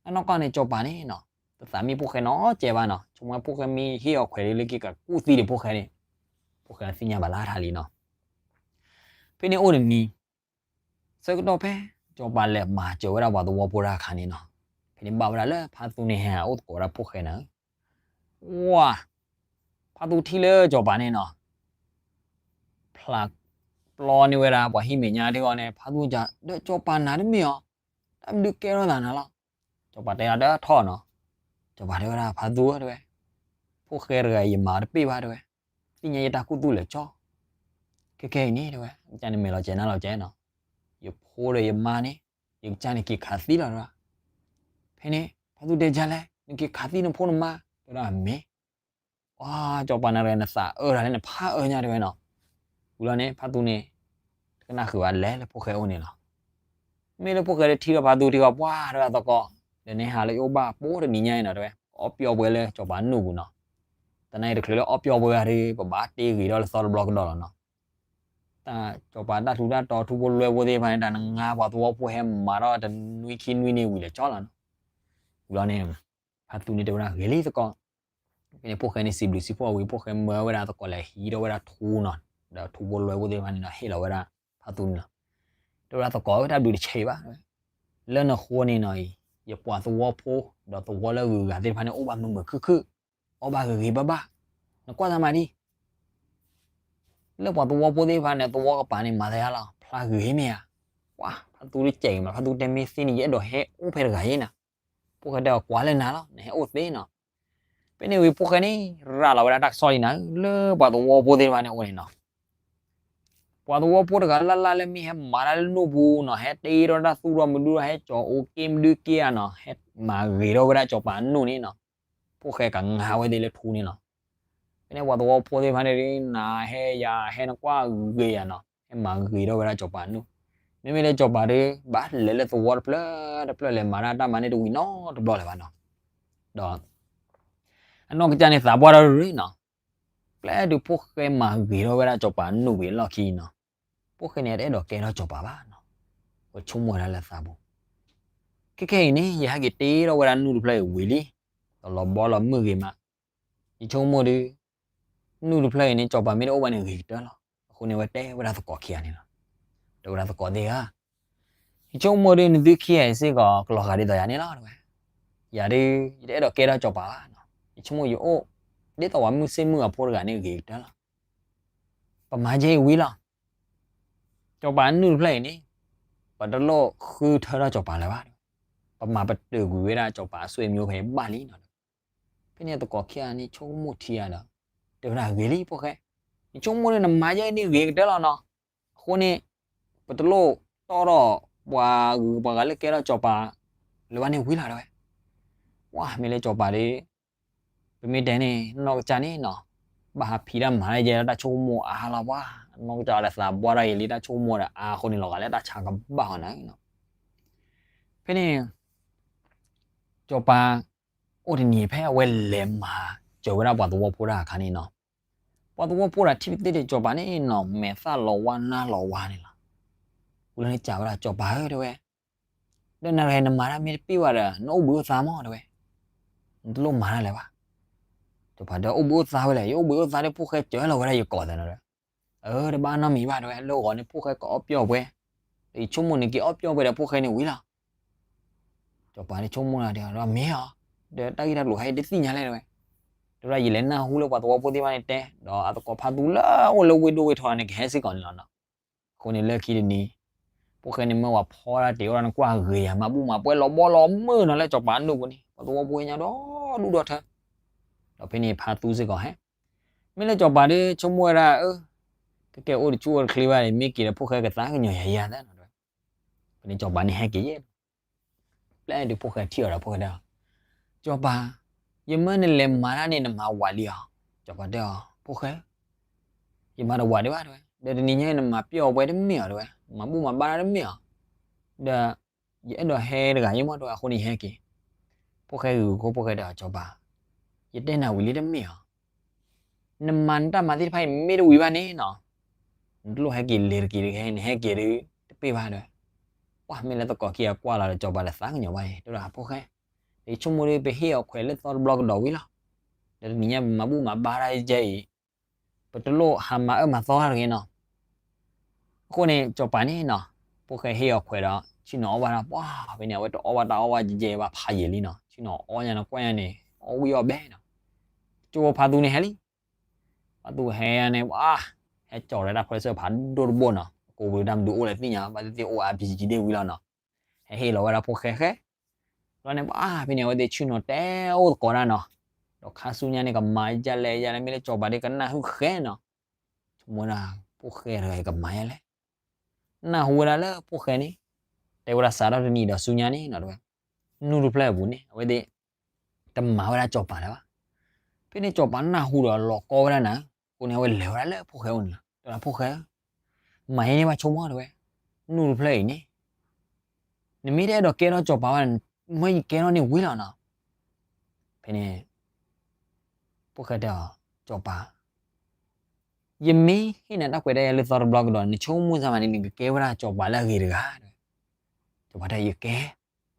အနီၢ်ကီၢ်န့ၣ် စီၤပၤန့ၣ်နီၤ, တသးမ့ၢ်ဖိၣ်ဃဲနီတစဲးဘၣ်နီၤ, ဆိကမိၣ်ဖိၣ်ဃဲမ့ၢ်ဟ့ၣ်အီၤခွဲးဒ်လၢက့ၤကကူၣ်သံဒီးဖိၣ်ဃဲန့ၣ်, ဖိၣ်ဃဲသ့ၣ်ညါဘၣ်လၢထးလံနီၤ. ဖဲန့ၣ်အိၣ်တနံၤ, ဆၢကတီၢ်ဖဲ စီၤပၤလဲၤမၤစၢၤဝဲဒၣ်ပှၤသဝီဖိတၢ်အခါန့ၣ်နီၤ, ဖဲန့ၣ်ဘၣ်ဝဲဒၣ်လၢဖါသူန့ၣ်ဟဲအိၣ်သကိးဝဲဒၣ်ဖိၣ်ဃဲန့ၣ်, ဝါ ဖါသူထံၣ်လၢစီၤပၤန့ၣ်နီၤ, ဖျါပျီန့ၢ်ဝဲဒၣ်ပှၤဟံၣ်မဲာ်ညါတဂၤန့ၣ်, ဖါသူက ဒီးစီၤပၤနၤတမ့ၢ်အီၤ, တၢ်မနုၤကဲထီၣ်သးနၤလီၤ. စီၤပၤတဲအီၤတထီၣ်နီၤ, စီၤပၤတဲဝဲဒၣ်ဖါသူဧၢတဲဝဲ, ဖိၣ်ဃဲတဂၤအံၤယမၤအီၤတပ့ၢ်ဘၣ်တဲဝဲ, သ့ၣ်ညါယတၢ်ခူသူၣ်လၢာ်ကၠီ, ခဲခဲအံၤန့ၣ်တဲဝဲ ကစၢ်န့ၣ်မဲာ်လီၤစဲၤနါလီၤစဲၤနီၤ, ယဖိဒီးယမါန့ၣ်, ယကစၢ်န့ၣ်က့ၤခးသံလီၤတဲဝဲ. ဖဲန့ၣ် ဖါသူတဲကလဲၣ် နက့ၤခးသံနဖိနမါ, တဲဝဲဒၣ်မ့ၢ် ပှၤစီၤပၤနၤတဂၤ နသးအၢတၢ်လၢနဖးအၢညါတဲဝဲနီၤ. ဝံၤလီၤန့ၣ် ဖါသူန့ၣ် တကနၣ်ဃုာ်ဘၣ် လဲၤလၢဖိၣ်ဃဲအိၣ်န့ၣ်လီၤ. မ့ၢ်လၢဖိၣ်ဃဲဒီးထံၣ်ဒီးဖါသူထံၣ်ဃီ ပှၤတဂၤသကိး, ဒီးန့ၣ်ဟးလၢယအိၣ်ဘၣ်ပိတနံၤညါအံၤနီၤတဲဝဲ, အီပျီပှဲၤလၢစီၤပၤနူၢ်ပူၤနီၤ. တနာ်အံၤတချုးလၢအီပျီပှဲၤဂၤဒီး ပဘၣ်တ့ဂ့ၤထီၣ်လၢသီတဘျီကဒီးလီၤနီၤ. တၢ်စီၤပၤတၢ်ထူးတၢ်တီၤထူဖိလွဲဖိသ့ၣ်တဖၣ်န့ၣ် တၢ်နငါပှၤသဝီဖိဟဲမၤထီၣ်တနွံခံနွံန့ၣ်ဝံၤလၢာ်ကၠီလီၤနီၤ. ဝံၤလီၤန့ၣ် ဖါသူန့ၣ်တဲဝဲဒၣ်ဂ့ၤလံသကိး, ဖဲန့ၣ်ဖိၣ်ဃဲန့ၣ်စံးဘျုးစံးဖှိၣ်ဝံၤ ဖိၣ်ဃဲမၢဝဲဒၣ်သကိးလဲၤဟံးထီၣ်ဝဲဒၣ်ထူနီၤ, ဒီးထူဖိလွဲဖိသ့ၣ်တဖၣ်န့ၣ်ဒီးဟ့ၣ်လီၤဝဲဒၣ်ဖါသူန့ၣ်လီၤ. တဲဝဲဒၣ်သကိးဧၢ တၢ်ဘျုးတဆံးဘၣ်, လၢနဃိန့ၣ်နီၤအံၤ ယပှၤသဝီဖိ ဒီးသဝီလၢအဂုၤအဂၤသ့ၣ်တဖၣ်န့ၣ် အိၣ်ဘၣ်မုာ်မုာ်ခုၣ်ခုၣ်, အီၣ်ဘၣ်ဂ့ၤဂ့ၤဘၣ်ဘၣ်, နကွၢ်သးမးဒံး လၢပှၤသဝီဖိသ့ၣ်တဖၣ်န့ၣ် သဝီကပၤန့ၣ် မၤသးယါလီၤ ဖျါဂ့ၤမ့ၢ်ဧါ. ပှၤဖါသူတစဲးအံၤမး ဖါသူတဲမ့ၢ်သ့န့ၣ် ယအဲၣ်ဒိးဟဲအိၣ်ဖဲတဂၤအံၤနၤ. ဖိၣ်ဃဲတဲအီၤကွၢ်လၢနၤလီၤ နဟဲအိၣ်သ့နီၤ. ဖဲန့ၣ်ဝံၤဖိၣ်ဃဲန့ၣ် ရၤလီၤဝဲဒၣ်တၢ်ကစီၣ်လံနၤ လၢပှၤသဝီဖိသ့ၣ်တဖၣ်န့ၣ်အအိၣ်န့ၣ်နီၤ. ပှၤသဝီဖိတဂၤလၢ်လၢ်လၢမ့ၢ်ဟဲမၤတၢ်လၢနူၢ်ပူၤနီၤ, ဟဲတ့ထီၣ်တၢ်သူၣ်ထီၣ်မဒုထီၣ် ဟဲကၠီၤအိၣ်က့မဒုက့ဧါနီၤ, ဟဲမၤဂ့ၤထီၣ်ဝဲဒၣ်ကၠီၤပၤအနူၢ်န့ၣ်နီၤ, ဖိၣ်ဃဲကငါဝဲသ့ၣ်လၢထူန့ၣ်လီၤ. ဖဲန့ၣ်ပှၤသဝီဖိသ့ၣ်တဖၣ်န့ၣ်ဒုး နၤဟဲယၤဟဲနကွၢ်ဂ့ၤယၤနီၤ, ဟဲမၤဂ့ၤထီၣ်ဝဲဒၣ်ကၠီၤပၤအနူၢ်, မ့မ့ၢ်လၢကၠီၤပၤဒုး ဘၣ်လဲၤလၢသဝီတဖျၢၣ်တဖျၢၣ်လဲၤမၤတၢ်တၢ်မၤန့ၣ်တဝံၤနီတဘျီလၢၤဘၣ်နီၤ, ဒီး အနီၢ်ကစၢ်န့ၣ်သးပှၢ်ထီၣ်ရ့ၣ်နီၤ, ပျဲတုၤဖိၣ်ဃဲမၤဂ့ၤထီၣ်ဝဲဒၣ်ကၠီၤပၤအနူၢ်ဝံၤအလီၢ်ခံနီၤ, ဖိၣ်ဃဲန့ၣ်တအဲၣ်ဒိးကဲထီၣ်ကၠီၤပၤဘၣ်နီၤ, ဝဲဆိကမိၣ်ဝဲဒၣ်လၢသးပူၤ, ခဲခဲအံၤန့ၣ် ယဟဲက့ၤတ့ထီၣ်ဝဲဒၣ်နူၢ်တဖျၢၣ်အံၤဝံၤလံ, ဒီးလီၤဘီလီၤမုၢ်ဂ့ၤမး, ယဆိကမိၣ်ဒုး နူၢ်တဖျၢၣ်အံၤန့ၣ် ကၠီၤပၤမ့ၢ်တအိၣ်ဘၣ်န့ၣ်ဂ့ၤကတၢၢ်လီၤ. အဃိန့ၣ် အဝဲတဲဝဲဒၣ်သကိးခံဂၤန့ၣ်လီၤ. တဲဝဲဒၣ်သကိးသ့ၣ်ဧၢ, ယဆိကမိၣ်ဒုး နသုခံဂၤအံၤစ့ၢ်ကီး ကလီၤဂာ်ဒ်သိးယၤန့ၣ်လီၤ တဲဝဲ. ယၤဒုး ယတအဲၣ်ဒိးကဲထီၣ်ကၠီၤပၤဘၣ်နီၤ. ယဆိကမိၣ်ယအိၣ် ဒ်သိးပှၤမုၢ်ဆ့ၣ်မုၢ်ဂီၤဖိတဂၤန့ၣ်ဂ့ၤကတၢၢ်လီၤ. ပမၤကဲအံၤဝံၤလီၤ. ကၠီၤပၤနူၢ်တဖျၢၣ်အံၤန့ၣ် ပတလိၣ်ဃုထၢထီၣ်ကၠီၤပၤလၢၤဘၣ် တဲဝဲ. ပမၤပတုာ်ကွံာ်ဝဲဒၣ်ကၠီၤပၤအဆွေမျိုးဖဲဘၣ်လံနီၤ တဲဝဲ. ဖဲန့ၣ်သကိးခံဂၤန့ၣ် ဆိကမိၣ်ထံဂၤဒီး တဲဝဲဒၣ်ဂ့ၤလံဖိၣ်ဃဲ, ယဆိကမိၣ်န့ၣ် နမၤယဲန့ၣ်ဂ့ၤကတၢၢ်လီၤနီၤ. အဃိန့ၣ် ပတလိၣ်တီၣ်ထီၣ် ပှၤဂုၤပှၤဂၤလၢကဲထီၣ်ကၠီၤပၤ လၢၤဘၣ်န့ၣ်ဝံၤလီၤ တဲဝဲ. ပှၤမ့ၢ်လၢကၠီၤပၤဒီး ပမ့ၢ်တဲန့ၣ် နီၢ်ကစၢ်န့ၣ်နီၤ ဘၣ်ဟးဖံးတၢ်မၤတၢ်ယဲဒီးတၢ်ဆိကမိၣ်အါလီၤပှၤ, နီၢ်ကစၢ်ဒီးသးပှၢ်ထီၣ်အံၤလံ တၢ်ဆိကမိၣ်ဒီးအါအဃိန့ၣ် လီၤဂာ်လၢတၢ်ဆါကဘၣ်အီၤန့ၣ်နီၤ. ဖဲန့ၣ် ကၠီၤပၤ အိၣ်တနံၤဖဲအဝဲလဲၤမၤစၢၤဝဲဒၣ်ပှၤသဝီဖိတၢ်အခါန့ၣ်နီၤ, ပှၤသဝီဖိဒီးထံၣ်ပသ့ၣ်ဒီးကၠီၤပၤန့ၣ်နီၤ မဲာ်သၣ်လီၤဝါနၢ်လီၤဝါန့ၣ်လီၤ. ဝံၤလီၤန့ၣ်စံးဝဲဒၣ် ကၠီၤပၤဧၢ တဲဝဲ, ဒီးနၤတဂၤနမၤတၢ်မ့ၢ်တပ့ၢ်ဘၣ်ဒီး နအိၣ်ဘှံးအိၣ်သါမး တဲဝဲ, နတလိၣ်မၤတၢ်လၢၤဘၣ်. ကၠီၤပၤတဲ အိၣ်ဘှံးအိၣ်သါဝဲလဲၣ်, ယအိၣ်ဘှံးအိၣ်သါဒီးဖိၣ်ဃဲစၢလီၤဝဲဒၣ်ယကိာ်သးနီၤ တဲဝဲ. အၢ တဘၣ်နီတမံၤဘၣ် တဲဝဲ, လၢဂီၤန့ၣ်ဖိၣ်ဃဲကအီၣ်ပျီၢ်ပှဲၤ, ဒီးယဆိကမိၣ်န့ၣ်က့ၤအီၣ်ပျီၢ်ပှဲၤဒီးဖိၣ်ဃဲန့ၣ်ဝံၤလီၤ. ကၠီၤပၤန့ၣ်ဆိကမိၣ်လီၤဒီး မ့ၢ်အီၤ, ဒီးတၢ်ဂ့ၢ်တၢ်ကျိၤဟဲအံၤတသ့ၣ်ညါလဲၣ် တဲဝဲ. တဲဝဲဒၣ် ယလဲၤနၢ်ဟူလၢပှၤသဝီဖိသ့ၣ်တဖၣ်န့ၣ်တဲ, ဒီးအသကိးဖါသူလၢအိၣ်လၢဝ့ၢ်ဒိၣ်ဝ့ၢ်ထီန့ၣ် ကဟဲစ့ၢ်ကီးန့ၣ်လီၤနီၤ. အဃိန့ၣ်လၢခံတနံၤ ဖိၣ်ဃဲန့ၣ်မၢဝဲဖီတၢ်တ့ၢ်အိၣ်ဒီးနကွၢ်ဂ့ၤယၤ မၤဘူၣ်မၤပှဲၤလီၤဘီလီၤမုၢ်နီၤ လၢကၠီၤပၤနူၢ်ပူၤန့ၣ် ပှၤသဝီဖိညါဒီဒူၣ်ဒီထၢ ဒီးဖဲန့ၣ်ဖါသူစ့ၢ်ကီးဟဲ, မ့ၢ်လၢကၠီၤပၤဒီးဆိကမိၣ်ဝဲဒၣ် အၢ ကကဲအိၣ်တဆူၣ်အိၣ်တချ့ဘၣ်ဒီး မ့ၢ်က့ၤဒီးဖိၣ်ဃဲကသးကညီၤယၤယၤသးနီၤ တဲဝဲ. ဖဲန့ၣ်ကၠီၤပၤန့ၣ်ဟဲက့ၤယဲၢ် ပျဲတုၤဖိၣ်ဃဲထံၣ်အီၤဒီးဖိၣ်ဃဲတဲအီၤ, ကၠီၤပၤ, ယမၢနလဲၤမၤတၢ်န့ၣ် နမၤဝးလံဧါ. ကၠီၤပၤတဲအီၤ ဖိၣ်ဃဲ, ယမၤတဝးဒံးဘၣ် တဲဝဲ, ဒီးတနံၤညါအံၤနမၤပျီၢ်အီၤပှဲၤတမ့ၢ်ဧါ တဲဝဲ, မၤဘူၣ်မၤဘါတၢ်တမ့ၢ်ဧါ, ဒီး ယအဲၣ်ဒိးဟဲတဂၤယဲၢ်မး တဲဝဲ, အဃိန့ၣ်ယဟဲက့ၤ. ဖိၣ်ဃဲဂ့ၤဂ့ၤဖိၣ်ဃဲတဲအီၤ ကၠီၤပၤ, ယတဲနၤဝံၤလံတမ့ၢ်ဧါ နမၤနတၢ်မၤသ့ၣ်တဖၣ်အံၤ မ့ၢ်တဝံၤဘၣ်န့ၣ်နီၤ, နတလိၣ်ဟဲက့ၤလဲၤတက့ၤတဂ့ၤ နဟဲက့ၤဒီး တပ့ၢ်ဘၣ်တဲဝဲ. ပှၤမ့ၢ်လၢသကိးခံဂၤကွၢ်လီၤဒီးကၠီၤပၤဒီးသးကညီၤဘၣ်အံၤ တဲဝဲဒၣ် ဖိၣ်ဃဲ, ယဆိကမိၣ်ဒီး ပဟ့ၣ်အီၤခွဲးလၢသီတဘျီကဒီးဝံၤလီၤ. ဒီးတနံၤညါပမၤဘူၣ်မၤဘါတၢ်ယဲၢ်အံၤ, ပတလိၣ်ဟးမၤအၢမၤသီတၢ်တဂ့ၤနီၤ. အဃိန့ၣ် ကၠီၤပၤန့ၣ်နီၤ, ဖိၣ်ဃဲဟ့ၣ်အီၤခွဲးဒီး ဆ့ၣ်နီၤအီၣ်ဘၣ်တၢ် ပှၤဖဲန့ၣ် အဝဲတအီၣ်ဘၣ်တၢ်အီၣ်ဘၣ်ယဲၢ်ဘၣ်ဖးယံာ်လံနီၤ, ဆ့ၣ်နီၤအီၣ်ညါနီၤ ကွၢ်ညါန့ၣ် အီၣ်ဝံၣ်အီၣ်ဘဲနီၤ. ကၠိဖိဖါသူန့ၣ်ဟဲလံ, ဖါသူဟဲန့ၣ် ပှၤ ဟဲကၠီၤလၢတၢ်ခွဲးဆၢဖးဒိၣ်တဘိနီၤ, ကိးပူၤတၢ်မနုၤအိၣ်လဲၣ်သ့ၣ်ညါ ဘၣ်သ့ၣ်သ့ၣ်အိၣ် RPG ဒ့ၣ်ဝံၤလီၤနီၤ. ဟဲဟ့ၣ်လီၤဝဲဒၣ်ဖိၣ်ဃဲဃဲ, ဘျီန့ၣ် ပှၤဖဲန့ၣ် အဝဲသ့ၣ်ဆ့ၣ်နီၤတဲအိၣ်သကိးတၢ်နီၤ, ဒီးခါဆူညါန့ၣ် ကမၤယလဲၣ်ယလဲၣ် မ့ၢ်လၢကၠီၤပၤဒ်ကနၢ်ဟူဃဲနီၤ, ဆိကမိၣ်ဝဲဒၣ် ဖိၣ်ဃဲတဂၤအံၤကမၤယလဲၣ် နၢ်ဟူဝဲဒၣ်လၢဖိၣ်ဃဲန့ၣ် တဲဝဲဒၣ်စးထီၣ်တနံၤဒီးဆူညါန့ၣ်နီၤ တဲဝဲ, နူၢ်တဖျၢၣ်အပူၤန့ၣ် အဝဲသ့ၣ် တမၤဝဲဒၣ်ကၠီၤပၤလၢၤဘၣ်. ဖဲန့ၣ်ကၠီၤပၤနၢ်ဟူဒီးလီၤကီဝဲဒၣ်နၤ, အဃိန့ၣ် အဝဲလဲၤဝဲဒၣ်လၢဖိၣ်ဃဲအိၣ်န့ၣ်လီၤ. တဲဝဲဒၣ်ဖိၣ်ဃဲဧၢ, မၤယဲန့ၢ်ဘၣ်ဆိကမိၣ်တဲဝဲ, နူၢ်တဖျၢၣ်အံၤန့ၣ် နမ့ၢ်တအဲၣ်ဒိးကဲထီၣ်ကၠီၤပၤဘၣ်, မ့ၢ်ယကဲထီၣ်န့ၣ်ဝံၤလီၤနီၤ. ဖဲန့ၣ် ဖိၣ်ဃဲတဲအီၤ, ကၠီၤပၤ, ယမ့ၢ်ဟ့ၣ်နၤတၢ်ခွဲးတၢ်ယာ်လၢသီတဘျီကဒီး နဆိကမိၣ်စၢ်မးန့ၣ် နကကဲဝဲဒၣ်ကၠီၤပၤလၢအဂ့ၤတဂၤ တဲဝဲ. ကၠီၤပၤတဲ ယကဲ,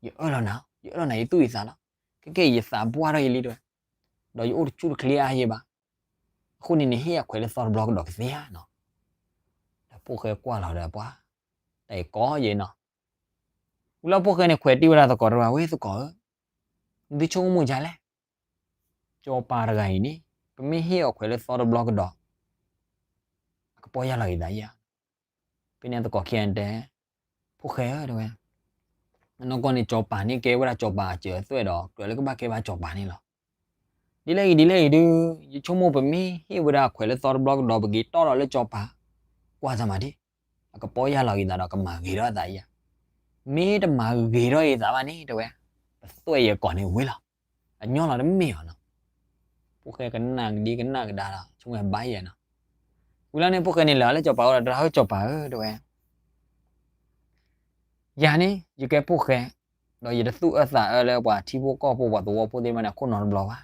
ယအၢၣ်လီၤနၤ, ယအၢၣ်လီၤနၤ ယသူၣ်ယသးလီၤ. ခဲကဲအံၤ ယသးပှၢ်ထီၣ်ယံာ်လံတဲဝဲ, ဒီးယအိၣ်တဆူၣ်တချ့အါယဲၢ်ဘၣ်. အဃိန့ၣ် နဟ့ၣ်အခွဲးလၢသီတဘျီကဒီးကသ့ဧါနီၤ. ဒီးဖိၣ်ဃဲကွၢ်လီၤဒီးပှၤ, တၢ်အံၤကီယဲၢ်နီၤ. ဝံၤလီၤဖိၣ်ဃဲန့ၣ်ခွဲးတံၢ်ဝဲဒၣ်သကိးတဂၤ, ဝဲသကိးဧၢ, နသုဆိကမိၣ်ဒ်လဲၣ်. ကၠီၤပၤတဂၤအံၤန့ၣ် ပမ့ၢ်ဟ့ၣ်အီၤခွဲးလၢသီတဘျီကဒီး အကပီၢ်ယၢ်လီၤက့ၤသးဧါ. ဖဲန့ၣ်သကိးခံဂၤန့ၣ်တဲ, ဖိၣ်ဃဲဧၢ တဲဝဲ, အနီၢ်ကီၢ်န့ၣ် ကၠီၤပၤန့ၣ်ကဲဝဲဒၣ်ကၠီၤပၤအစၢၤအသွဲၣ်ဒီး ကြၢးလၢကဘၣ်ကဲဘၣ်ကၠီၤပၤန့ၣ်လီၤ. ဒ်လဲၣ်ဂ့ၤဒ်လဲၣ်ဂ့ၤဒုး ယဆိကမိၣ်ပမ့ၢ်ဟ့ၣ်ဝဲဒၣ်ခွဲးလၢသီတဘျီကဒီး ပက့ၤတီၣ်ဒီးလၢကၠီၤပၤ ပှၢ်သးမၤဒ်, အကပီၢ်ယၢ်လီၤဂ့ၤသးဒီးကမၤဂ့ၤထီၣ်အသးအံၤဧါ. မ့ၢ်တမၤဂ့ၤထီၣ်အသးဘၣ်န့ၣ် တဲဝဲ, ပသွဲၣ်အံၤအကိာ်န့ၣ်ဝ့ၤလီၤ. အညီလီၤတမ့ၢ်အီၤနီၤ. ဖိၣ်ဃဲကနၣ်ကဒံကနၣ်ကဒါလီၤ ဆိကမိၣ်ဘၣ်ယဲနီၤ. ဝံၤလီၤန့ၣ် ဖိၣ်ဃဲန့ၣ်လဲၤလၢစီၤပၤအိၣ်ဒီး တၢ်ဟၢစီၤပၤဧၢ တဲဝဲ, ယၤန့ၣ် ယကဲဖိၣ်ဃဲ, ဒီးယတသူၣ်အၢသးအၢလၢပှၤထံဖိကီၢ်ဖိပှၤသဝီဖိသ့ၣ်တဖၣ်န့ၣ် အခိၣ်နီတဘျီဘၣ်.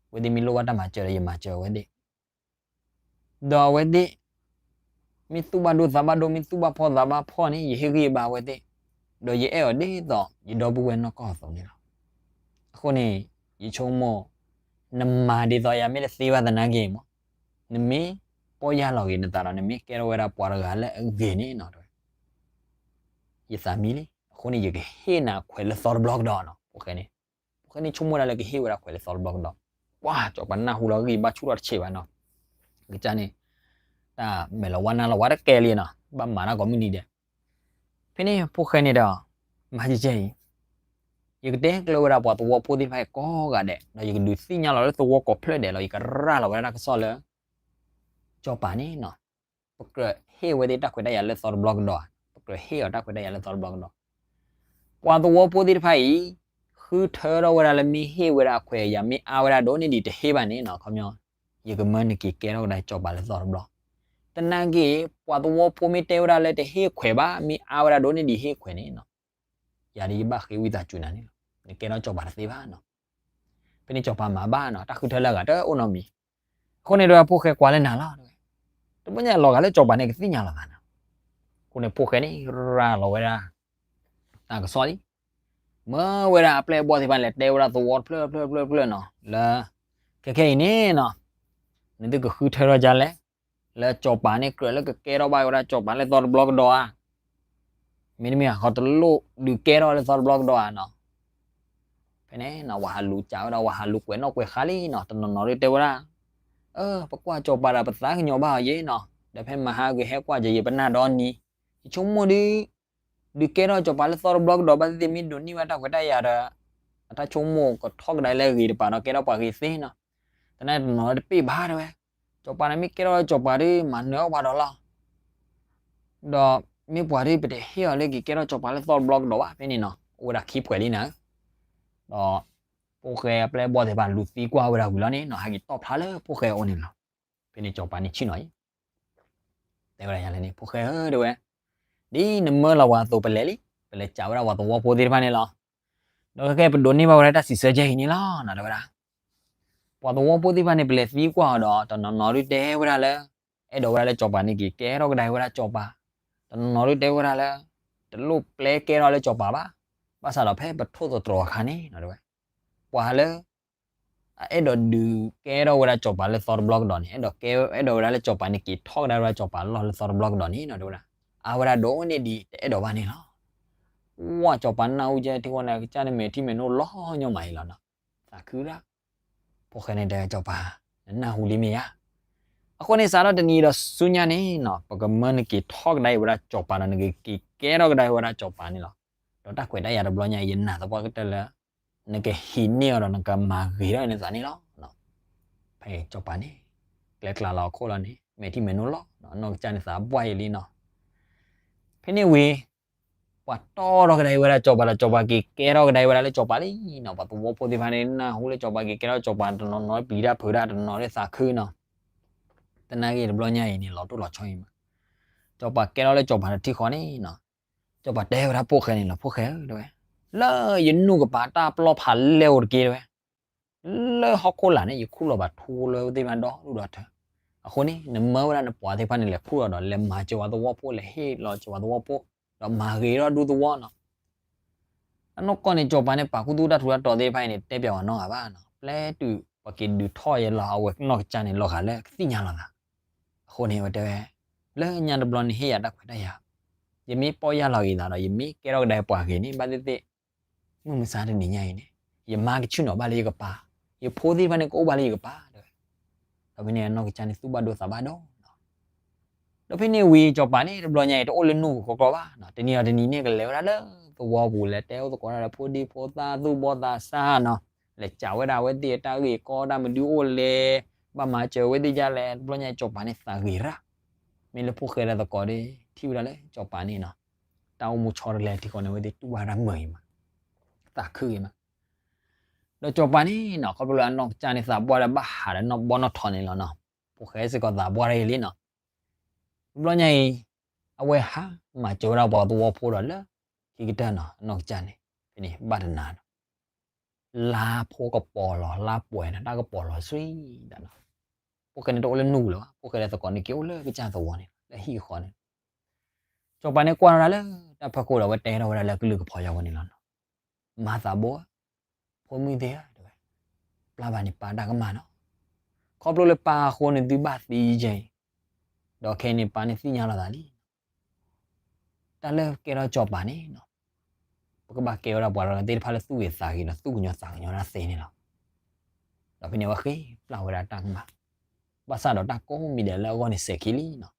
အဝဲသ့ၣ်မ့ၢ်လိၣ်ဘၣ်တၢ်မၤစၢၤဒီးယမၤစၢၤအဝဲသ့ၣ်, ဒီးအဝဲသ့ၣ် မ့ၢ်သူၣ်ဘၣ်ဒိသးဘၣ်ဒိ မ့ၢ်သူၣ်ဘၣ်ဖှီၣ်သးဘၣ်ဖှီၣ်န့ၣ် ယဟ့ၣ်ဂံၢ်ဘါအဝဲသ့ၣ်, ဒီးယအဲၣ်အီၤဒ်သိးယဒီပုၢ်ဝဲၢ်နီၢ်ကီၢ်အသိးန့ၣ်လီၤ. အဃိန့ၣ် ယဆိကမိၣ် နမၤဒ်သိးယၤမ့ၢ်တသ့ဘၣ်သနာ်က့မး, နမ့ၢ်ပီၢ်ယၢ်လီၤဂ့ၤနသးဒီး နမ့ၢ်ကဲထီၣ်ဝဲဒၣ်ပှၤတဂၤလၢအဂ့ၤန့ၣ်နီၤ တဲဝဲ, ယသးမံလံ. အဃိန့ၣ် ယကဟ့ၣ်နၤခွဲးလၢသီတဘျီကဒီးနီၤ ဖိၣ်ဃဲန့ၣ်. ဖိၣ်ဃဲန့ၣ်ဆိကမိၣ်ဒၣ်လၢကဟ့ၣ်ဝဲဒၣ်ခွဲးလၢသီတဘျီကဒီး, ပှၢ်စီၤပၤနၢ်ဟူလီၤဂံၢ်ဘါဆူၣ်ထီၣ်တဆံးဘၣ်နီၤ. ကစၢ်န့ၣ် တၢ်မဲာ်လီၤဝါနါလီၤဝါတကဲလံနီၤ ဘၣ်မၤတၢ်ကိးမုၢ်နံၤဒဲး. ဖဲန့ၣ်ဖိၣ်ဃဲန့ၣ်ဒီး မၤကဲကဲအံၤ, ယကတဲကျၢၢ်ဝဲဒၣ်ပှၤသဝီဖိသ့ၣ်တဖၣ်အံၤကိးဂၤဒဲး ဒီးယကဒုးသ့ၣ်ညါလီၤလၢသဝီကိးဖျၢၣ်ဒဲးလီၤ. ယကရၤလီၤဝဲဒၣ်တၢ်ကစီၣ်လၢ စီၤပၤန့ၣ်နီၤ ပကြၢးဟ့ၣ်ဝဲသ့ၣ်တၢ်ခွဲးတၢ်ယာ်လၢသီတဘျီကဒီးဧါ, ပကြၢးဟ့ၣ်အီၤတၢ်ခွဲးတၢ်ယာ်လၢသီတဘျီကဒီး. ပှၤသဝီဖိသ့ၣ်တဖၣ်အံၤ ဃုထၢထီၣ်ဝဲဒၣ်လၢမ့ၢ်ဟ့ၣ်ဝဲဒၣ်အခွဲးအယာ်မ့ၢ်အါဝဲဒၣ်ဒိၣ်န့ၢ်ဒံးတဟ့ၣ်ဘၣ်န့ၣ်နီၤ ခီပညီ ယကမၢနက့ၤကဲထီၣ်ကဒါစီၤပၤလၢသီတဘျီ. သနာ်က့ ပှၤသဝီဖိမ့ၢ်တဲဝဲဒၣ်လၢတဟ့ၣ်ခွဲးဘၣ် မ့ၢ်အါဝဲဒၣ်ဒိၣ်န့ၢ်ဒံးဟ့ၣ်ခွဲးန့ၣ်နီၤ ယၤဒီးယဘၣ်ဃ့ဝံသးစူၤနၤန့ၣ်လီၤ. နကဲထီၣ်စီၤပၤတသ့ဘၣ်နီၤ. ဖဲန့ၣ်စီၤပၤမၤဘၣ်နီၤ တၢ်ဃုထၢလၢအဂၤတအိၣ်နီတမံၤ. အဃိန့ၣ်ဒီးဖိၣ်ဃဲကွၢ်လၢနၤလီၤ တဘျီညါလီၤဂာ်လၢစီၤပၤန့ၣ်ကသ့ၣ်ညါလီၤသးနီၤ. အဃိန့ၣ်ဖိၣ်ဃဲန့ၣ် ရၤလီၤဝဲဒၣ် တၢ်ကစီၣ်လံ. မၢဝဲဒၣ်အပျဲၢ်အဘီၣ်သ့ၣ်တဖၣ်လဲၤတဲဝဲဒၣ်သဝီတဖျၢၣ်ဖျၢၣ်ဖျၢၣ်ဖျၢၣ်နီၤ လၢ ခဲခဲအံၤန့ၣ်နီၤ နသုကဃုထၢထီၣ်ဒ်လဲၣ် လၢစီၤပၤန့ၣ်ကြၢးလၢကကဲထီၣ်ဘၣ်ဝဲဒၣ်စီၤပၤလၢသီတဘျီကဒီးဧါ. မ့တမ့ၢ် ဟီတလိၣ်ဒုးကဲထီၣ်လၢသီတဘျီကဒီးဧါနီၤ. ဖဲန့ၣ်နီၤ ဝၤဟးလူၤစံးဝဲဒၣ် ဝၤဟးလူၤကွဲးနီၣ်ကွဲးဃါလံနီၤ တနီၤနီၤဒုးတဲဝဲဒၣ် အၢ ပကွၢ်စီၤပၤဒီးပသးကညီၤဘၣ်အီၤယဲနီၤ ဒီးဖဲမဟါဂ့ၤဟဲကွၢ်ယဲ ယပနၢ်ဒီနံၤ ယဆိကမိၣ်ဒုး ဒုးကဲထီၣ်စီၤပၤလၢသီတဘျီကဒီး ဘၣ်သ့ၣ်သ့ၣ်မ့ၢ်ဒိးန့ၢ်ဝဲတၢ်ခွဲးတၢ်ယာ်ဒီး အတၢ်ဆိကမိၣ်ကထီၣ်ကဒါလၢအဂ့ၤတပၤဒီးကဲထီၣ်ပှၤဂ့ၤသ့နီၤ. တနၢ်တနီၤလၢတပ့ၢ်ဘၣ်တဲဝဲ စီၤပၤန့ၣ်မ့ၢ်ကဲထီၣ်လၢစီၤပၤဒုး မၤနၢၤအီၣ်ပှၤဒီးလီၤ. ဒီးမ့ၢ်ပှၤဒုး ပတဟ့ၣ်အီၤလၢက့ၤကဲထီၣ်စီၤပၤလၢသီတဘျီကဒီးဘၣ် ဖဲန့ၣ်နီၤ အိၣ်ဝဲဒၣ်ခံဖှဲးလံနၤဧၢ. ဒီးဖိၣ်ဃဲအပျဲၢ်အဘီၣ်သ့ၣ်တဖၣ်လူၤသံကွၢ်ဝဲဒၣ်ဝံၤလီၤန့ၣ်နီၤ ဟဲက့ၤတီၣ်ဖျါလၢဖိၣ်ဃဲအအိၣ်န့ၣ်လီၤ. ဖဲန့ၣ်စီၤပၤန့ၣ်ဆ့ၣ်နီၤအံၤ တဲဝဲဒၣ်ယၤလဲၣ်န့ၣ် ဖိၣ်ဃဲဧၢ တဲဝဲ ဒ်နမၢလီၤဝဲအသိးပလဲၤလံ ပလဲၤစံးဝဲဒၣ်ပှၤသဝီဖိသ့ၣ်တဖၣ်န့ၣ်လီၤ. ဒီးခဲကဲပဒိးန့ၢ်ဘၣ်ဝဲဒၣ်တၢ်စံးဆၢကဲအံၤန့ၣ်လီၤ တဲဝဲဒၣ် ပှၤသဝီဖိသ့ၣ်တဖၣ်န့ၣ် ပလဲၤသံကွၢ်အီၤဒီး တနီၤနီၤဒုးတဲဝဲဒၣ်လၢ အဲၣ်ဒိးဝဲဒၣ်လၢစီၤပၤန့ၣ်က့ၤကဲထီၣ်ကဒါဝဲဒၣ်စီၤပၤ, တနီၤနီၤဒုးတဲဝဲဒၣ်လၢ တလိၣ်ပျဲကဲထီၣ်လၢစီၤပၤဘၣ်, ဘၣ်ဆၣ်ဒီးဖဲပထိၣ်သတြီၤအခါန့ၣ် တဲဝဲ ပှၤလၢ အအဲၣ်ဒိးဒုးကဲထီၣ်ဝဲဒၣ်စီၤပၤလၢသီတဘျီကဒီးန့ၣ် အဲၣ်ဒိးကဲ အဲၣ်ဒိးဝဲဒၣ်လၢစီၤပၤန့ၣ်က့ၤထီၣ်ကဒါဝဲဒၣ်စီၤပၤလီၢ်လၢသီတဘျီကဒီးန့ၣ် တဲဝဲဒၣ် အါဝဲဒၣ်ဒိၣ်န့ၢ်ဒံးတအဲၣ်ဒိးဘၣ်န့ၣ်လီၤ. ဝဲစီၤပၤနၢ်ဟူကဲထံၣ်ဃီန့ၣ် ကစၢ်န့ၣ်မဲာ်ထံမဲာ်နိလီၤညီမးအံၤလီၤနီၤ, သးခုဒၣ် ဖိၣ်ဃဲန့ၣ်တဲစီၤပၤ နနၢ်ဟူလံမ့ၢ်ဧါ. အဃိန့ၣ် စးထီၣ်တနံၤဒီးဆူညါန့ၣ်နီၤ ပကမၢနက့ၤထီၣ်ကဒါအံၤဝဲဒၣ်စီၤပၤဒီး နကက့ၤကဲထီၣ်ကဒါအံၤဝဲဒၣ်စီၤပၤန့ၣ်လီၤ. ဒီးတၢ်ခွဲးတၢ်ယာ်တဘျီညါအံၤ ယနာ်သပှၢ်ကတၢၢ်လၢ နကဟံးန့ၢ်အီၤဒီးနကမၤဂ့ၤထီၣ်နသးန့ၣ်လီၤ. ဖဲစီၤပၤန့ၣ် ကျဲကျါလီၤအခိၣ်လီၤန့ၣ် မဲာ်ထံမဲာ်နိလီၤ, အနီၢ်ကစၢ်န့ၣ်သးဘှၢ်ယံာ်လံနီၤ. ဖဲန့ၣ်ဝံၤ ပှၤတီၣ်ထီၣ်ကဒါအံၤဝဲဒၣ်စီၤပၤဒီး စီၤပၤက့ၤကဲထီၣ်ကဒါအံၤဝဲဒၣ်လၢစီၤပၤလံနီၤ. ပှၤသဝီဖိသ့ၣ်တဖၣ်န့ၣ် နၢ်ဟူလၢစီၤပၤက့ၤကဲထီၣ်စီၤပၤ တနီၤနီၤပျံၤတၢ်ဖုးတၢ် တနီၤလၢသးခုနီၤ. သနာ်က့တဘျီညါအံၤန့ၣ် လီၤတိၢ်လီၤဆီအံၤမး စီၤပၤကဲထီၣ်လၢစီၤပၤတထံၣ်ဃီန့ၣ်နီၤ, စီၤပၤတဲဝဲဒၣ်ဖိၣ်ဃဲန့ၣ်လီၤ, ဖိၣ်ဃဲဧၢ တဲဝဲ, လၢယနူၢ်ကပၤတၢ်ပျီဖးလဲၢ်အိၣ်တက့ၢ်တဲဝဲ, လၢဟီၣ်ခိၣ်လာ်န့ၣ် ယခူၣ်လီၤဘၣ်ထူလၢသ့ၣ်မးဒီဒူၣ်ဒီထၢ, အဃိန့ၣ် နမၢဝဲဒၣ်နပှၤသ့ၣ်တဖၣ်န့ၣ် လဲၤခူၣ်လီၤဒီး လဲၤမၤစၢၤပှၤသဝီဖိ လဲၤဟ့ၣ်လီၤစၢၤပှၤသဝီဖိ ဒီးမၤဂ့ၤထီၣ်ဒူသဝီနီၤ. အနီၢ်ကီၢ်န့ၣ် စီၤပၤန့ၣ် ပာ်ခူသူၣ်တၢ်ထူးတၢ်တီၤသ့ၣ်တဖၣ်အံၤန့ၣ် တဲပျးဝဲနီတဂၤဘၣ်နီၤ, ပျဲတုၤပှၤက့ၤဒုးထီၣ်ယဲလီၤ အဝဲနီၢ်ကစၢ်န့ၣ် လီၤဂာ်လၢကသ့ၣ်ညါလီၤသး. အဃိန့ၣ် အဝဲတဲဝဲ, လၢညါတဘျီနဟ့ၣ်ယၤတၢ်ခွဲးတၢ်ယာ်, ယမ့ၢ်ပီၢ်ယၢ်လီၤဂ့ၤသးဒီး ယမ့ၢ်ကဲထီၣ်ကဒါပှၤဂ့ၤန့ၣ် ဘၣ်သ့ၣ်သ့ၣ် မုၢ်မဆါတနံၤညါအံၤန့ၣ် ယမါကဆ့ၣ်နီၤဘၣ်လၢယကပၤ, ယဖိသ့ၣ်တဖၣ်န့ၣ် ကအိၣ်ဘၣ်လၢယကပၤတဲဝဲ. ဒီးဖဲန့ၣ်အနီၢ်ကစၢ်န့ၣ် သူၣ်ဘၣ်ဒိသးဘၣ်ဒိနီၤ. ဒီးဖဲန့ၣ်ဝံၤ စီၤပၤန့ၣ် တဘျီညါအံၤ တအိၣ်လၢနူၢ်ကီၢ်ကီၢ်ဘၣ်နီၤ, တနံၤဒီးတနံၤန့ၣ် ကလဲၤဝဲဒၣ်လၢသဝီပူၤ လဲၤတဲအိၣ်သကိးတၢ်ဒီးဖိဒံဖိသၣ် သူၣ်ဘီၣ်သးစၢ်နီၤ, လဲၤစံးဝဲဒၣ်အဝဲသ့ၣ်အတၢ်ဂ့ၢ်ကီတၢ်မနုၤအိၣ်လဲၣ်, ဘၣ်မၤစၢၤဝဲသ့ၣ်ဒ်လဲၣ်. တဘျီညါအံၤ စီၤပၤန့ၣ်သးဂ့ၤရၣ်, မ့ၢ်လၢဖိၣ်ဃဲဒီးသကိးဒီး ထံၣ်ဝဲဒၣ်လၢစီၤပၤန့ၣ်နီၤ, တၢ်အိၣ်မူဆီတလဲထံဃီန့ၣ် အဝဲသ့ၣ်တူၢ်ဘၣ်တၢ်မုာ်အံၤမး, သးခုအံၤမး. ဒီးစီၤပၤန့ၣ်နီၤ ခီဖျိလၢအနီၢ်ကစၢ်န့ၣ် သးပှၢ်ဒီးဘၣ်ဟးဒီးနီၢ်ဘီနီၢ်ထီန့ၣ်လီၤနီၤ, ဖိၣ်ဃဲစ့ၢ်ကီးသးပှၢ်တၢ်အံၤလံနီၤ. တဘျီညါအံၤ အဝဲဟးမၤစၢၤဝဲဒၣ်ပှၤသဝီဖိဒီးလၢခံကတၢၢ်နီၤ အနီၢ်ကစၢ်န့ၣ် ဖဲန့ၣ်ဘၣ်တနၤနီၤ လါဖိကပီၤလီၤ လါပှဲၤနီၤ တၢ်ကပီၤလီၤဆှံဒၣ်နီၤ. ဖိၣ်ဃဲန့ၣ်တအိၣ်လၢနူၢ်ပူၤလၢၤဘၣ်, ဖိၣ်ဃဲဒီးသကိးန့ၣ် က့ၤအိၣ်လၢကစၢ်သဝီန့ၣ်လီၤ လၢဟံၣ်ဃီန့ၣ်လီၤ. စီၤပၤန့ၣ်ကွၢ်ဝဲဒၣ်လၢတၢ်ဖီခိၣ်ဒီး အဝဲတဲထီၣ်ဝဲဒၣ်လၢကလုၢ်ကဖီယါဝဲန့ၣ်လီၤနီၤ, မၤသးဘိဧၢ, ဖိမုၣ်သ့ၣ်ဧၢ, တဲဝဲ, ပျၢ်ဘၣ်န့ၣ်ပၢ်တၢ်ကမၣ်နီၤ, ခီဖျိလၢပၢ်အဃိန့ၣ်သုဘၣ်သံယဲအံၤ, ဒီးခဲအံၤန့ၣ်ပၢ်န့ၣ်သ့ၣ်ညါလီၤသးလံ တၢ်လၢကဲထီၣ်စီၤပၤန့ၣ်နီၤ, ပကဘၣ်ကဲဝဲဒၣ်ပှၤသ့ၣ်တဖၣ်လၢသူၣ်ဂ့ၤသးဂ့ၤဒီးသူၣ်ကညီၤသးကညီၤတၢ်သ့န့ၣ်လီၤ. ဒီးဖဲန့ၣ်အဝဲဃ့ပျၢ်ဝဲဒၣ်တၢ်ကမၣ်, ဘၣ်ဆၣ်ဒီးတၢ်ကိးမံၤဒဲးလၢအဂီၢ်န့ၣ်စဲၤခံလံနီၤ.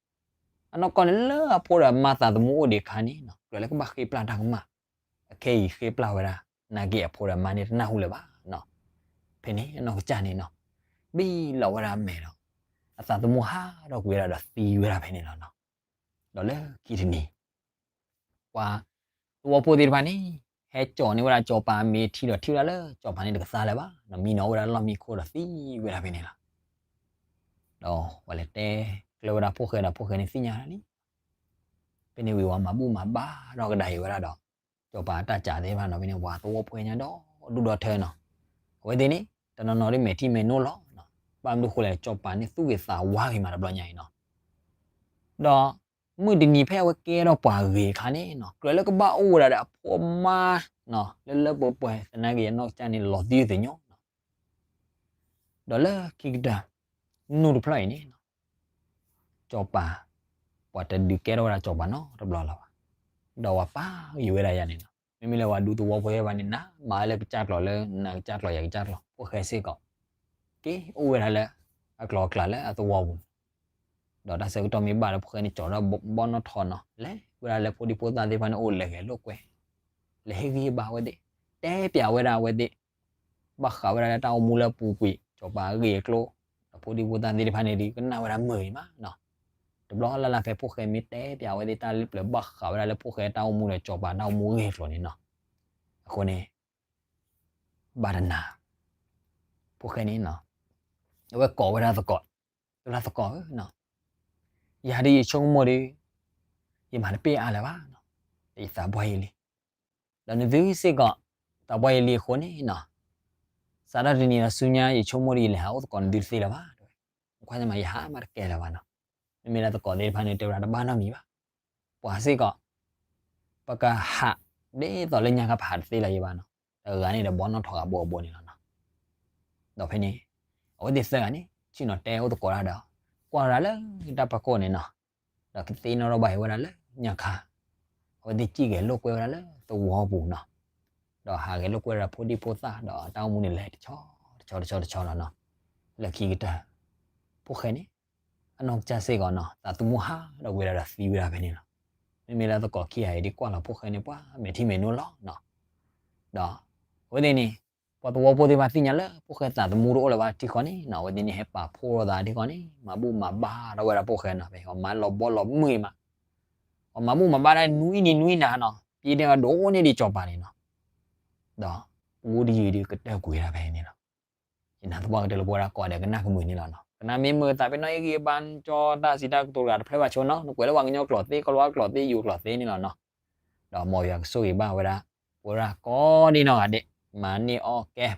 အနီၢ်ကီၢ်န့ၣ်လၢအဖိဒီးအမါသးသမူအိၣ်ဒံးအခါန့ၣ်နီၤ ကြၢးလၢကဘၣ်ဃ့ပျၢ်တၢ်ကမၣ်, အခဲအံၤဃ့ပျၢ်ဝဲဒၣ် နာ်က့အဖိဒီးအမါန့ၣ်တနၢ်ဟူလၢၤဘၣ်နီၤ. ဖဲန့ၣ်အနီၢ်ကစၢ်န့ၣ်နီၤ ဘံၣ်လီၤဝဲဒၣ်အမဲာ်ဒီး အသးသမူဟးထီၣ်ကွံာ်ဝဲဒၣ်ဒီးသံဝဲဒၣ်ဖဲန့ၣ်လီၤနီၤ. ဒီးလၢခံတနံၤ ပှၤသဝီဖိသ့ၣ်တဖၣ်န့ၣ် ဟဲကၠီၣ်န့ၢ်ဝဲဒၣ်စီၤပၤအမ့ၢ်ထံဒီးထံၣ်ဝဲဒၣ်လၢစီၤပၤန့ၣ်တကသါလၢၤဘၣ်နီၤ, မံနီၤအိၣ်ဝဲဒၣ်လီၢ်မံခိၣ်ဒီးသံဝဲဒၣ်ဖဲန့ၣ်လီၤ. ဒီးပှၤလဲၤတဲကျၢၤဝဲဒၣ်ဖိၣ်ဃဲဒီးဖိၣ်ဃဲန့ၣ်သ့ၣ်ညါဝဲဒၣ်လံ. ဖဲန့ၣ်ဝံၤပှၤမၤဘူၣ်မၤဘါထီၣ်ကဒါအံၤဝဲဒၣ်ဒီး စီၤပၤအတၢ်စးသ့ၣ်တဖၣ်နီၤ, ဖဲန့ၣ်ပှၤသဝီဖိညါဒီဒူၣ်ဒီထၢနီၤ, အဝဲသ့ၣ်န့ၣ် တနီၤနီၤဒ်မဲာ်ထံမဲာ်နိလီၤနီၤ. ဘၣ်မနုၤဃိလဲၣ် စီၤပၤန့ၣ်သူၣ်ဂ့ၤသးဝါဂ့ၤမးတဘျီညါအံၤနီၤ. ဒီးမုၢ်တနံၤဖဲအဝဲကဲထီၣ်ပှၤဂ့ၤအခါန့ၣ်နီၤ ကြၢးလၢကဘၣ်အိၣ်ဝဲဒၣ်ဒီးအဖိအမါနီၤ လၢလၢပှဲၤပှဲၤ သနာ်က့အနီၢ်ကစၢ်န့ၣ်လီၤသံသညိနီၤ. ဒီးလၢခံကတၢၢ် နူၢ်တဖျၢၣ်အံၤန့ၣ်နီၤ စီၤပၤ ပှၤတဒုးကဲထီၣ်ဝဲဒၣ်စီၤပၤနီတဘျီလၢၤဘၣ်. ဒီးပှၤပာ်ဃုာ်ဝဲဒၣ်ယၤန့ၣ်နီၤ, မ့မ့ၢ်လၢပှၤဒူသဝီဖိသ့ၣ်တဖၣ်န့ၣ် နမၤလၢကစၢ်ကျိာ်လၢနကစၢ်ကျိာ်ယကစၢ်ကျိာ် ဖိၣ်ဃဲစ့ၢ်ကီး က့ၤအိၣ်ဝဲဒၣ်လၢအကျိၤအကျဲလၢအသဝီပူၤန့ၣ်. ဒီးတၢ်ဆၢကတီၢ်မ့ၢ်ဘၣ်လၢဖိၣ်ဃဲန့ၣ်ကၠီၤဒီးဘီနီၣ်ထီနီၤ လဲၤဝဲဒၣ်လၢဖိဒံဖိသၣ်သ့ၣ်တဖၣ်န့ၣ်အိၣ်လဲၤဂဲၤလိာ်ကွဲ လဲၤဟ့ၣ်ဂံၢ်ဟ့ၣ်ဘါအဝဲသ့ၣ်, တဲပျးဝဲဒၣ်အဝဲသ့ၣ် ဘၣ်ဃးဝဲဒၣ်လၢတၢ်အိၣ်မူလၢအပူၤကွံာ် စီၤပၤအဂ့ၢ်အကျိၤ, ဒီးဖိဒံဖိသၣ်သ့ၣ်တဖၣ်န့ၣ်ဒုး ကနၣ်ဝဲဒၣ်မုာ်အံၤမးနီၤ. တဘျီလၢ်လၢ်ဖဲဖိၣ်ဃဲမ့ၢ်တဲပျးအဝဲသ့ၣ်တၢ်လၢပျၢၤဘၣ်ဃးဝဲဒၣ်လၢဖိၣ်ဃဲတၢ်အိၣ်မူဒီးစီၤပၤတၢ်အိၣ်မူအဂ့ၢ်အကျိၤန့ၣ်နီၤ, အဃိန့ၣ် ဘၣ်တနၤ ဖိၣ်ဃဲန့ၣ်နီၤ အဝဲကိးဝဲဒၣ်သကိး, တဲဝဲဒၣ်သကိးဧၢ, ယၤဒုးယဆိကမိၣ်ဒီး ယမၤတပ့ၢ်အါလၢၤဘၣ်, ဒီးယသးပှၢ်ယံာ်လံ, ဒီးနသုစ့ၢ်ကီး သးပှၢ်ယံာ်လံအဃိန့ၣ်နီၤ, စးထီၣ်တနံၤဒီးဆူညါ ယဆိကမိၣ်ဒီးယလဲၤဟးအိၣ်သကိးနသုတသ့လၢၤဘၣ်, တဲဝဲ, ခွါညမး ယဟးမးတကဲလၢၤဘၣ်နီၤ. မ့မ့ၢ်လၢသကိးသ့ၣ်တဖၣ်န့ၣ် တဲဝဲဒၣ်တဘၣ်နီတမံၤဘၣ်, ပှၤစ့ၢ်ကီး ပကဟး ဒ်သိးလၢညါခါပဟးတသ့လၢၤယဘၣ်နီၤ, တဂၤန့ၣ်ဒီးဘီနီၣ်ထီဂၤဘိအဘိန့ၣ်လီၤနီၤ. ဒီးဖဲန့ၣ် အဝဲသ့ၣ်သၢဂၤန့ၣ် ဆ့ၣ်နီၤတဲအိၣ်သကိးတၢ်ဒီး ကွၢ်ရၤလၢတၢ်ဖီခိၣ်န့ၣ်နီၤ, ဒီးကသ့ၣ်နီၣ်ထီၣ်ဘၣ်အံၤဝဲဒၣ်လၢညါခါ အဝဲသ့ၣ်စံၣ်ဂဲၤလိာ်ကွဲဝဲဒၣ်လၢသဝီပူၤနီၤ, ဒီးဟးဂဲၤလိာ်ကွဲဝဲဒၣ်ဖိဒံဖိသၣ်ဒီးတၢ်အိၣ်မူန့ၣ်လဲၤတဆီတဆီတဆီတဆီလီၤနီၤ. လၢခံကတၢၢ် ဖိၣ်ဃဲန့ၣ် အနီၢ်ကစၢ်စ့ၢ်ကီးနီၤ သးသမူဟးထီၣ်ကွံာ်ဝဲဒၣ်ဒီးသံဝဲဒၣ်ဖဲန့ၣ်လီၤ. မ့မ့ၢ်လၢသကိးခံဂၤအံၤဒ်ကွၢ်လီၤဖိၣ်ဃဲန့ၣ် ပှၤမဲာ်ထံမဲာ်နိလီၤနီၤ. ဒီးအဝဲသ့ၣ်န့ၣ် ပှၤသဝီဖိသ့ၣ်တဖၣ်သ့ၣ်ညါလၢဖိၣ်ဃဲသးသမူတအိၣ်လၢၤဘၣ်ထံဃီန့ၣ်နီၤ, အဝဲသ့ၣ်န့ၣ်ဟဲပာ်ဖှိၣ်ထီၣ်သးထံဃီန့ၣ် မၤဘူၣ်မၤဘါထီၣ်ဝဲဒၣ်ဖိၣ်ဃဲနီၤ, ဖဲအီၤမၤလီၤဘီလီၤမုၢ်အံၤမး, အီၤမၤဘူၣ်မၤဘါဒၣ်နွံနံၤနွံနၤနီၤ, ပျ့ၤဒဲးအဒိၣ်န့ၢ်ဒံးစီၤပၤန့ၣ်နီၤ. ဒီးပူတယုၢ်ဒုးကတၢၢ်ကွံာ်ဝဲဒၣ်ဖဲန့ၣ်လီၤ. ယနာ်သပှၢ်ကတၢၢ်လၢပဝဲဒၣ်ကိးဂၤဒဲးကနၣ်ကမုာ်န့ၣ်လီၤနီၤ. ကနၣ်မ့ၢ်မုာ်သးဖဲနီၣ်အ့ၣ်ဂံၢ်ဘါကၠီတၢ်စံးတၢ်ကတိၤတဂၤတဖျၢၣ်ဘၣ်ဆိနီၤ, နကွဲးလၢပှၤကညီကျိာ်သ့ ကီၢ်လၤဝါကျိာ်သ့ ယိၤကျိာ်သ့န့ၣ်လီၤနီၤ. ဒီးမ်ယွၤကဆိၣ်ဂ့ၤဘၣ်ဝဲဒၣ် ပဝဲဒၣ်ကိးဒံနီၢ်ဂၤဒဲး မၤန့ၢ်အီၣ်ကဲ